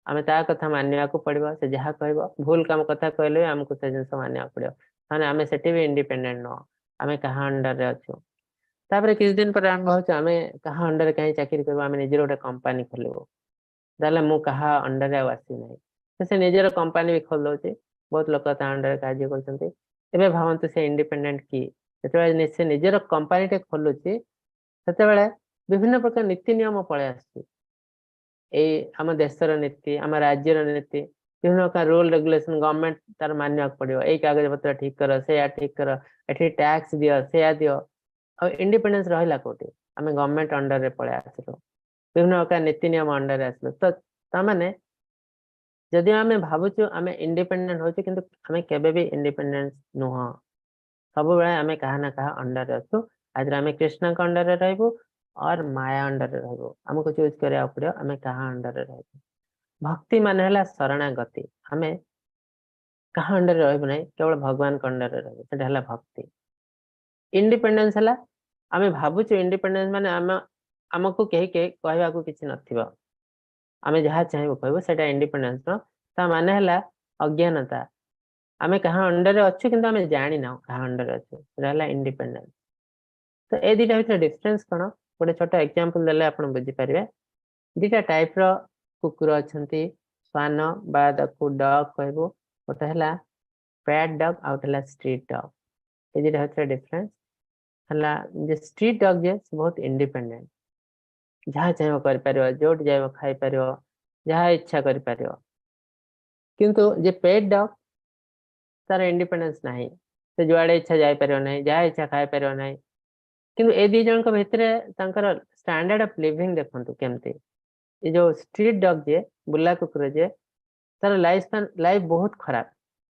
ଆମେ ତା କଥା ମାନିବାକୁ ପଡିବ, ସେ ଯାହା କହିବ, ଭୁଲ କାମ କଥା କହିଲେ ବି ଆମକୁ ସେ ଜିନିଷ ମାନିବାକୁ ପଡିବ। ମାନେ ଆମେ ସେଠି ବି ଇଣ୍ଡିପେଣ୍ଡେଣ୍ଟ ନୁହଁ, ଆମେ କାହା ଅଣ୍ଡରରେ ଅଛୁ। ତାପରେ କିଛି ଦିନ ପରେ ଆମେ ଭାବୁଛୁ ଆମେ କାହା ଅଣ୍ଡରରେ କାହିଁ ଚାକିରି କରିବୁ, ଆମେ ନିଜର ଗୋଟେ କମ୍ପାନୀ ଖୋଲିବୁ, ତାହେଲେ ମୁଁ କାହା ଅଣ୍ଡରରେ ଆଉ ଆସିବି ନାହିଁ। ତ ସେ ନିଜର କମ୍ପାନୀ ବି ଖୋଲି ଦଉଛି, ବହୁତ ଲୋକ ତା ଅଣ୍ଡରରେ କାର୍ଯ୍ୟ କରୁଛନ୍ତି। ଏବେ ଭାବନ୍ତୁ ସେ ଇଣ୍ଡିପେଣ୍ଡେଣ୍ଟ କି? ଯେତେବେଳେ ସେ ନିଜର କମ୍ପାନୀଟେ ଖୋଲୁଛି, ସେତେବେଳେ ବିଭିନ୍ନ ପ୍ରକାର ନୀତି ନିୟମ ପଳେଇ ଆସୁଛି। ଏଇ ଆମ ଦେଶର ନୀତି, ଆମ ରାଜ୍ୟର ନୀତି, ବିଭିନ୍ନ ପ୍ରକାର ରୁଲ ରେଗୁଲେସନ ଗଭର୍ଣମେଣ୍ଟ ତାର ମାନିବାକୁ ପଡିବ, ଏଇ କାଗଜ ପତ୍ର ଠିକ କର, ସେଇଆ ଠିକ କର, ଏଠି ଟ୍ୟାକ୍ସ ଦିଅ, ସେଇଆ ଦିଅ। ଆଉ ଇଣ୍ଡିପେଣ୍ଡେନ୍ସ ରହିଲା କୋଉଠି? ଆମେ ଗଭର୍ଣମେଣ୍ଟ ଅଣ୍ଡରରେ ପଳେଇ ଆସିଲୁ, ବିଭିନ୍ନ ପ୍ରକାର ନୀତି ନିୟମ ଅଣ୍ଡରରେ ଆସିଲୁ। ତ ତାମାନେ ଯଦି ଆମେ ଭାବୁଛୁ ଆମେ ଇଣ୍ଡିପେଣ୍ଡେଣ୍ଟ ହଉଛୁ, କିନ୍ତୁ ଆମେ କେବେ ବି ଇଣ୍ଡିପେଣ୍ଡେଣ୍ଟ ନୁହଁ। ସବୁବେଳେ ଆମେ କାହା ନା କାହା ଅଣ୍ଡରରେ ଅଛୁ। ଆଇଦର ଆମେ କୃଷ୍ଣଙ୍କ ଅଣ୍ଡରରେ ରହିବୁ ଅର୍ ମାୟା ଅଣ୍ଡରରେ ରହିବୁ। ଆମକୁ ଚୁଜ୍ କରିବାକୁ ପଡିବ ଆମେ କାହା ଅଣ୍ଡରରେ ରହିବୁ। ଭକ୍ତି ମାନେ ହେଲା ଶରଣାଗତି। ଆମେ କାହା ଅଣ୍ଡରରେ ରହିବୁ ନାହିଁ, କେବଳ ଭଗବାନଙ୍କ ଅଣ୍ଡରରେ ରହିବୁ, ସେଟା ହେଲା ଭକ୍ତି। ଇଣ୍ଡିପେଣ୍ଡେନ୍ସ ହେଲା ଆମେ ଭାବୁଛୁ ଇଣ୍ଡିପେଣ୍ଡେନ୍ସ ମାନେ ଆମକୁ କେହି କେହି କହିବାକୁ କିଛି ନଥିବ, ଆମେ ଯାହା ଚାହିଁବୁ କହିବୁ, ସେଇଟା ଇଣ୍ଡିପେଣ୍ଡେନ୍ସ ନୁହଁ। ତା ମାନେ ହେଲା ଅଜ୍ଞାନତା। ଆମେ କାହା ଅଣ୍ଡରରେ ଅଛୁ କିନ୍ତୁ ଆମେ ଜାଣିନାହୁଁ କାହା ଅଣ୍ଡରରେ ଅଛୁ, ସେଟା ହେଲା ଇଣ୍ଡିପେଣ୍ଡେନ୍ସ। ତ ଏ ଦିଟା ଭିତରେ ଡିଫରେନ୍ସ କଣ? ଗୋଟେ ଛୋଟ ଏକ୍ଜାମ୍ପଲ ଦେଲେ ଆପଣ ବୁଝିପାରିବେ। ଦିଟା ଟାଇପ ର କୁକୁର ଅଛନ୍ତି, ଶ୍ୱାନ ବା ତାକୁ ଡଗ୍ କହିବୁ। ଗୋଟେ ହେଲା ପେଟ୍ ଡଗ୍, ଆଉ ଗୋଟେ ହେଲା ଷ୍ଟ୍ରିଟ୍ ଡଗ୍। ଏ ଦିଟା ଭିତରେ ଡିଫରେନ୍ସ ହେଲା ଯେ ଷ୍ଟ୍ରିଟ୍ ଡଗ୍ ଯେ ସେ ବହୁତ ଇଣ୍ଡିପେଣ୍ଡେଣ୍ଟ, ଯାହା ଚାହିଁବ କରିପାରିବ, ଯୋଉଠି ଯାଇବ ଖାଇପାରିବ, ଯାହା ଇଚ୍ଛା କରିପାରିବ। କିନ୍ତୁ ଯେ ପେଟ୍ ଡଗ୍ ତାର ଇଣ୍ଡିପେଣ୍ଡେନ୍ସ ନାହିଁ, ସେ ଯୁଆଡେ ଇଚ୍ଛା ଯାଇପାରିବ ନାହିଁ, ଯାହା ଇଚ୍ଛା ଖାଇପାରିବ ନାହିଁ। କିନ୍ତୁ ଏ ଦି ଜଣଙ୍କ ଭିତରେ ତାଙ୍କର ଷ୍ଟାଣ୍ଡାର୍ଡ ଅଫ ଲିଭିଂ ଦେଖନ୍ତୁ କେମିତି। ଏ ଯୋଉ ଷ୍ଟ୍ରିଟ୍ ଡଗ୍ ଯିଏ, ବୁଲା କୁକୁର ଯିଏ, ତାର ଲାଇଫ ଲାଇଫ ବହୁତ ଖରାପ।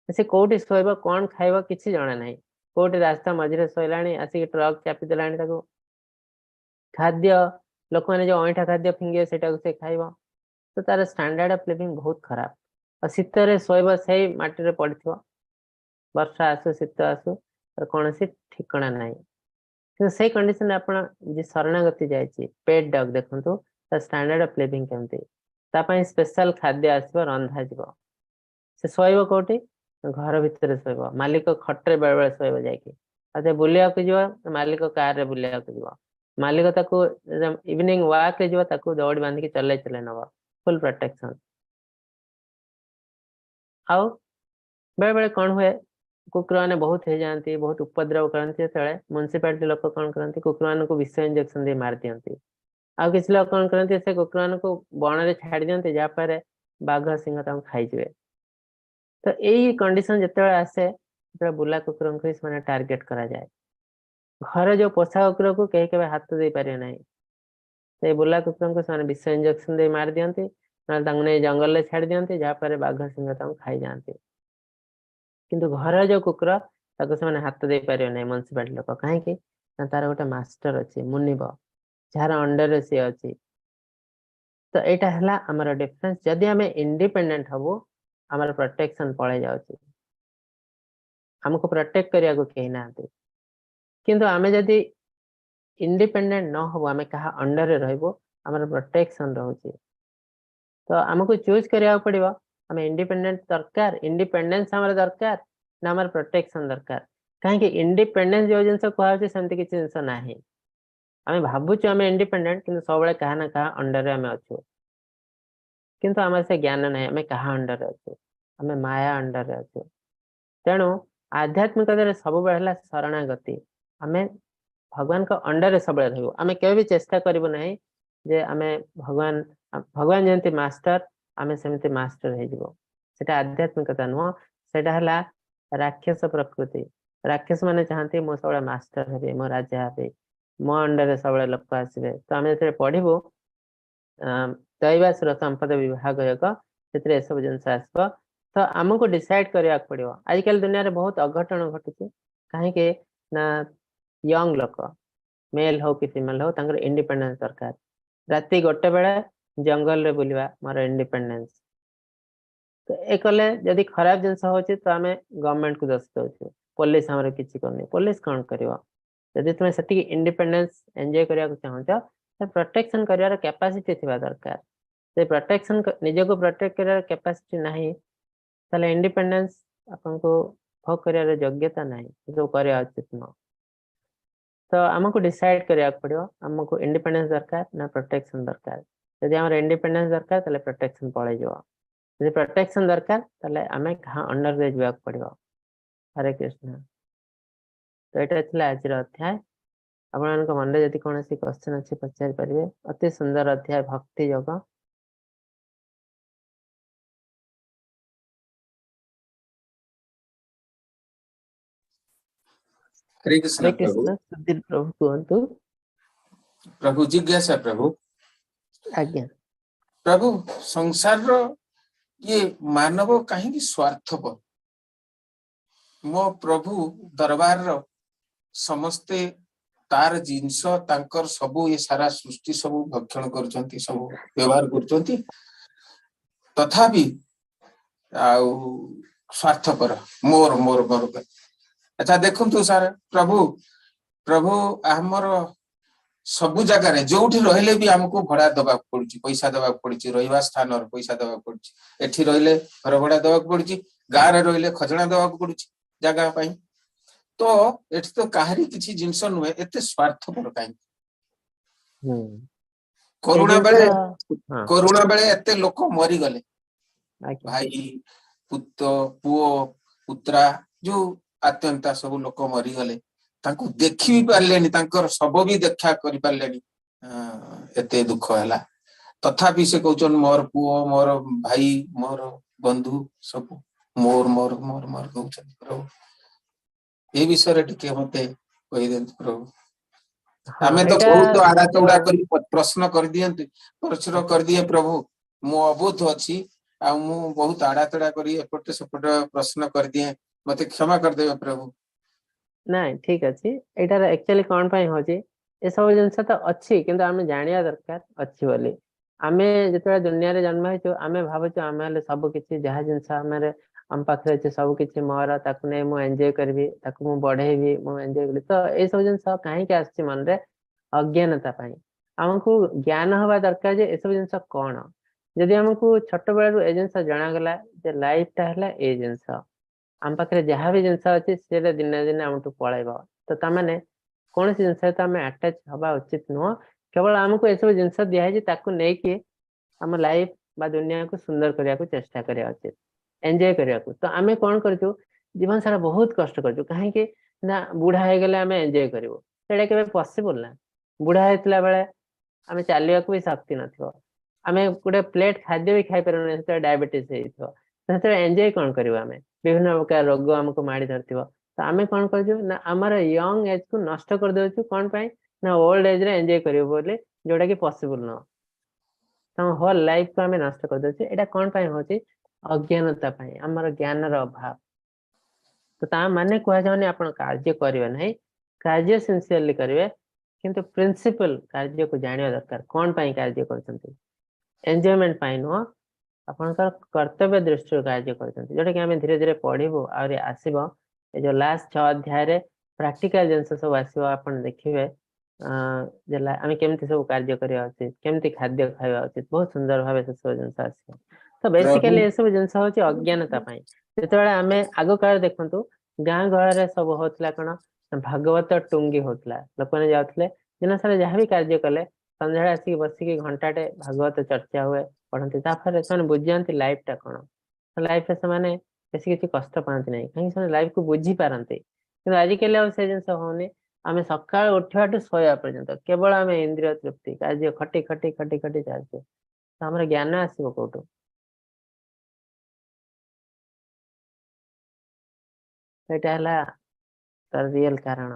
ସେ କୋଉଠି ଶୋଇବ, କଣ ଖାଇବ କିଛି ଜଣା ନାହିଁ। କୋଉଠି ରାସ୍ତା ମଝିରେ ଶୋଇଲାଣି, ଆସିକି ଟ୍ରକ୍ ଚାପି ଦେଲାଣି ତାକୁ। ଖାଦ୍ୟ ଲୋକମାନେ ଯୋଉ ଅଇଁଠା ଖାଦ୍ୟ ଫିଙ୍ଗିବେ ସେଇଟାକୁ ସେ ଖାଇବ। ତ ତାର ଷ୍ଟାଣ୍ଡାର୍ଡ ଅଫ ଲିଭିଂ ବହୁତ ଖରାପ। ଆଉ ଶୀତରେ ଶୋଇବ ସେଇ ମାଟିରେ ପଡିଥିବ, ବର୍ଷା ଆସୁ ଶୀତ ଆସୁ ତାର କୌଣସି ଠିକଣା ନାହିଁ। କିନ୍ତୁ ସେଇ କଣ୍ଡିସନରେ ଆପଣ ଯିଏ ଶରଣାଗତି ଯାଇଛି, ପେଟ୍ ଡଗ୍ ଦେଖନ୍ତୁ ତା ଷ୍ଟାଣ୍ଡାର୍ଡ ଅଫ ଲିଭିଂ କେମିତି। ତା ପାଇଁ ସ୍ପେଶାଲ ଖାଦ୍ୟ ଆସିବ, ରନ୍ଧାଯିବ। ସେ ଶୋଇବ କୋଉଠି? ଘର ଭିତରେ ଶୋଇବ, ମାଲିକ ଖଟରେ ବେଳେ ବେଳେ ଶୋଇବ ଯାଇକି। ଆଉ ସେ ବୁଲିବାକୁ ଯିବ, ମାଲିକ କାରରେ ବୁଲିବାକୁ ଯିବ, ମାଲିକ ତାକୁ ଇଭିନିଂ ୱାକରେ ଯିବ, ତାକୁ ଦଉଡ଼ି ବାନ୍ଧିକି ଚଲେଇ ଚଲେଇ ନବ, ଫୁଲ ପ୍ରୋଟେକ୍ସନ। ଆଉ ବେଳେ ବେଳେ କଣ ହୁଏ, କୁକୁର ମାନେ ବହୁତ ହେଇଯାଆନ୍ତି, ବହୁତ ଉପଦ୍ରବ କରନ୍ତି। ଯେତେବେଳେ ମ୍ୟୁନିସିପାଲିଟି ଲୋକ କଣ କରନ୍ତି, କୁକୁର ମାନଙ୍କୁ ବିଷ ଇଞ୍ଜେକ୍ସନ ଦେଇ ମାରି ଦିଅନ୍ତି। ଆଉ କିଛି ଲୋକ କଣ କରନ୍ତି, ସେ କୁକୁର ମାନଙ୍କୁ ବଣରେ ଛାଡି ଦିଅନ୍ତି, ଯାହାଫଳରେ ବାଘ ସିଂହ ତାଙ୍କୁ ଖାଇଯିବେ। ତ ଏଇ କଣ୍ଡିସନ ଯେତେବେଳେ ଆସେ, ସେତେବେଳେ ବୁଲା କୁକୁରଙ୍କୁ ହିଁ ସେମାନେ ଟାର୍ଗେଟ କରାଯାଏ। ଘରେ ଯୋଉ ପୋଷା କୁକୁରକୁ କେହି କେବେ ହାତ ଦେଇପାରିବେ ନାହିଁ। ସେଇ ବୁଲା କୁକୁରଙ୍କୁ ସେମାନେ ବିଷ ଇଞ୍ଜେକ୍ସନ ଦେଇ ମାରି ଦିଅନ୍ତି, ନହେଲେ ତାଙ୍କୁ ନେଇ ଜଙ୍ଗଲରେ ଛାଡି ଦିଅନ୍ତି, ଯାହାଫଳରେ ବାଘ ସିଂହ ତାଙ୍କୁ ଖାଇଯାଆନ୍ତି। କିନ୍ତୁ ଘରେ ଯୋଉ କୁକୁର ତାକୁ ସେମାନେ ହାତ ଦେଇପାରିବେ ନାହିଁ ମ୍ୟୁନିସିପାଲିଟି ଲୋକ। କାହିଁକି ନା ତାର ଗୋଟେ ମାଷ୍ଟର ଅଛି, ମୁନିବ, ଯାହାର ଅଣ୍ଡରରେ ସିଏ ଅଛି। ତ ଏଇଟା ହେଲା ଆମର ଡିଫରେନ୍ସ। ଯଦି ଆମେ ଇଣ୍ଡିପେଣ୍ଡେଣ୍ଟ ହବୁ, ଆମର ପ୍ରୋଟେକ୍ସନ ପଳେଇ ଯାଉଛି, ଆମକୁ ପ୍ରୋଟେକ୍ଟ କରିବାକୁ କେହି ନାହାନ୍ତି। କିନ୍ତୁ ଆମେ ଯଦି ଇଣ୍ଡିପେଣ୍ଡେଣ୍ଟ ନ ହବୁ, ଆମେ କାହା ଅଣ୍ଡରରେ ରହିବୁ, ଆମର ପ୍ରୋଟେକ୍ସନ ରହୁଛି। ତ ଆମକୁ ଚୁଜ୍ କରିବାକୁ ପଡିବ, ଆମେ ଇଣ୍ଡିପେଣ୍ଡେଣ୍ଟ ଦରକାର, ଇଣ୍ଡିପେଣ୍ଡେନ୍ସ ଆମର ଦରକାର ନା ଆମର ପ୍ରୋଟେକ୍ସନ ଦରକାର। କାହିଁକି ଇଣ୍ଡିପେଣ୍ଡେନ୍ସ ଯୋଉ ଜିନିଷ କୁହାଯାଉଛି ସେମିତି କିଛି ଜିନିଷ ନାହିଁ। ଆମେ ଭାବୁଛୁ ଆମେ ଇଣ୍ଡିପେଣ୍ଡେଣ୍ଟ, କିନ୍ତୁ ସବୁବେଳେ କାହା ନା କାହା ଅଣ୍ଡରରେ ଆମେ ଅଛୁ। କିନ୍ତୁ ଆମର ସେ ଜ୍ଞାନ ନାହିଁ ଆମେ କାହା ଅଣ୍ଡରରେ ଅଛୁ, ଆମେ ମାୟା ଅଣ୍ଡରରେ ଅଛୁ। ତେଣୁ ଆଧ୍ୟାତ୍ମିକତାରେ ସବୁବେଳେ ହେଲା ଶରଣାଗତି। ଆମେ ଭଗବାନଙ୍କ ଅଣ୍ଡରରେ ସବୁବେଳେ ରହିବୁ। ଆମେ କେବେ ବି ଚେଷ୍ଟା କରିବୁ ନାହିଁ ଯେ ଆମେ ଭଗବାନ ଭଗବାନ ଯେମିତି ମାଷ୍ଟର ଆମେ ସେମିତି ମାଷ୍ଟର ହେଇଯିବୁ। ସେଟା ଆଧ୍ୟାତ୍ମିକତା ନୁହଁ, ସେଟା ହେଲା ରାକ୍ଷସ ପ୍ରକୃତି। ରାକ୍ଷସ ମାନେ ଚାହାନ୍ତି ମୁଁ ସବୁବେଳେ ମାଷ୍ଟର ହେବି, ମୁଁ ରାଜା ହେବି, ମୋ ଅଣ୍ଡରରେ ସବୁବେଳେ ଲୋକ ଆସିବେ। ତ ଆମେ ଯେତେବେଳେ ପଢିବୁ ଦୈବାସୁର ସମ୍ପଦ ବିଭାଗ ଯୋଗ, ସେଥିରେ ଏସବୁ ଜିନିଷ ଆସିବ। ତ ଆମକୁ ଡିସାଇଡ କରିବାକୁ ପଡିବ। ଆଜିକାଲି ଦୁନିଆରେ ବହୁତ ଅଘଟଣ ଘଟୁଛି, କାହିଁକି ନା ୟଙ୍ଗ ଲୋକ, ମେଲ ହଉ କି ଫିମେଲ ହଉ, ତାଙ୍କର ଇଣ୍ଡିପେଣ୍ଡେନ୍ସ ଦରକାର। ରାତି 1 ବେଳେ ଜଙ୍ଗଲରେ ବୁଲିବା ମୋର ଇଣ୍ଡିପେଣ୍ଡେନ୍ସ। ତ ଏ କଲେ ଯଦି ଖରାପ ଜିନିଷ ହଉଛି ତ ଆମେ ଗଭର୍ଣମେଣ୍ଟକୁ ଦୋଷ ଦଉଛୁ, ପୋଲିସ ଆମର କିଛି କରୁନି। ପୋଲିସ କଣ କରିବ? ଯଦି ତୁମେ ସେତିକି ଇଣ୍ଡିପେଣ୍ଡେନ୍ସ ଏନ୍ଜୟ କରିବାକୁ ଚାହୁଁଛ, ତ ପ୍ରୋଟେକ୍ସନ କରିବାର କ୍ୟାପାସିଟି ଥିବା ଦରକାର। ସେ ପ୍ରୋଟେକ୍ସନ, ନିଜକୁ ପ୍ରୋଟେକ୍ଟ କରିବାର କ୍ୟାପାସିଟି ନାହିଁ, ତାହେଲେ ଇଣ୍ଡିପେଣ୍ଡେନ୍ସ ଆପଣଙ୍କୁ ଭୋଗ କରିବାର ଯୋଗ୍ୟତା ନାହିଁ, ଏସବୁ କରିବା ଉଚିତ ନୁହଁ। ତ ଆମକୁ ଡିସାଇଡ କରିବାକୁ ପଡିବ ଆମକୁ ଇଣ୍ଡିପେଣ୍ଡେନ୍ସ ଦରକାର ନା ପ୍ରୋଟେକ୍ସନ ଦରକାର। ଯଦି ଆମର ଇଣ୍ଡିପେଣ୍ଡେନ୍ସ ଦରକାର ତାହେଲେ ପ୍ରୋଟେକ୍ସନ ପଳେଇଯିବ। ଯଦି ପ୍ରୋଟେକ୍ସନ ଦରକାର ତାହେଲେ ଆମେ କାହା ଅଣ୍ଡରରେ ଯିବାକୁ ପଡିବ। ହରେ କୃଷ୍ଣ। ତ ଏଇଟା ଥିଲା ଆଜିର ଅଧ୍ୟାୟ। ଆପଣମାନଙ୍କ ମନରେ ଯଦି କୌଣସି କ୍ୱେଶ୍ଚନ ଅଛି ପଚାରି ପାରିବେ। ଅତି ସୁନ୍ଦର ଅଧ୍ୟାୟ ଭକ୍ତି ଯୋଗ। ହରେ ହରେ କୃଷ୍ଣ ପ୍ରଭୁ। କୃଷ୍ଣ ସୁଧୀର ପ୍ରଭୁ କୁହନ୍ତୁ। ପ୍ରଭୁ ଜିଜ୍ଞାସା ପ୍ରଭୁ। ଆଜ୍ଞା। ପ୍ରଭୁ, ସଂସାରର ଇଏ ମାନବ କାହିଁକି ସ୍ୱାର୍ଥପର? ମୋ ପ୍ରଭୁ ଦରବାରର ସମସ୍ତେ ତାର ଜିନିଷ, ତାଙ୍କର ସବୁ ଏ ସାରା ସୃଷ୍ଟି ସବୁ ଭକ୍ଷଣ କରୁଛନ୍ତି, ସବୁ ବ୍ୟବହାର କରୁଛନ୍ତି, ତଥାପି ଆଉ ସ୍ୱାର୍ଥପର, ମୋର ମୋର ମୋର କରି। ଆଚ୍ଛା ଦେଖନ୍ତୁ ସାର୍, ପ୍ରଭୁ ପ୍ରଭୁ ଆମର ସବୁ ଜାଗାରେ ଯୋଉଠି ରହିଲେ ବି ଆମକୁ ଭଡା ଦବାକୁ ପଡୁଛି, ପଇସା ଦବାକୁ ପଡୁଛି, ରହିବା ସ୍ଥାନର ପଇସା ଦବାକୁ ପଡୁଛି। ଏଠି ରହିଲେ ଘର ଭଡା ଦବାକୁ ପଡୁଛି, ଗାଁରେ ରହିଲେ ଖଜଣା ଦବାକୁ ପଡୁଛି ଜାଗା ପାଇଁ। ତ ଏଠି ତ କାହାରି କିଛି ଜିନିଷ ନୁହେଁ, ଏତେ ସ୍ୱାର୍ଥପର କାହିଁକି? ହୁଁ ଏ କରୁଣା ବେଳେ ଜିନିଷ, ହଁ। କରୁଣା ବେଳେ ଏତେ ଲୋକ ମରିଗଲେ, ଆଜ୍ଞା। ଭାଇ, ପୁତ୍ର, ପୁଅ, ପୁତ୍ରା, ଯୋଉ ଆତ୍ୟନ୍ତା ସବୁ ଲୋକ ମରିଗଲେ, ତାଙ୍କୁ ଦେଖି ବି ପାରିଲେନି, ତାଙ୍କର ଶବ ବି ଦେଖା କରିପାରିଲେନି, ଏତେ ଦୁଃଖ ହେଲା। ତଥାପି ସେ କହୁଛନ୍ତି ମୋର ପୁଅ, ମୋର ଭାଇ, ମୋର ବନ୍ଧୁ, ସବୁ ମୋର ମୋର ମୋର ମୋର କହୁଛନ୍ତି। ପ୍ରଭୁ ଏ ବିଷୟରେ ଟିକେ ମତେ କହିଦିଅନ୍ତୁ ପ୍ରଭୁ। ହଁ, ଆମେ ତ ଏଇଟା ବହୁତ ଆଡା ଚଉଡା ଜିନିଷ କରି ପ୍ରଶ୍ନ କରିଦିଅନ୍ତି, ପ୍ରଶ୍ନ କରିଦିଏ ପ୍ରଭୁ, ମୁଁ ଅବୁଧ ଅଛି ଆଉ ମୁଁ ବହୁତ ଆଡାଚଡା କରି ଏପଟେ ସେପଟେ ପ୍ରଶ୍ନ କରିଦିଏ, ମତେ କ୍ଷମା କରିଦେବେ ପ୍ରଭୁ। ନାଇଁ ଠିକ ଅଛି। ଏଇଟାର ଆକ୍ଚୁଆଲି କଣ ପାଇଁ ହଉଛି ଏସବୁ ଜିନିଷ ତ ଅଛି, କିନ୍ତୁ ଆମେ ଜାଣିବା ଦରକାର ଅଛି ବୋଲି। ଆମେ ଯେତେବେଳେ ଦୁନିଆରେ ଜନ୍ମ ହେଇଛୁ, ଆମେ ଭାବୁଛୁ ଆମେ ହେଲେ ସବୁ କିଛି, ଯାହା ଜିନିଷ ଆମର ଆମ ପାଖରେ ଅଛି ସବୁ କିଛି ମୋର, ତାକୁ ନେଇ ମୁଁ ଏନ୍ଜୟ କରିବି, ତାକୁ ମୁଁ ବଢେଇବି, ମୁଁ ଏନ୍ଜୟ କରିବି। ତ ଏଇସବୁ ଜିନିଷ କାହିଁକି ଆସୁଛି ମନରେ? ଅଜ୍ଞାନତା ପାଇଁ। ଆମକୁ ଜ୍ଞାନ ହବା ଦରକାର ଯେ ଏସବୁ ଜିନିଷ କଣ। ଯଦି ଆମକୁ ଛୋଟ ବେଳରୁ ଏ ଜିନିଷ ଜଣାଗଲା ଯେ ଲାଇଫ ଟା ହେଲା ଏଇ ଜିନିଷ, ଆମ ପାଖରେ ଯାହା ବି ଜିନିଷ ଅଛି ସେଇଟା ଦିନେ ଦିନେ ଆମଠୁ ପଳେଇବ, ତ ତାମାନେ କୌଣସି ଜିନିଷ ସହିତ ଆମେ ଆଟାଚ ହବା ଉଚିତ ନୁହଁ। କେବଳ ଆମକୁ ଏସବୁ ଜିନିଷ ଦିଆହେଇଛି, ତାକୁ ନେଇକି ଆମ ଲାଇଫ ବା ଦୁନିଆକୁ ସୁନ୍ଦର କରିବାକୁ ଚେଷ୍ଟା କରିବା ଉଚିତ, ଏନ୍ଜୟ କରିବାକୁ। ତ ଆମେ କଣ କରୁଛୁ, ଜୀବନ ସାରା ବହୁତ କଷ୍ଟ କରୁଛୁ, କାହିଁକି ନା ବୁଢା ହେଇଗଲେ ଆମେ ଏନ୍ଜୟ କରିବୁ। ସେଇଟା କେବେ ପସିବଲ ନା। ବୁଢା ହେଇଥିଲା ବେଳେ ଆମେ ଚାଲିବାକୁ ବି ଶକ୍ତି ନଥିବ, ଆମେ ଗୋଟେ ପ୍ଲେଟ ଖାଦ୍ୟ ବି ଖାଇପାରିବୁନି, ସେତେବେଳେ ଡାଇବେଟିସ୍ ହେଇଥିବ, ସେତେବେଳେ ଏନ୍ଜୟ କଣ କରିବୁ ଆମେ? ବିଭିନ୍ନ ପ୍ରକାର ରୋଗ ଆମକୁ ମାଡ଼ି ଧରିଥିବ। ତ ଆମେ କଣ କରୁଛୁ ନା ଆମର ୟଙ୍ଗ ଏଜ କୁ ନଷ୍ଟ କରିଦଉଛୁ। କଣ ପାଇଁ ନା ଓଲ୍ଡ ଏଜ ରେ ଏନ୍ଜୟ କରିବୁ ବୋଲି, ଯୋଉଟା କି ପସିବଲ ନୁହଁ। ଆମ ହୋଲ ଲାଇଫ କୁ ଆମେ ନଷ୍ଟ କରିଦଉଛୁ। ଏଇଟା କଣ ପାଇଁ ହଉଛି? ଅଜ୍ଞାନତା ପାଇଁ, ଆମର ଜ୍ଞାନର ଅଭାବ। ତ ତା ମାନେ କୁହାଯାଉନି ଆପଣ କାର୍ଯ୍ୟ କରିବେ ନାହିଁ, କାର୍ଯ୍ୟ ସିନସିୟରଲି କରିବେ, କିନ୍ତୁ ପ୍ରିନ୍ସିପଲ କାର୍ଯ୍ୟକୁ ଜାଣିବା ଦରକାର, କଣ ପାଇଁ କାର୍ଯ୍ୟ କରୁଛନ୍ତି। ଏନ୍ଜୟମେଣ୍ଟ ପାଇଁ ନୁହଁ, ଆପଣଙ୍କର କର୍ତ୍ତବ୍ୟ ଦୃଷ୍ଟିରୁ କାର୍ଯ୍ୟ କରୁଛନ୍ତି, ଯୋଉଟା କି ଆମେ ଧୀରେ ଧୀରେ ପଢିବୁ, ଆହୁରି ଆସିବ। ଏ ଯୋଉ ଲାଷ୍ଟ 6 ଅଧ୍ୟାୟରେ ପ୍ରାକ୍ଟିକାଲ ଜିନିଷ ସବୁ ଆସିବ, ଆପଣ ଦେଖିବେ ଯେ ଆମେ କେମିତି ସବୁ କାର୍ଯ୍ୟ କରିବା ଉଚିତ, କେମିତି ଖାଦ୍ୟ ଖାଇବା ଉଚିତ, ବହୁତ ସୁନ୍ଦର ଭାବେ ସେସବୁ ଜିନିଷ ଆସିବ। ତ ବେସିକାଲି ଏସବୁ ଜିନିଷ ହଉଛି ଅଜ୍ଞାନତା ପାଇଁ। ଯେତେବେଳେ ଆମେ ଆଗ କାଳରେ ଦେଖନ୍ତୁ, ଗାଁ ଗହଳରେ ସବୁ ହଉଥିଲା କଣ, ଭାଗବତ ଟୁଙ୍ଗି ହଉଥିଲା, ଲୋକମାନେ ଯାଉଥିଲେ ଦିନ ସାରା ଯାହା ବି କାର୍ଯ୍ୟ କଲେ, ସନ୍ଧ୍ୟାବେଳେ ଆସିକି ବସିକି ଘଣ୍ଟାଟେ ଭାଗବତ ଚର୍ଚ୍ଚା ହୁଏ, ପଢନ୍ତି। ତାପରେ ସେମାନେ ବୁଝିଯାଆନ୍ତି ଲାଇଫ ଟା କଣ। ଲାଇଫରେ ସେମାନେ ବେଶୀ କିଛି କଷ୍ଟ ପାଆନ୍ତି ନାହିଁ, କାହିଁକି ସେମାନେ ଲାଇଫ କୁ ବୁଝିପାରନ୍ତି। କିନ୍ତୁ ଆଜିକାଲି ଆଉ ସେ ଜିନିଷ ହଉନି। ଆମେ ସକାଳୁ ଉଠିବାଠୁ ଶୋଇବା ପର୍ଯ୍ୟନ୍ତ କେବଳ ଆମେ ଇନ୍ଦ୍ରିୟ ତୃପ୍ତି କାର୍ଯ୍ୟ ଖଟି ଖଟି ଖଟି ଖଟି ଚାଲିଛୁ। ତ ଆମର ଜ୍ଞାନ ଆସିବ କୋଉଠୁ? ସେଇଟା ହେଲା ତାର ରିଏଲ କାରଣ।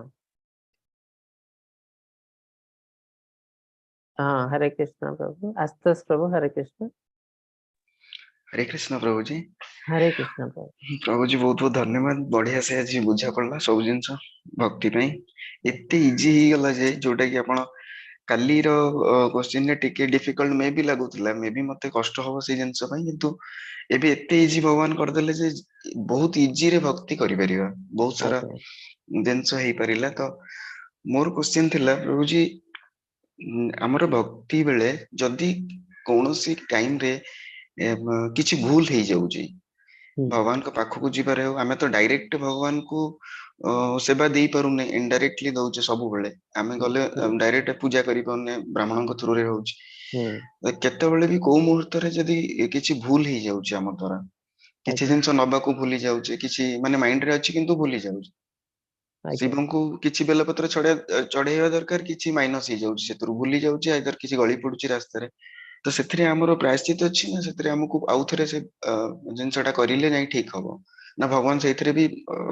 ହଁ, ହରେ କୃଷ୍ଣ ପ୍ରଭୁ, ଆଶୁତୋଷ ପ୍ରଭୁ, ହରେ କୃଷ୍ଣ। ହରେ କୃଷ୍ଣ ପ୍ରଭୁଜୀ। ହରେ କୃଷ୍ଣ ପ୍ରଭୁ। ପ୍ରଭୁଜୀ ବହୁତ ବହୁତ ଧନ୍ୟବାଦ, ବଢିଆ ସେ ଆଜି ବୁଝା ପଡିଲା ସବୁ ଜିନିଷ। ଭକ୍ତି ପାଇଁ ଏତେ ଇଜି ହେଇଗଲା ଯେ ଯୋଉଟା କି ଆପଣ କାଲିର କ୍ୱେଶ୍ଚିନ୍ ରେ ଟିକେ ଡିଫିକଲ୍ଟ ମେ ବି ଲାଗୁଥିଲା, ମେ ବି ମତେ କଷ୍ଟ ହବ ସେଇ ଜିନିଷ ପାଇଁ, କିନ୍ତୁ ଏବେ ଏତେ ଇଜି ଭଗବାନ କରିଦେଲେ ଯେ ବହୁତ ଇଜିରେ ଭକ୍ତି କରିପାରିବା, ବହୁତ ସାରା ଜିନିଷ ହେଇପାରିଲା। ତ ମୋର କ୍ୱେଶ୍ଚିନ୍ ଥିଲା ପ୍ରଭୁଜୀ, ଆମର ଭକ୍ତି ବେଳେ ଯଦି କୌଣସି ଟାଇମ ରେ କିଛି ଭୁଲ ହେଇଯାଉଛି, ଭଗବାନଙ୍କ ପାଖକୁ ଯିବାରେ ହଉ, ଆମେ ତ ଡାଇରେକ୍ଟ ଭଗବାନଙ୍କୁ ସେବା ଦେଇପାରୁନେ, ଇନଡାଇରେକ୍ଟଲି ଦଉଛେ ସବୁବେଳେ, ଆମେ ଗଲେ ଡାଇରେକ୍ଟ ପୂଜା କରିପାରୁନେ, ବ୍ରାହ୍ମଣଙ୍କ ଥ୍ରୁରେ ହଉଛି। କେତେବେଳେ ବି କୋଉ ମୁହୂର୍ତ୍ତରେ ଯଦି କିଛି ଭୁଲ ହେଇଯାଉଛି ଆମ ଦ୍ଵାରା, କିଛି ଜିନିଷ ନବାକୁ ଭୁଲି ଯାଉଛେ, କିଛି ମାନେ ମାଇଣ୍ଡ ରେ ଅଛି କିନ୍ତୁ ଭୁଲି ଯାଉଛି, ଶିବଙ୍କୁ କିଛି ବେଲପତ୍ର ଚଢେଇବା ଦରକାର, କିଛି ମାଇନସ ହେଇଯାଉଛି, ସେଥିରୁ ଭୁଲି ଯାଉଛି, ଆଇଦର କିଛି ଗଳି ପଡୁଛି ରାସ୍ତାରେ, ତ ସେଥିରେ ଆମର ପ୍ରାୟଶ୍ଚିତ ଅଛି ନା ସେଥିରେ ଆମକୁ ଆଉ ଥରେ ସେ ଜିନିଷଟା କରିଲେ ଯାଇ ଠିକ ହବ? ନା ଭଗବାନ ସେଇଥିରେ ବି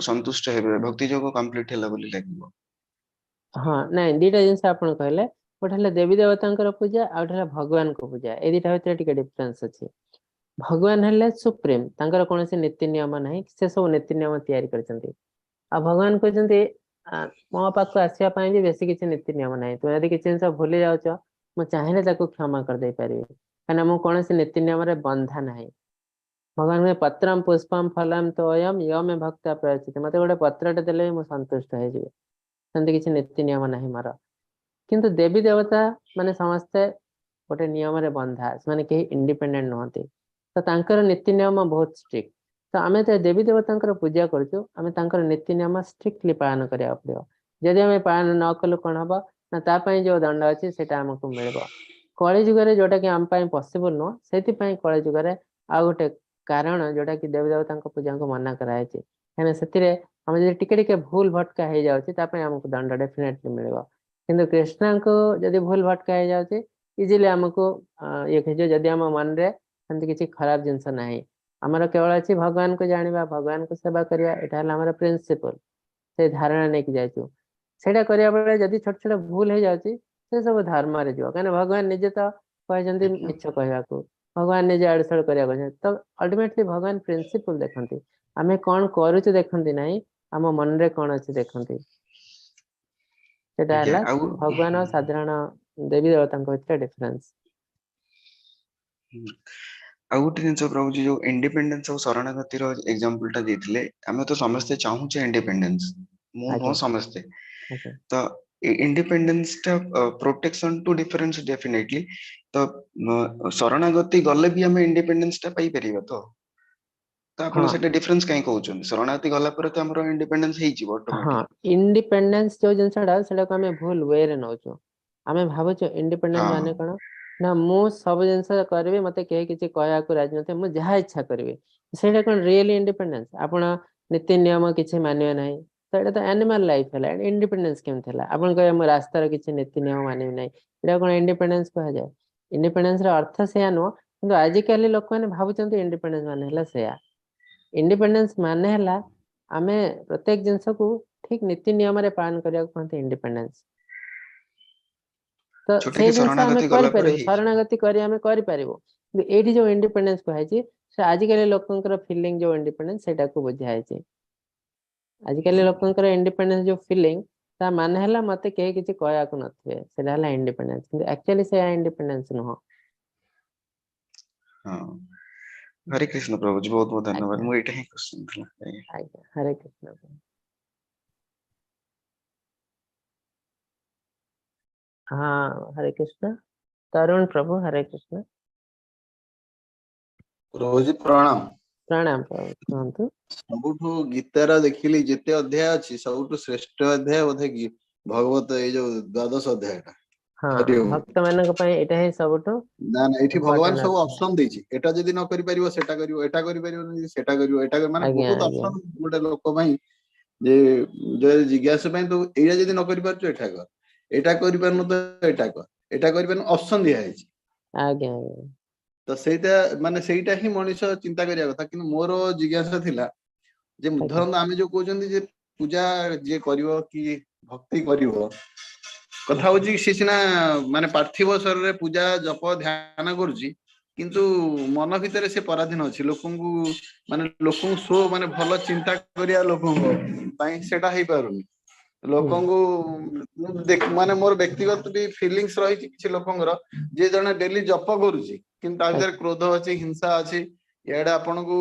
ସନ୍ତୁଷ୍ଟ ହେବେ, ଭକ୍ତି ଯୋଗ କମ୍ପ୍ଲିଟ ହେଲା ବୋଲି ଲାଗିବ? ହଁ, ନାଇଁ, ଦିଟା ଜିନିଷ ଆପଣ କହିଲେ। ଗୋଟେ ହେଲା ଦେବୀ ଦେବତାଙ୍କର ପୂଜା, ଆଉ ଗୋଟେ ହେଲା ଭଗବାନଙ୍କ ପୂଜା। ଏଇ ଦିଟା ଭିତରେ ଟିକେ ଡିଫରେନ୍ସ ଅଛି। ଭଗବାନ ହେଲେ ସୁପ୍ରିମ, ତାଙ୍କର କୌଣସି ନୀତି ନିୟମ ନାହିଁ, ସେ ସବୁ ନୀତି ନିୟମ ତିଆରି କରିଛନ୍ତି। ଆଉ ଭଗବାନ କହୁଛନ୍ତି ମୋ ପାଖକୁ ଆସିବା ପାଇଁ ବି ବେଶୀ କିଛି ନୀତି ନିୟମ ନାହିଁ। ତୁମେ ଯଦି କିଛି ଜିନିଷ ଭୁଲି ଯାଉଛ, ମୁଁ ଚାହିଁଲେ ତାକୁ କ୍ଷମା କରିଦେଇ ପାରିବି, କାହିଁକିନା ମୁଁ କୌଣସି ନୀତି ନିୟମରେ ବନ୍ଧା ନାହିଁ। ଭଗବାନ ପତ୍ରମ ପୁଷ୍ପମ ଫଲମ ତୋୟମ ୟ ମେ ଭକ୍ତା ପ୍ରୟଚ୍ଛତି, ମତେ ଗୋଟେ ପତ୍ରଟେ ଦେଲେ ବି ମୁଁ ସନ୍ତୁଷ୍ଟ ହେଇଯିବି, ସେମିତି କିଛି ନୀତି ନିୟମ ନାହିଁ ମୋର। କିନ୍ତୁ ଦେବୀ ଦେବତା ମାନେ ସମସ୍ତେ ଗୋଟେ ନିୟମରେ ବନ୍ଧା, ସେମାନେ କେହି ଇଣ୍ଡିପେଣ୍ଡେଣ୍ଟ ନୁହନ୍ତି, ତ ତାଙ୍କର ନୀତି ନିୟମ ବହୁତ ଷ୍ଟ୍ରିକ୍ଟ। ତ ଆମେ ତ ଦେବୀ ଦେବତାଙ୍କର ପୂଜା କରୁଛୁ, ଆମେ ତାଙ୍କର ନୀତି ନିୟମ ଷ୍ଟ୍ରିକ୍ଟଲି ପାଳନ କରିବାକୁ ପଡିବ। ଯଦି ଆମେ ପାଳନ ନ କଲୁ କଣ ହବ ନା ତା ପାଇଁ ଯୋଉ ଦଣ୍ଡ ଅଛି ସେଇଟା ଆମକୁ ମିଳିବ। କଳି ଯୁଗରେ ଯୋଉଟା କି ଆମ ପାଇଁ ପସିବଲ ନୁହଁ, ସେଥିପାଇଁ କଳି ଯୁଗରେ ଆଉ ଗୋଟେ କାରଣ ଯୋଉଟା କି ଦେବୀ ଦେବତାଙ୍କ ପୂଜାଙ୍କୁ ମନା କରାଯାଇଛି, କାହିଁକିନା ସେଥିରେ ଆମେ ଯଦି ଟିକେ ଟିକେ ଭୁଲ ଭଟକା ହେଇଯାଉଛି ତା ପାଇଁ ଆମକୁ ଦଣ୍ଡ ଡେଫିନେଟଲି ମିଳିବ। କିନ୍ତୁ କୃଷ୍ଣଙ୍କୁ ଯଦି ଭୁଲ ଭଟକା ହେଇଯାଉଛି ଇଜିଲି ଆମକୁ ଇଏ ହେଇଯିବ, ଯଦି ଆମ ମନରେ ସେମିତି କିଛି ଖରାପ ଜିନିଷ ନାହିଁ। ଆମର କେବଳ ଅଛି ଭଗବାନଙ୍କୁ ଜାଣିବା, ଭଗବାନଙ୍କୁ ସେବା କରିବା, ଏଇଟା ହେଲା ଆମର ପ୍ରିନ୍ସିପଲ, ସେ ଧାରଣା ନେଇକି ଯାଇଛୁ। ସେଇଟା କରିବା ବେଳେ ଯଦି ଛୋଟ ଛୋଟ ଭୁଲ ହେଇଯାଉଛି ସେ ସବୁ ଧର୍ମରେ ଯିବ, କାହିଁକିନା ଭଗବାନ ନିଜେ ତ କହିଛନ୍ତି ମିଛ କହିବାକୁ, ଭଗବାନ ନିଜେ ଆଡୁ ସାଡୁ କରିବାକୁ କହିଛନ୍ତି। ତ ଅଲ୍ଟିମେଟଲି ଭଗବାନ ପ୍ରିନ୍ସିପଲ ଦେଖନ୍ତି, ଆମେ କଣ କରୁଛୁ ଦେଖନ୍ତି ନାହିଁ, ଆମ ମନରେ କଣ ଅଛି ଦେଖନ୍ତି। ସେଟା ହେଲା ଆଉ ଭଗବାନ ଆଉ ସାଧାରଣ ଦେବୀ ଦେବତାଙ୍କ ଭିତରେ ଡିଫରେନ୍ସ। ଆଉ ଗୋଟେ ଜିନିଷ ପ୍ରଭୁଜୀ, ଯୋଉ ଇଣ୍ଡିପେଣ୍ଡେନ୍ସ ଆଉ ଶରଣାଗତିର ଏକ୍ସାମ୍ପଲ ଟା ଦେଇଥିଲେ, ଆମେ ତ ସମସ୍ତେ ଚାହୁଁଛେ ଇଣ୍ଡିପେଣ୍ଡେନ୍ସ, ମୁଁ ନୁହଁ ସମସ୍ତେ, ତ ଇଣ୍ଡିପେଣ୍ଡେନ୍ସ ଟା ପ୍ରୋଟେକ୍ସନ ଟୁ ଡିଫରେନ୍ସ ଡେଫିନେଟଲି, ତ ଶରଣାଗତି ଗଲେ ବି ଆମେ ଇଣ୍ଡିପେଣ୍ଡେନ୍ସ ଟା ପାଇପାରିବା ତ? ତ ଆପଣ ସେଟା ଡିଫରେନ୍ସ କାହିଁ କହୁଛନ୍ତି? ଶରଣାଗତି ଗଲା ପରେ ତ ଆମର ଇଣ୍ଡିପେଣ୍ଡେନ୍ସ ହେଇଯିବ ହଁ, ଅଟୋମେଟିକ। ଇଣ୍ଡିପେଣ୍ଡେନ୍ସ ଯୋଉ ଜିନିଷଟା ସେଟାକୁ ଆମେ ଭୁଲ ୱେରେ ନଉଛୁ। ଆମେ ଭାବୁଛୁ ଇଣ୍ଡିପେଣ୍ଡେନ୍ସ ମାନେ କଣ ନା ମୁଁ ସବୁ ଜିନିଷ କରିବି, ମତେ କେହି କିଛି କହିବାକୁ ରାଜି ନଥିବେ, ମୁଁ ଯାହା ଇଚ୍ଛା କରିବି। ସେଇଟା କଣ ରିଏଲି ଇଣ୍ଡିପେଣ୍ଡେନ୍ସ? ଆପଣ ନୀତି ନିୟମ କିଛି ମାନିବେ ନାହିଁ, ତ ଏଇଟା ତ ଆନିମାଲ ଲାଇଫ ହେଲା, ଇଣ୍ଡିପେଣ୍ଡେନ୍ସ କେମିତି ହେଲା? ଆପଣ କହିବେ ମୁଁ ରାସ୍ତାର କିଛି ନୀତି ନିୟମ ମାନିବି ନାହିଁ, ଏଇଟା କଣ ଇଣ୍ଡିପେଣ୍ଡେନ୍ସ କୁହାଯାଏ? ଇଣ୍ଡିପେଣ୍ଡେନ୍ସ ର ଅର୍ଥ ସେଇଆ ନୁହଁ, କିନ୍ତୁ ଆଜିକାଲି ଲୋକମାନେ ଭାବୁଛନ୍ତି ଇଣ୍ଡିପେଣ୍ଡେନ୍ସ ମାନେ ହେଲା ସେଇଆ। ଇଣ୍ଡିପେଣ୍ଡେନ୍ସ ମାନେ ହେଲା ଆମେ ପ୍ରତ୍ୟେକ ଜିନିଷକୁ ଠିକ ନୀତି ନିୟମରେ ପାଳନ କରିବାକୁ କୁହନ୍ତି ଇଣ୍ଡିପେଣ୍ଡେନ୍ସ। ତ ଯୋଉଟା ସେଇ କି ଜିନିଷ ଆମେ ଶରଣାଗତି ଗଲା ପରେ କରିପାରିବୁ, ହେଇଯିବ। ଶରଣାଗତି କରି ଆମେ କରିପାରିବୁ। କିନ୍ତୁ ଏଇଠି ଯୋଉ ଇଣ୍ଡିପେଣ୍ଡେନ୍ସ କୁହାଯାଇଛି ସେ ଆଜିକାଲି ଲୋକଙ୍କର ଫିଲିଙ୍ଗ ଯୋଉ ଇଣ୍ଡିପେଣ୍ଡେନ୍ସ ସେଇଟାକୁ ବୁଝା ହେଇଛି। ଆଜିକାଲି ଲୋକଙ୍କର ଇଣ୍ଡିପେଣ୍ଡେନ୍ସ ଯୋଉ ଫିଲିଙ୍ଗ, ତା ମାନେ ହେଲା ମତେ କେହି କିଛି କହିବାକୁ ନଥିବେ, ସେଇଟା ହେଲା ଇଣ୍ଡିପେଣ୍ଡେନ୍ସ। କିନ୍ତୁ ଆକ୍ଚୁଆଲି ସେଇଆ ଇଣ୍ଡିପେଣ୍ଡେନ୍ସ ନୁହଁ। ହଁ, ହରେ କୃଷ୍ଣ ପ୍ରଭୁଜୀ, ବହୁତ ବହୁତ ଧନ୍ୟବାଦ। ଆଜ୍ଞା ମୁଁ ଏଇଟା ହିଁ କ୍ୱେଶ୍ଚନ ଥିଲା। ଆଜ୍ଞା। ଆଜ୍ଞା, ହରେ କୃଷ୍ଣ। ହଁ, ହରେ କୃଷ୍ଣ ତରୁଣ ପ୍ରଭୁ, ହରେ କୃଷ୍ଣ। ପ୍ରଭୁଜୀ ପ୍ରଣାମ। ପ୍ରଣାମ ପ୍ରଭୁ, କୁହନ୍ତୁ। ସବୁଠୁ ଗୀତାର ଦେଖିଲି ଯେତେ ଅଧ୍ୟାୟ ଅଛି ସବୁଠୁ ଶ୍ରେଷ୍ଠ ଅଧ୍ୟାୟ ବୋଧେ ଭଗବତ ଏଇ ଯୋଉ ଦ୍ୱାଦଶ ଅଧ୍ୟାୟଟା। ହଁ, ହରି ଓମ୍। ଭକ୍ତ ମାନଙ୍କ ପାଇଁ ଏଇଟା ହିଁ ସବୁଠୁ ନା ନା, ଏଇଠି ଭଗବାନ ଇମ୍ପୋର୍ଟାଣ୍ଟ ସବୁ ଅଧ୍ୟାୟ। ଅପସନ ଦେଇଛି, ଏଟା ଯଦି ନ କରିପାରିବ ସେଟା କରିବ, ଏଟା କରିପାରିବନି ସେଟା କରିବ, ଏଟା ମାନେ ଆଜ୍ଞା ବହୁତ ଆଜ୍ଞା ଅପସନ ଗୋଟେ ଲୋକ ପାଇଁ, ଯେ ଜିଜ୍ଞାସୁ ପାଇଁ ତୁ ଏଇଟା ଯଦି ନ କରିପାରୁଛୁ ଏଟା କର, ଏଇଟା କରିପାରୁନୁ ତ ଏଇଟା କର, ଏଇଟା କରିପାରୁନୁ, ଅପସନ ଦିଆହେଇଛି। ଆଜ୍ଞା ଆଜ୍ଞା। ତ ସେଇଟା ମାନେ ସେଇଟା ହିଁ ମଣିଷ ଚିନ୍ତା କରିବା କଥା। କିନ୍ତୁ ମୋର ଜିଜ୍ଞାସା ଥିଲା ଯେ ଆଜ୍ଞା ଧରନ୍ତୁ ଆମେ ଯୋଉ କହୁଛନ୍ତି ଯେ ପୂଜା ଯିଏ କରିବ କି ଭକ୍ତି କରିବ, କଥା ହଉଛି ସେ ସିନା ମାନେ ପାର୍ଥିବ ଶରୀରରେ ପୂଜା ଜପ ଧ୍ୟାନ କରୁଛି, କିନ୍ତୁ ମନ ଭିତରେ ସେ ପରାଧୀନ ଅଛି। ଲୋକଙ୍କୁ ମାନେ ଲୋକଙ୍କୁ ସୋ ମାନେ ଭଲ ଚିନ୍ତା କରିବା ଲୋକଙ୍କ ପାଇଁ ସେଟା ହେଇପାରୁନି। ଲୋକଙ୍କୁ ମାନେ ମୋର ବ୍ୟକ୍ତିଗତ ବି ଫିଲିଙ୍ଗସ ରହିଛି କିଛି ଲୋକଙ୍କର, ଯିଏ ଜଣେ ଡେଲି ଜପ କରୁଛି କିନ୍ତୁ ତା ଭିତରେ କ୍ରୋଧ ଅଛି, ହିଂସା ଅଛି। ଇଆଡେ ଆପଣଙ୍କୁ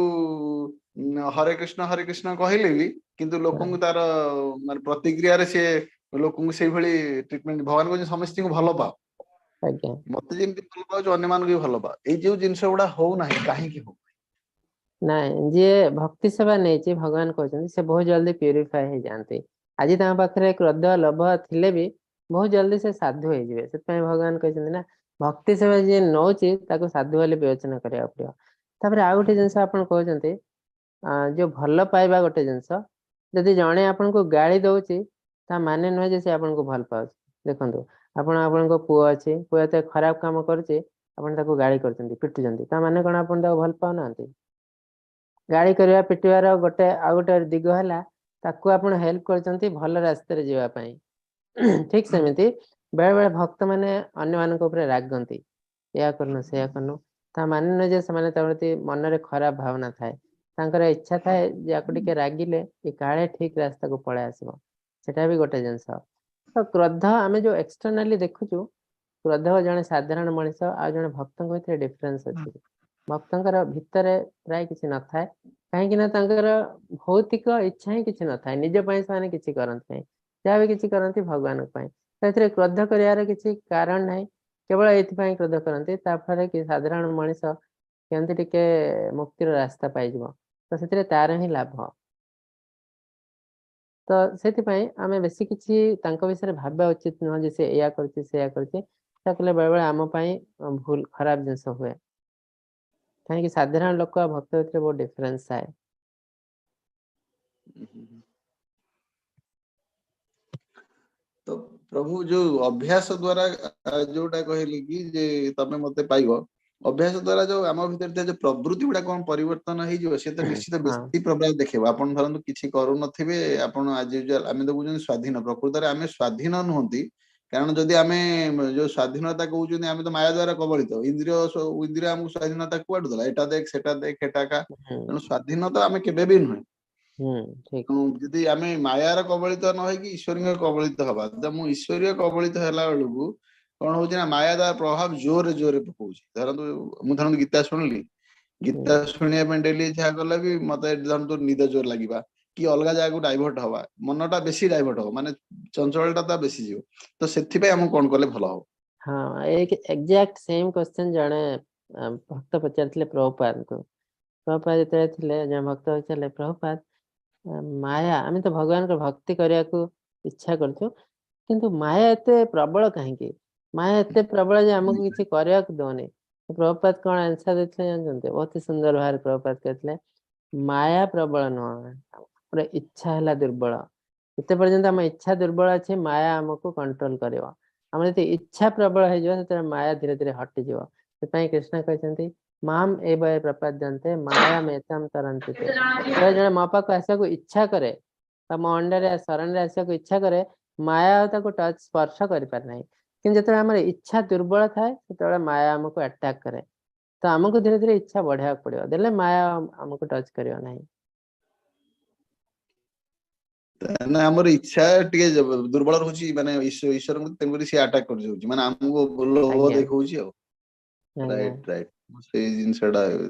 ହରେ କୃଷ୍ଣ ହରେ କୃଷ୍ଣ କହିଲେ ବି କିନ୍ତୁ ଲୋକଙ୍କୁ ତାର ମାନେ ପ୍ରତିକ୍ରିୟାରେ ସିଏ ଲୋକଙ୍କୁ ସେଇଭଳି ଟ୍ରିଟମେଣ୍ଟ। ଭଗବାନ କହୁଛନ୍ତି ସମସ୍ତଙ୍କୁ ଭଲ ପାଅ, ଆଜ୍ଞା। ମତେ ଯେମିତି ଭଲ ପାଉଛ ଅନ୍ୟମାନଙ୍କୁ ବି ଭଲ ପାଅ। ଏଇ ଯୋଉ ଜିନିଷ ଗୁଡା ହଉନାହିଁ, କାହିଁକି ହଉ? ନାଇଁ, ଯିଏ ଭକ୍ତି ସେବା ନେଇଛି ଭଗବାନ କହୁଛନ୍ତି ସେ ବହୁତ ଜଲଦି ପ୍ୟୁରିଫାଏ ହେଇଯାଆନ୍ତି। ଆଜି ତାଙ୍କ ପାଖରେ କ୍ରୋଧ ଲୋଭ ଥିଲେ ବି ବହୁତ ଜଲଦି ସେ ସାଧୁ ହେଇଯିବେ। ସେଥିପାଇଁ ଭଗବାନ କହିଛନ୍ତି ନା ଭକ୍ତି ସେବା ଯିଏ ନଉଛି ତାକୁ ସାଧୁ ବୋଲି ବିବେଚନା କରିବାକୁ ପଡିବ। ତାପରେ ଆଉ ଗୋଟେ ଜିନିଷ ଆପଣ କହୁଛନ୍ତି ଯୋଉ ଭଲ ପାଇବା ଗୋଟେ ଜିନିଷ, ଯଦି ଜଣେ ଆପଣଙ୍କୁ ଗାଳି ଦଉଛି ତା ମାନେ ନୁହେଁ ଯେ ସେ ଆପଣଙ୍କୁ ଭଲ ପାଉଛି। ଦେଖନ୍ତୁ, ଆପଣ ଆପଣଙ୍କ ପୁଅ ଅଛି, ପୁଅ ଏତେ ଖରାପ କାମ କରୁଛି, ଆପଣ ତାକୁ ଗାଳି କରୁଛନ୍ତି, ପିଟୁଛନ୍ତି, ତା ମାନେ କଣ ଆପଣ ତାକୁ ଭଲ ପାଉନାହାନ୍ତି? ଗାଳି କରିବା, ପିଟିବାର ଗୋଟେ ଆଉ ଗୋଟେ ଦିଗ ହେଲା ତାକୁ ଆପଣ ହେଲ୍ପ କରୁଛନ୍ତି ଭଲ ରାସ୍ତାରେ ଯିବା ପାଇଁ। ଠିକ ସେମିତି ବେଳେ ବେଳେ ଭକ୍ତ ମାନେ ଅନ୍ୟମାନଙ୍କ ଉପରେ ରାଗନ୍ତି, ଏଇଆ କରୁନୁ, ସେଇଆ କରୁନୁ। ତା ମାନେ ନୁହେଁ ଯେ ସେମାନେ ତା ପ୍ରତି ମନରେ ଖରାପ ଭାବନା ଥାଏ। ତାଙ୍କର ଇଚ୍ଛା ଥାଏ ଯେ ୟାକୁ ଟିକେ ରାଗିଲେ ଏ କାଳେ ଠିକ ରାସ୍ତାକୁ ପଳେଇ ଆସିବ। ସେଟା ବି ଗୋଟେ ଜିନିଷ। ତ କ୍ରୋଧ ଆମେ ଯୋଉ ଏକ୍ସଟର୍ନାଲି ଦେଖୁଛୁ, କ୍ରୋଧ ଜଣେ ସାଧାରଣ ମଣିଷ ଆଉ ଜଣେ ଭକ୍ତଙ୍କ ଭିତରେ ଡିଫରେନ୍ସ ଅଛି। ଭକ୍ତଙ୍କର ଭିତରେ ପ୍ରାୟ କିଛି ନଥାଏ, କାହିଁକି ନା ତାଙ୍କର ଭୌତିକ ଇଚ୍ଛା ହିଁ କିଛି ନଥାଏ। ନିଜ ପାଇଁ ସେମାନେ କିଛି କରନ୍ତି ନାହିଁ, ଯାହା ବି କିଛି କରନ୍ତି ଭଗବାନଙ୍କ ପାଇଁ। ସେଥିରେ କ୍ରୋଧ କରିବାର କିଛି କାରଣ ନାହିଁ, କେବଳ ଏଇଥିପାଇଁ କ୍ରୋଧ କରନ୍ତି ତା ଫଳରେ କି ସାଧାରଣ ମଣିଷ କେମିତି ଟିକେ ମୁକ୍ତିର ରାସ୍ତା ପାଇଯିବ। ତ ସେଥିରେ ତାର ହିଁ ଲାଭ। ତ ସେଥିପାଇଁ ଆମେ ବେଶୀ କିଛି ତାଙ୍କ ବିଷୟରେ ଭାବିବା ଉଚିତ ନୁହଁ ଯେ ସେ ଏଇଆ କରୁଛି, ସେଇଆ କରୁଛି। ତା କଲେ ବେଳେବେଳେ ଆମ ପାଇଁ ଭୁଲ, ଖରାପ ଜିନିଷ ହୁଏ। କାହିଁକି ସାଧାରଣ ଲୋକ ଆଉ ଭକ୍ତ ଭିତରେ ବହୁତ ଡିଫରେନ୍ସ ଥାଏ। ତ ପ୍ରଭୁ, ଯୋଉ ଅଭ୍ୟାସ ଦ୍ଵାରା ଯୋଉଟା କହିଲି କି ଯେ ତମେ ମତେ ପାଇବ, ଅଭ୍ୟାସ ଦ୍ଵାରା ଯୋଉ ଆମ ଭିତରେ ଥିବା ଯୋଉ ପ୍ରବୃତ୍ତି ଗୁଡା କଣ ପରିବର୍ତ୍ତନ ହେଇଯିବ? ସେ ତ ନିଶ୍ଚିତ ବେଶୀ ପ୍ରଭାବ ଦେଖେଇବ। ଆପଣ ଧରନ୍ତୁ କିଛି କରୁନଥିବେ, ଆପଣ ଆଜି ଆମେ ତ କହୁଛନ୍ତି ସ୍ୱାଧୀନ, ପ୍ରକୃତରେ ଆମେ ସ୍ୱାଧୀନ ନୁହନ୍ତି। କାରଣ ଯଦି ଆମେ ଯୋଉ ସ୍ୱାଧୀନତା କହୁଛନ୍ତି, ଆମେ ତ ମାୟା ଦ୍ଵାରା କବଳିତ। ଇନ୍ଦ୍ରିୟ ଇନ୍ଦ୍ରିୟ ଆମକୁ ସ୍ୱାଧୀନତା କୁଆଡୁ ଦେଲା? ଏଟା ଦେଖ, ସେଟା ଦେଖ, ଏଟା ଖା। ତେଣୁ ସ୍ୱାଧୀନତା ଆମେ କେବେ ବି ନୁହେଁ। ଯଦି ଆମେ ମାୟାର କବଳିତ ନ ହେଇକି ଈଶ୍ୱରୀଙ୍କ କବଳିତ ହବା, ତ ମୁଁ ଈଶ୍ୱରୀୟ କବଳିତ ହେଲା ବେଳକୁ କଣ ହଉଛି ନା ମାୟା ତାର ପ୍ରଭାବ ଜୋରରେ ଜୋରରେ ପକଉଛି। ଧରନ୍ତୁ ମୁଁ ଧରନ୍ତୁ ଗୀତା ଶୁଣିଲି, ଗୀତା ଶୁଣିବା ପାଇଁ ଡେଲି ଯାହା କଲେ ବି ମତେ ଧରନ୍ତୁ ନିଦ ଜୋର ଲାଗିବା କି ଅଲଗା ଜାଗାକୁ ଡାଇଭର୍ଟ ହବା, ମନଟା ବେଶୀ ଡାଇଭର୍ଟ ହବ, ମାନେ ଚଞ୍ଚଳଟା ତା ବେଶୀ ଯିବ। ତ ସେଥିପାଇଁ ଆମକୁ କଣ କଲେ ଭଲ ହବ? ହଁ, ଏକ୍ଜାକ୍ଟ ସେମ୍ କ୍ୱେଶ୍ଚନ ଜଣେ ଭକ୍ତ ପଚାରିଥିଲେ ପ୍ରଭୁପାଦଙ୍କୁ। ପ୍ରଭୁପାଦ ଯେତେବେଳେ ଥିଲେ, ଜଣେ ଭକ୍ତ ପଚାରିଲେ, ପ୍ରଭୁପାଦ, ମାୟା, ଆମେ ତ ଭଗବାନଙ୍କ ଭକ୍ତି କରିବାକୁ ଇଚ୍ଛା କରୁଛୁ, କିନ୍ତୁ ମାୟା ଏତେ ପ୍ରବଳ କାହିଁକି? ମାୟା ଏତେ ପ୍ରବଳ ଯେ ଆମକୁ କିଛି କରିବାକୁ ଦଉନି। ପ୍ରଭୁପାଦ କଣ ଆନ୍ସର ଦେଇଥିଲେ ଜାଣିଛନ୍ତି? ବହୁତ ସୁନ୍ଦର ଭାବରେ ପ୍ରଭୁପାଦ କହିଥିଲେ, ମାୟା ପ୍ରବଳ ନୁହଁ, ପୁରା ଇଚ୍ଛା ହେଲା ଦୁର୍ବଳ। ଯେତେ ପର୍ଯ୍ୟନ୍ତ ଆମ ଇଚ୍ଛା ଦୁର୍ବଳ ଅଛି, ମାୟା ଆମକୁ କଣ୍ଟ୍ରୋଲ କରିବ। ଆମର ଯଦି ଇଚ୍ଛା ପ୍ରବଳ ହେଇଯିବ, ସେତେବେଳେ ମାୟା ଧୀରେ ଧୀରେ ହଟିଯିବ। ସେଥିପାଇଁ କୃଷ୍ଣ କହିଛନ୍ତି, ମାମ୍ ଏବ ପ୍ରପଦ୍ୟନ୍ତେ ମାୟାମେତାଂ ତରନ୍ତି ତେ। ଯେତେବେଳେ ଜଣେ ମୋ ପାଖକୁ ଆସିବାକୁ ଇଚ୍ଛା କରେ ବା ମୋ ଅଣ୍ଡରରେ ଶରଣରେ ଆସିବାକୁ ଇଚ୍ଛା କରେ, ମାୟା ଆଉ ତାକୁ ଟଚ୍, ସ୍ପର୍ଶ କରିପାରେ ନାହିଁ। କିନ୍ତୁ ଯେତେବେଳେ ଆମର ଇଚ୍ଛା ଦୁର୍ବଳ ଥାଏ, ସେତେବେଳେ ମାୟା ଆମକୁ ଆଟାକ୍ କରେ। ତ ଆମକୁ ଧୀରେ ଧୀରେ ଇଚ୍ଛା ବଢେଇବାକୁ ପଡିବ, ଦେଲେ ମାୟା ଆମକୁ ଟଚ୍ କରିବ ନାହିଁ। ନା, ଆମର ଇଚ୍ଛା ଟିକେ ଦୁର୍ବଳ ରହୁଛି, ମାନେ ଈଶ୍ୱରଙ୍କୁ, ତେଣୁକରି ସିଏ ଆଟାକ୍ କରିଯାଉଛି, ମାନେ ଆମକୁ ଲୋଭ ଦେଖଉଛି ଆଉ। ରାଇଟ ରାଇଟ, ସେଇ ଜିନିଷଟା,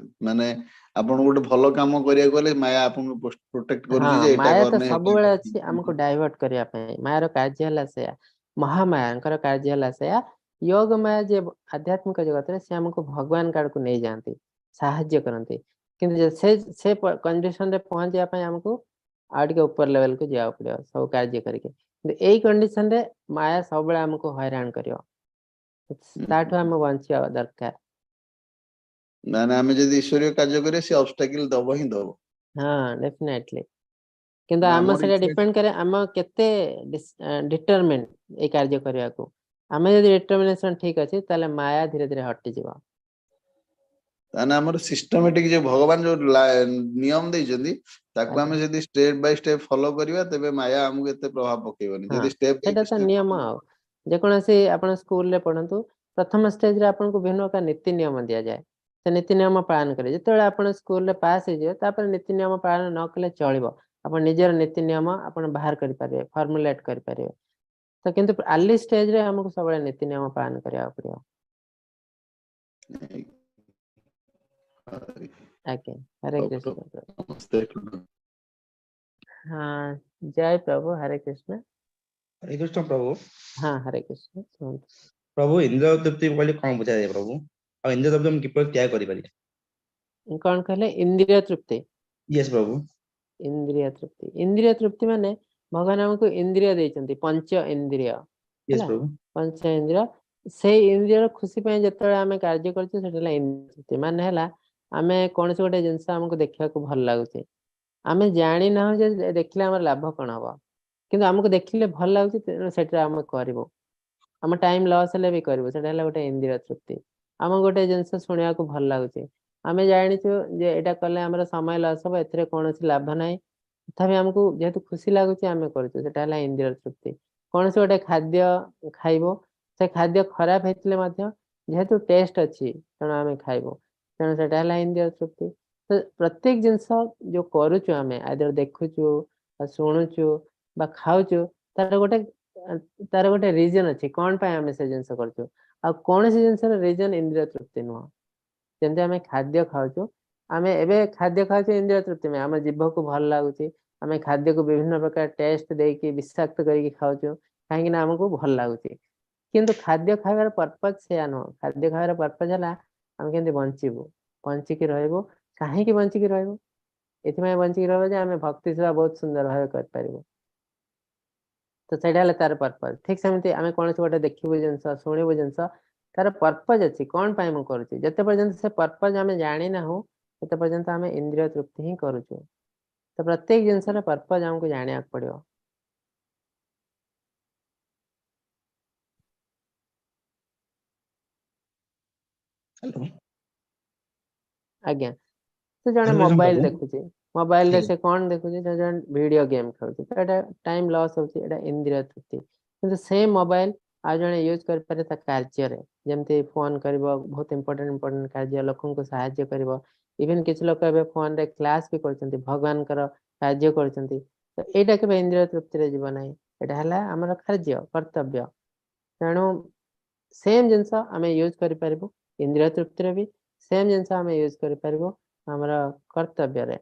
ମାନେ ଆପଣ ଗୋଟେ ଭଲ କାମ କରିବାକୁ ଗଲେ ମାୟା ଆପଣଙ୍କୁ ପ୍ରୋଟେକ୍ଟ କରୁଛି ଯେ ଏଇଟା ମାୟା ତ କରନି। ସବୁବେଳେ ଅଛି ଆମକୁ ଡାଇଭର୍ଟ କରିବା ପାଇଁ। ମାୟାର କାର୍ଯ୍ୟ ହେଲା ସେୟା, ମହାମାୟାଙ୍କର କାର୍ଯ୍ୟ ହେଲା ସେୟା। ଯୋଗ ମାୟା ଯିଏ ଆଧ୍ୟାତ୍ମିକ ଜଗତରେ, ସେ ଆମକୁ ଭଗବାନଙ୍କ ଆଡକୁ ନେଇଯାଆନ୍ତି, ସାହାଯ୍ୟ କରନ୍ତି। କିନ୍ତୁ ସେ କଣ୍ଡିସନରେ ପହଞ୍ଚିବା ପାଇଁ ଆମକୁ ଆଉ ଟିକେ ଉପର ଲେଭେଲକୁ ଯିବାକୁ ପଡିବ ସବୁ କାର୍ଯ୍ୟ କରିକି। କିନ୍ତୁ ଏଇ କଣ୍ଡିସନରେ ମାୟା ସବୁବେଳେ ଆମକୁ ହଇରାଣ କରିବ, ତାଠୁ ଆମେ ବଞ୍ଚିବା ଦରକାର। ନା, ଆମେ ଯଦି ଈଶ୍ୱରୀୟ କାର୍ଯ୍ୟ କରିବା, ସେ ଅବଷ୍ଟାକିଲ ଦବ ହିଁ ଦବ। ହଁ, ଡେଫିନେଟଲି। କିନ୍ତୁ ଆମ ଆମର ସେଟା ଇଚ୍ଛା ଡିପେଣ୍ଡ କରେ ଆମ କେତେ ଡିଟରମିନ ଏଇ କାର୍ଯ୍ୟ କରିବାକୁ। ଆମେ ଯଦି ଡିଟରମିନେସନ ଠିକ ଅଛି, ତାହେଲେ ମାୟା ଧୀରେ ଧୀରେ ହଟିଯିବ। ତାହେଲେ ଆମର ସିଷ୍ଟମେଟିକ ଯୋଉ ଭଗବାନ ଯୋଉ ନିୟମ ଦେଇଛନ୍ତି, ତାକୁ ଆମେ ଯଦି ଷ୍ଟେପ ବାଇ ଷ୍ଟେପ ଫଲୋ କରିବା, ତେବେ ମାୟା ଆମକୁ ଏତେ ପ୍ରଭାବ ପକେଇବନି। ଯଦି ଷ୍ଟେପ ବାଇ ସେଇଟା ତ ଷ୍ଟେପ ନିୟମ। ଆଉ ଯେକୌଣସି ଆପଣ ସ୍କୁଲରେ ପଢନ୍ତୁ, ପ୍ରଥମ ଷ୍ଟେଜରେ ଆପଣଙ୍କୁ ବିଭିନ୍ନ ପ୍ରକାର ନୀତି ନିୟମ ଦିଆଯାଏ। ସେ ନୀତି ନିୟମ ପାଳନ କରିବେ। ଯେତେବେଳେ ଆପଣ ସ୍କୁଲରେ ପାସ୍ ହେଇଯିବେ, ତାପରେ ନୀତି ନିୟମ ପାଳନ ନ କଲେ ଚଳିବ। ଆପଣ ନିଜର ନୀତି ନିୟମ ଆପଣ ବାହାର କରିପାରିବେ, ଫର୍ମୁଲେଟ କରିପାରିବେ। ତ କିନ୍ତୁ ଆର୍ଲି ଷ୍ଟେଜରେ ଆମକୁ ସବୁବେଳେ ନୀତି ନିୟମ ପାଳନ କରିବାକୁ ପଡିବ। ଆଜ୍ଞା, ହରେ କୃଷ୍ଣ। ନମସ୍ତେ। ହଁ, ଜୟ ପ୍ରଭୁ, ହରେ କୃଷ୍ଣ। ହରେ କୃଷ୍ଣ ପ୍ରଭୁ। ହଁ, ହରେ କୃଷ୍ଣ, କୁହନ୍ତୁ। ପ୍ରଭୁ, ଇନ୍ଦ୍ରିୟ ତୃପ୍ତି କହିଲେ କଣ ବୁଝାଯାଏ ପ୍ରଭୁ? ଆଉ ଇନ୍ଦ୍ରିୟ ତୃପ୍ତି ଆମେ କିପରି ତ୍ୟାଗ କରିପାରିବା? କଣ କହିଲେ, ଇନ୍ଦ୍ରିୟ ତୃପ୍ତି? ୟେସ୍ ପ୍ରଭୁ। ଇନ୍ଦ୍ରିୟ ତୃପ୍ତି, ଇନ୍ଦ୍ରିୟ ତୃପ୍ତି ମାନେ ଭଗବାନ ଆମକୁ ଇନ୍ଦ୍ରିୟ ଦେଇଛନ୍ତି, ପଞ୍ଚ ଇନ୍ଦ୍ରିୟ। ୟେସ୍ ହେଲା, ପ୍ରଭୁ। ପଞ୍ଚ ଇନ୍ଦ୍ରିୟ, ସେଇ ଇନ୍ଦ୍ରିୟର ଖୁସି ପାଇଁ ଯେତେବେଳେ ଆମେ କାର୍ଯ୍ୟ କରୁଛୁ, ସେଟା ହେଲା ଇନ୍ଦ୍ରିୟ ତୃପ୍ତି। ମାନେ ହେଲା ଆମେ କୌଣସି ଗୋଟେ ଜିନିଷ ଆମକୁ ଦେଖିବାକୁ ଭଲ ଲାଗୁଛି, ଆମେ ଜାଣିନାହୁଁ ଯେ ଦେଖିଲେ ଆମର ଲାଭ କଣ ହବ, କିନ୍ତୁ ଆମକୁ ଦେଖିଲେ ଭଲ ଲାଗୁଛି, ତେଣୁ ସେଟା ଆମେ କରିବୁ। ଆମ ଟାଇମ ଲସ୍ ହେଲେ ବି କରିବୁ। ସେଟା ହେଲା ଗୋଟେ ଇନ୍ଦ୍ରିୟ ତୃପ୍ତି। ଆମକୁ ଗୋଟେ ଜିନିଷ ଶୁଣିବାକୁ ଭଲ ଲାଗୁଛି, ଆମେ ଜାଣିଛୁ ଯେ ଏଇଟା କଲେ ଆମର ସମୟ ଲସ୍ ହବ, ଏଥିରେ କୌଣସି ଲାଭ ନାହିଁ, ତଥାପି ଆମକୁ ଯେହେତୁ ଖୁସି ଲାଗୁଛି ଆମେ କରୁଛୁ, ସେଟା ହେଲା ଇନ୍ଦ୍ରିୟ ତୃପ୍ତି। କୌଣସି ଗୋଟେ ଖାଦ୍ୟ ଖାଇବୁ, ସେ ଖାଦ୍ୟ ଖରାପ ହେଇଥିଲେ ମଧ୍ୟ ଯେହେତୁ ଟେଷ୍ଟ ଅଛି ତେଣୁ ଆମେ ଖାଇବୁ, ତେଣୁ ସେଟା ହେଲା ଇନ୍ଦ୍ରିୟ ତୃପ୍ତି। ତ ପ୍ରତ୍ୟେକ ଜିନିଷ ଯୋଉ କରୁଛୁ ଆମେ, ଆଇଦର ଦେଖୁଛୁ ବା ଶୁଣୁଛୁ ବା ଖାଉଛୁ, ତାର ଗୋଟେ ରିଜନ ଅଛି କଣ ପାଇଁ ଆମେ ସେ ଜିନିଷ କରୁଛୁ। ଆଉ କୌଣସି ଜିନିଷର ରିଜନ ଇନ୍ଦ୍ରିୟ ତୃପ୍ତି ନୁହଁ। ଯେମିତି ଆମେ ଖାଦ୍ୟ ଖାଉଛୁ, ଆମେ ଏବେ ଖାଦ୍ୟ ଖାଉଛୁ ଇନ୍ଦ୍ରିୟ ତୃପ୍ତି ପାଇଁ, ଆମ ଜିଭକୁ ଭଲ ଲାଗୁଛି, ଆମେ ଖାଦ୍ୟକୁ ବିଭିନ୍ନ ପ୍ରକାର ଟେଷ୍ଟ ଦେଇକି ବିଷାକ୍ତ କରିକି ଖାଉଛୁ, କାହିଁକି ନା ଆମକୁ ଭଲ ଲାଗୁଛି। କିନ୍ତୁ ଖାଦ୍ୟ ଖାଇବାର ପର୍ପଜ ସେୟା ନୁହଁ। ଖାଦ୍ୟ ଖାଇବାର ପର୍ପଜ ହେଲା ଆମେ କେମିତି ବଞ୍ଚିବୁ, ବଞ୍ଚିକି ରହିବୁ। କାହିଁକି ବଞ୍ଚିକି ରହିବୁ? ଏଥିପାଇଁ ବଞ୍ଚିକି ରହିବ ଯେ ଆମେ ଭକ୍ତି ସେବା ବହୁତ ସୁନ୍ଦର ଭାବେ କରିପାରିବୁ। ତ ସେଇଟା ହେଲା ତାର ପର୍ପଜ। ଠିକ ସେମିତି ଆମେ କୌଣସି ଗୋଟେ ଦେଖିବୁ ଜିନିଷ, ଶୁଣିବୁ ଜିନିଷ, ତାର ପର୍ପଜ ଅଛି କଣ ପାଇଁ ମୁଁ କରୁଛି। ଯେତେ ପର୍ଯ୍ୟନ୍ତ ସେ ପର୍ପଜ ଆମେ ଜାଣିନାହୁଁ, ସେତେ ପର୍ଯ୍ୟନ୍ତ ଆମେ ଇନ୍ଦ୍ରିୟ ତୃପ୍ତି ହିଁ କରୁଛୁ। ତ ପ୍ରତ୍ୟେକ ଜିନିଷର ପର୍ପଜ ଆମକୁ ଜାଣିବାକୁ ପଡିବ। ହ୍ୟାଲୋ। ଆଜ୍ଞା, ସେ ଜଣେ ହରେ କୃଷ୍ଣ ମୋବାଇଲ ପ୍ରଭୁ। ଦେଖୁଛି, ମୋବାଇଲରେ ଆଜ୍ଞା। ସେ କଣ ଦେଖୁଛି? ସେ ଜଣେ ଭିଡିଓ ଗେମ୍ ଖେଳୁଛି, ତ ଏଇଟା ଟାଇମ ଲସ୍ ହଉଛି, ଏଇଟା ଇନ୍ଦ୍ରିୟ ତୃପ୍ତି। କିନ୍ତୁ ସେମ୍ ମୋବାଇଲ ଆଉ ଜଣେ ୟୁଜ କରିପାରେ ତା କାର୍ଯ୍ୟରେ, ଯେମିତି ଫୋନ କରିବ, ବହୁତ ଇମ୍ପୋର୍ଟାଣ୍ଟ ଇମ୍ପୋର୍ଟାଣ୍ଟ କାର୍ଯ୍ୟ, ଲୋକଙ୍କୁ ସାହାଯ୍ୟ କରିବ। ଇଭେନ କିଛି ଲୋକ ଏବେ ଫୋନରେ କ୍ଲାସ ବି କରୁଛନ୍ତି, ଭଗବାନଙ୍କର କାର୍ଯ୍ୟ କରୁଛନ୍ତି। ତ ଏଇଟା କେବେ ଇନ୍ଦ୍ରିୟ ତୃପ୍ତିରେ ଯିବ ନାହିଁ, ଏଇଟା ହେଲା ଆମର କାର୍ଯ୍ୟ, କର୍ତ୍ତବ୍ୟ। ତେଣୁ ସେମ୍ ଜିନିଷ ଆମେ ୟୁଜ କରିପାରିବୁ ଇନ୍ଦ୍ରିୟ ତୃପ୍ତିରେ ବି, ସେମ୍ ଜିନିଷ ଆମେ ୟୁଜ କରିପାରିବୁ ଆମର କର୍ତ୍ତବ୍ୟରେ।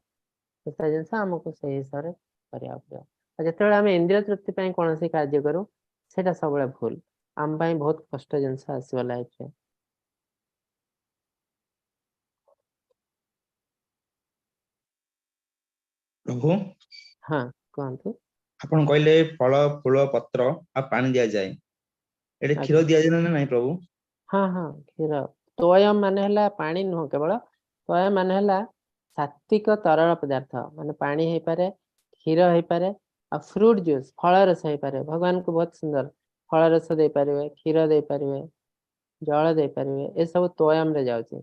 ତ ସେ ଜିନିଷ ଆମକୁ ସେଇ ହିସାବରେ କରିବାକୁ ପଡିବ। ଆଉ ଯେତେବେଳେ ଆମେ ଇନ୍ଦ୍ରିୟ ତୃପ୍ତି ପାଇଁ କୌଣସି କାର୍ଯ୍ୟ କରୁ, ସେଇଟା ସବୁବେଳେ ଭୁଲ, ଆମ ପାଇଁ ବହୁତ କଷ୍ଟ ଜିନିଷ ଆସିବ ଲାଇଫରେ। ପ୍ରଭୁ। ହଁ, କୁହନ୍ତୁ। ଆପଣ କହିଲେ ଫଳ, ଫୁଲ, ପତ୍ର ଆଉ ପାଣି ଦିଆଯାଏ, ଏଠି କ୍ଷୀର ଦିଆଯାଏ ନା ନାଇଁ ପ୍ରଭୁ? ହଁ, କ୍ଷୀର। ତୋୟ ମାନେ ହେଲା ପାଣି ନୁହଁ କେବଳ, ତୋୟ ମାନେ ହେଲା ସାତ୍ବିକ ତରଳ ପଦାର୍ଥ, ମାନେ ପାଣି ହେଇପାରେ, କ୍ଷୀର ହେଇପାରେ, ଆଉ ଫ୍ରୁଟ ଜୁସ୍, ଫଳ ରସ ହେଇପାରେ। ଭଗବାନଙ୍କୁ ବହୁତ ସୁନ୍ଦର ଫଳ ରସ ଦେଇପାରିବେ, କ୍ଷୀର ଦେଇପାରିବେ, ଜଳ ଦେଇପାରିବେ, ଏସବୁ ତୋୟମ ରେ ଯାଉଛି।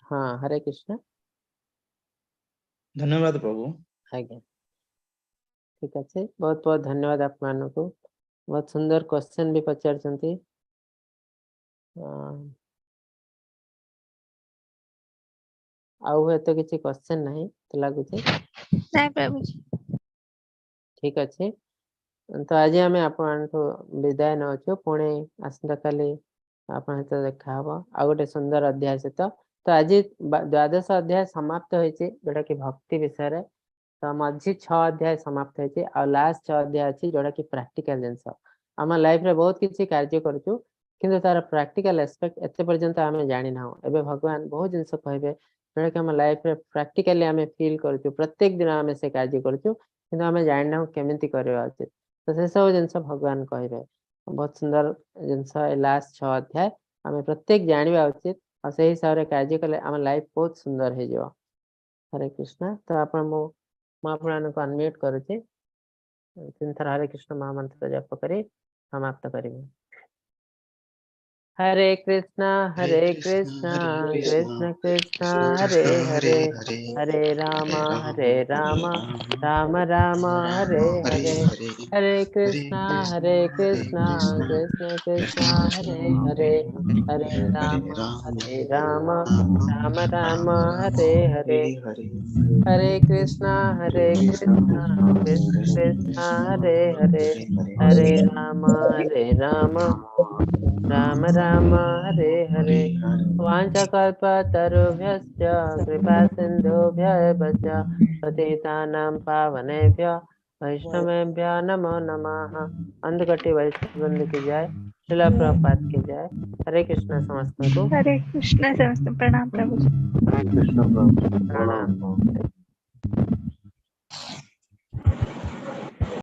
ହଁ, ହରେ କୃଷ୍ଣ। ଧନ୍ୟବାଦ ପ୍ରଭୁ। ଆଜ୍ଞା, ଠିକ ଅଛି, ବହୁତ ବହୁତ ଧନ୍ୟବାଦ ଆପଣମାନଙ୍କୁ। ବହୁତ ସୁନ୍ଦର କ୍ୱେଶ୍ଚନ ବି ପଚାରିଛନ୍ତି। ଆଉ ହୁଏତ କିଛି କ୍ୱେଶ୍ଚନ ନାହିଁ ତ ଲାଗୁଛି। ନାଇଁ ପ୍ରଭୁଜୀ। ଠିକ ଅଛି, ତ ଆଜି ଆମେ ଆପଣଙ୍କଠୁ ବିଦାୟ ନେଉଛୁ। ପୁଣି ଆସନ୍ତାକାଲି ଆପଣଙ୍କ ସହିତ ଦେଖା ହବ ଆଉ ଗୋଟେ ସୁନ୍ଦର ଅଧ୍ୟାୟ ସହିତ। ତ ଆଜି ଦ୍ୱାଦଶ ଅଧ୍ୟାୟ ସମାପ୍ତ ହେଇଛି, ଯୋଉଟା କି ଭକ୍ତି ବିଷୟରେ। ତ ମଝି 6 ଅଧ୍ୟାୟ ସମାପ୍ତ ହେଇଛି, ଆଉ ଲାଷ୍ଟ 6 ଅଧ୍ୟାୟ ଅଛି ଯୋଉଟା କି ପ୍ରାକ୍ଟିକାଲ ଜିନିଷ। ଆମ ଲାଇଫରେ ବହୁତ କିଛି କାର୍ଯ୍ୟ କରୁଛୁ, କିନ୍ତୁ ତାର ପ୍ରାକ୍ଟିକାଲ ଆସ୍ପେକ୍ଟ ଏତେ ପର୍ଯ୍ୟନ୍ତ ଆମେ ଜାଣିନାହୁଁ। ଏବେ ଭଗବାନ ବହୁତ ଜିନିଷ କହିବେ ଯୋଉଟା କି ଆମ ଲାଇଫରେ ପ୍ରାକ୍ଟିକାଲି ଆମେ ଫିଲ୍ କରୁଛୁ, ପ୍ରତ୍ୟେକ ଦିନ ଆମେ ସେ କାର୍ଯ୍ୟ କରୁଛୁ, କିନ୍ତୁ ଆମେ ଜାଣିନାହୁଁ କେମିତି କରିବା ଉଚିତ। ତ ସେସବୁ ଜିନିଷ ଭଗବାନ କହିବେ। ବହୁତ ସୁନ୍ଦର ଜିନିଷ ଏ ଲାଷ୍ଟ 6 ଅଧ୍ୟାୟ ଆମେ ପ୍ରତ୍ୟେକ ଜାଣିବା ଉଚିତ, ଆଉ ସେଇ ହିସାବରେ କାର୍ଯ୍ୟ କଲେ ଆମ ଲାଇଫ ବହୁତ ସୁନ୍ଦର ହେଇଯିବ। ହରେ କୃଷ୍ଣ। ତ ଆପଣ ମୁଁ ଆପଣମାନଙ୍କୁ ଅନମ୍ୟୁଟ କରୁଛି, 3 ଥର ହରେ କୃଷ୍ଣ ମହାମନ୍ତ୍ର ଜପ କରି ସମାପ୍ତ କରିବି। ହରେ କୃଷ୍ଣ ହରେ ହରେ କୃଷ୍ଣ କୃଷ୍ଣ ହରେ କୃଷ୍ଣ କୃଷ୍ଣ କୃଷ୍ଣ କୃଷ୍ଣ ହରେ କୃଷ୍ଣ ହରେ ହରେ ହରେ ହରେ ରାମ ହରେ ରାମ ହରେ ହରେ ରାମ ରାମ ରାମ ରାମ ରାମ ହରେ ରାମ ହରେ ହରେ ହରେ ହରେ ହରେ କୃଷ୍ଣ କୃଷ୍ଣ ହରେ ହରେ କୃଷ୍ଣ କୃଷ୍ଣ କୃଷ୍ଣ କୃଷ୍ଣ କୃଷ୍ଣ ହରେ କୃଷ୍ଣ ହରେ ହରେ ହରେ ହରେ ହରେ ରାମ ରାମ ହରେ ରାମ ରାମ ରାମ ରାମ ରାମ ରାମ ହରେ ହରେ ହରେ ହରେ ହରେ କୃଷ୍ଣ ହରେ ହରେ କୃଷ୍ଣ କୃଷ୍ଣ କୃଷ୍ଣ କୃଷ୍ଣ କୃଷ୍ଣ କୃଷ୍ଣ ହରେ ହରେ ହରେ ହରେ ହରେ ରାମ ହରେ ରାମ ରାମ ରାମ ହରେ ହରେ ହରେ। ହରେ। वाञ्छाकल्पतरुभ्यश्च कृपा सिन्धुभ्य एव च पतितानां पावनेभ्य वैष्णवेभ्य नमो नमः। अंधकटी वैष्णव की जय, श्रील प्रभुपाद की जय। हरे कृष्ण ସମସ୍ତଙ୍କୁ। ହରେ କୃଷ୍ଣ, ସମସ୍ତଙ୍କୁ ପ୍ରଣାମ ପ୍ରଭୁଜୀ। ହରେ କୃଷ୍ଣ ପ୍ରଭୁ। ପ୍ରଣାମ। ପ୍ରଣାମ ପ୍ରଭୁ।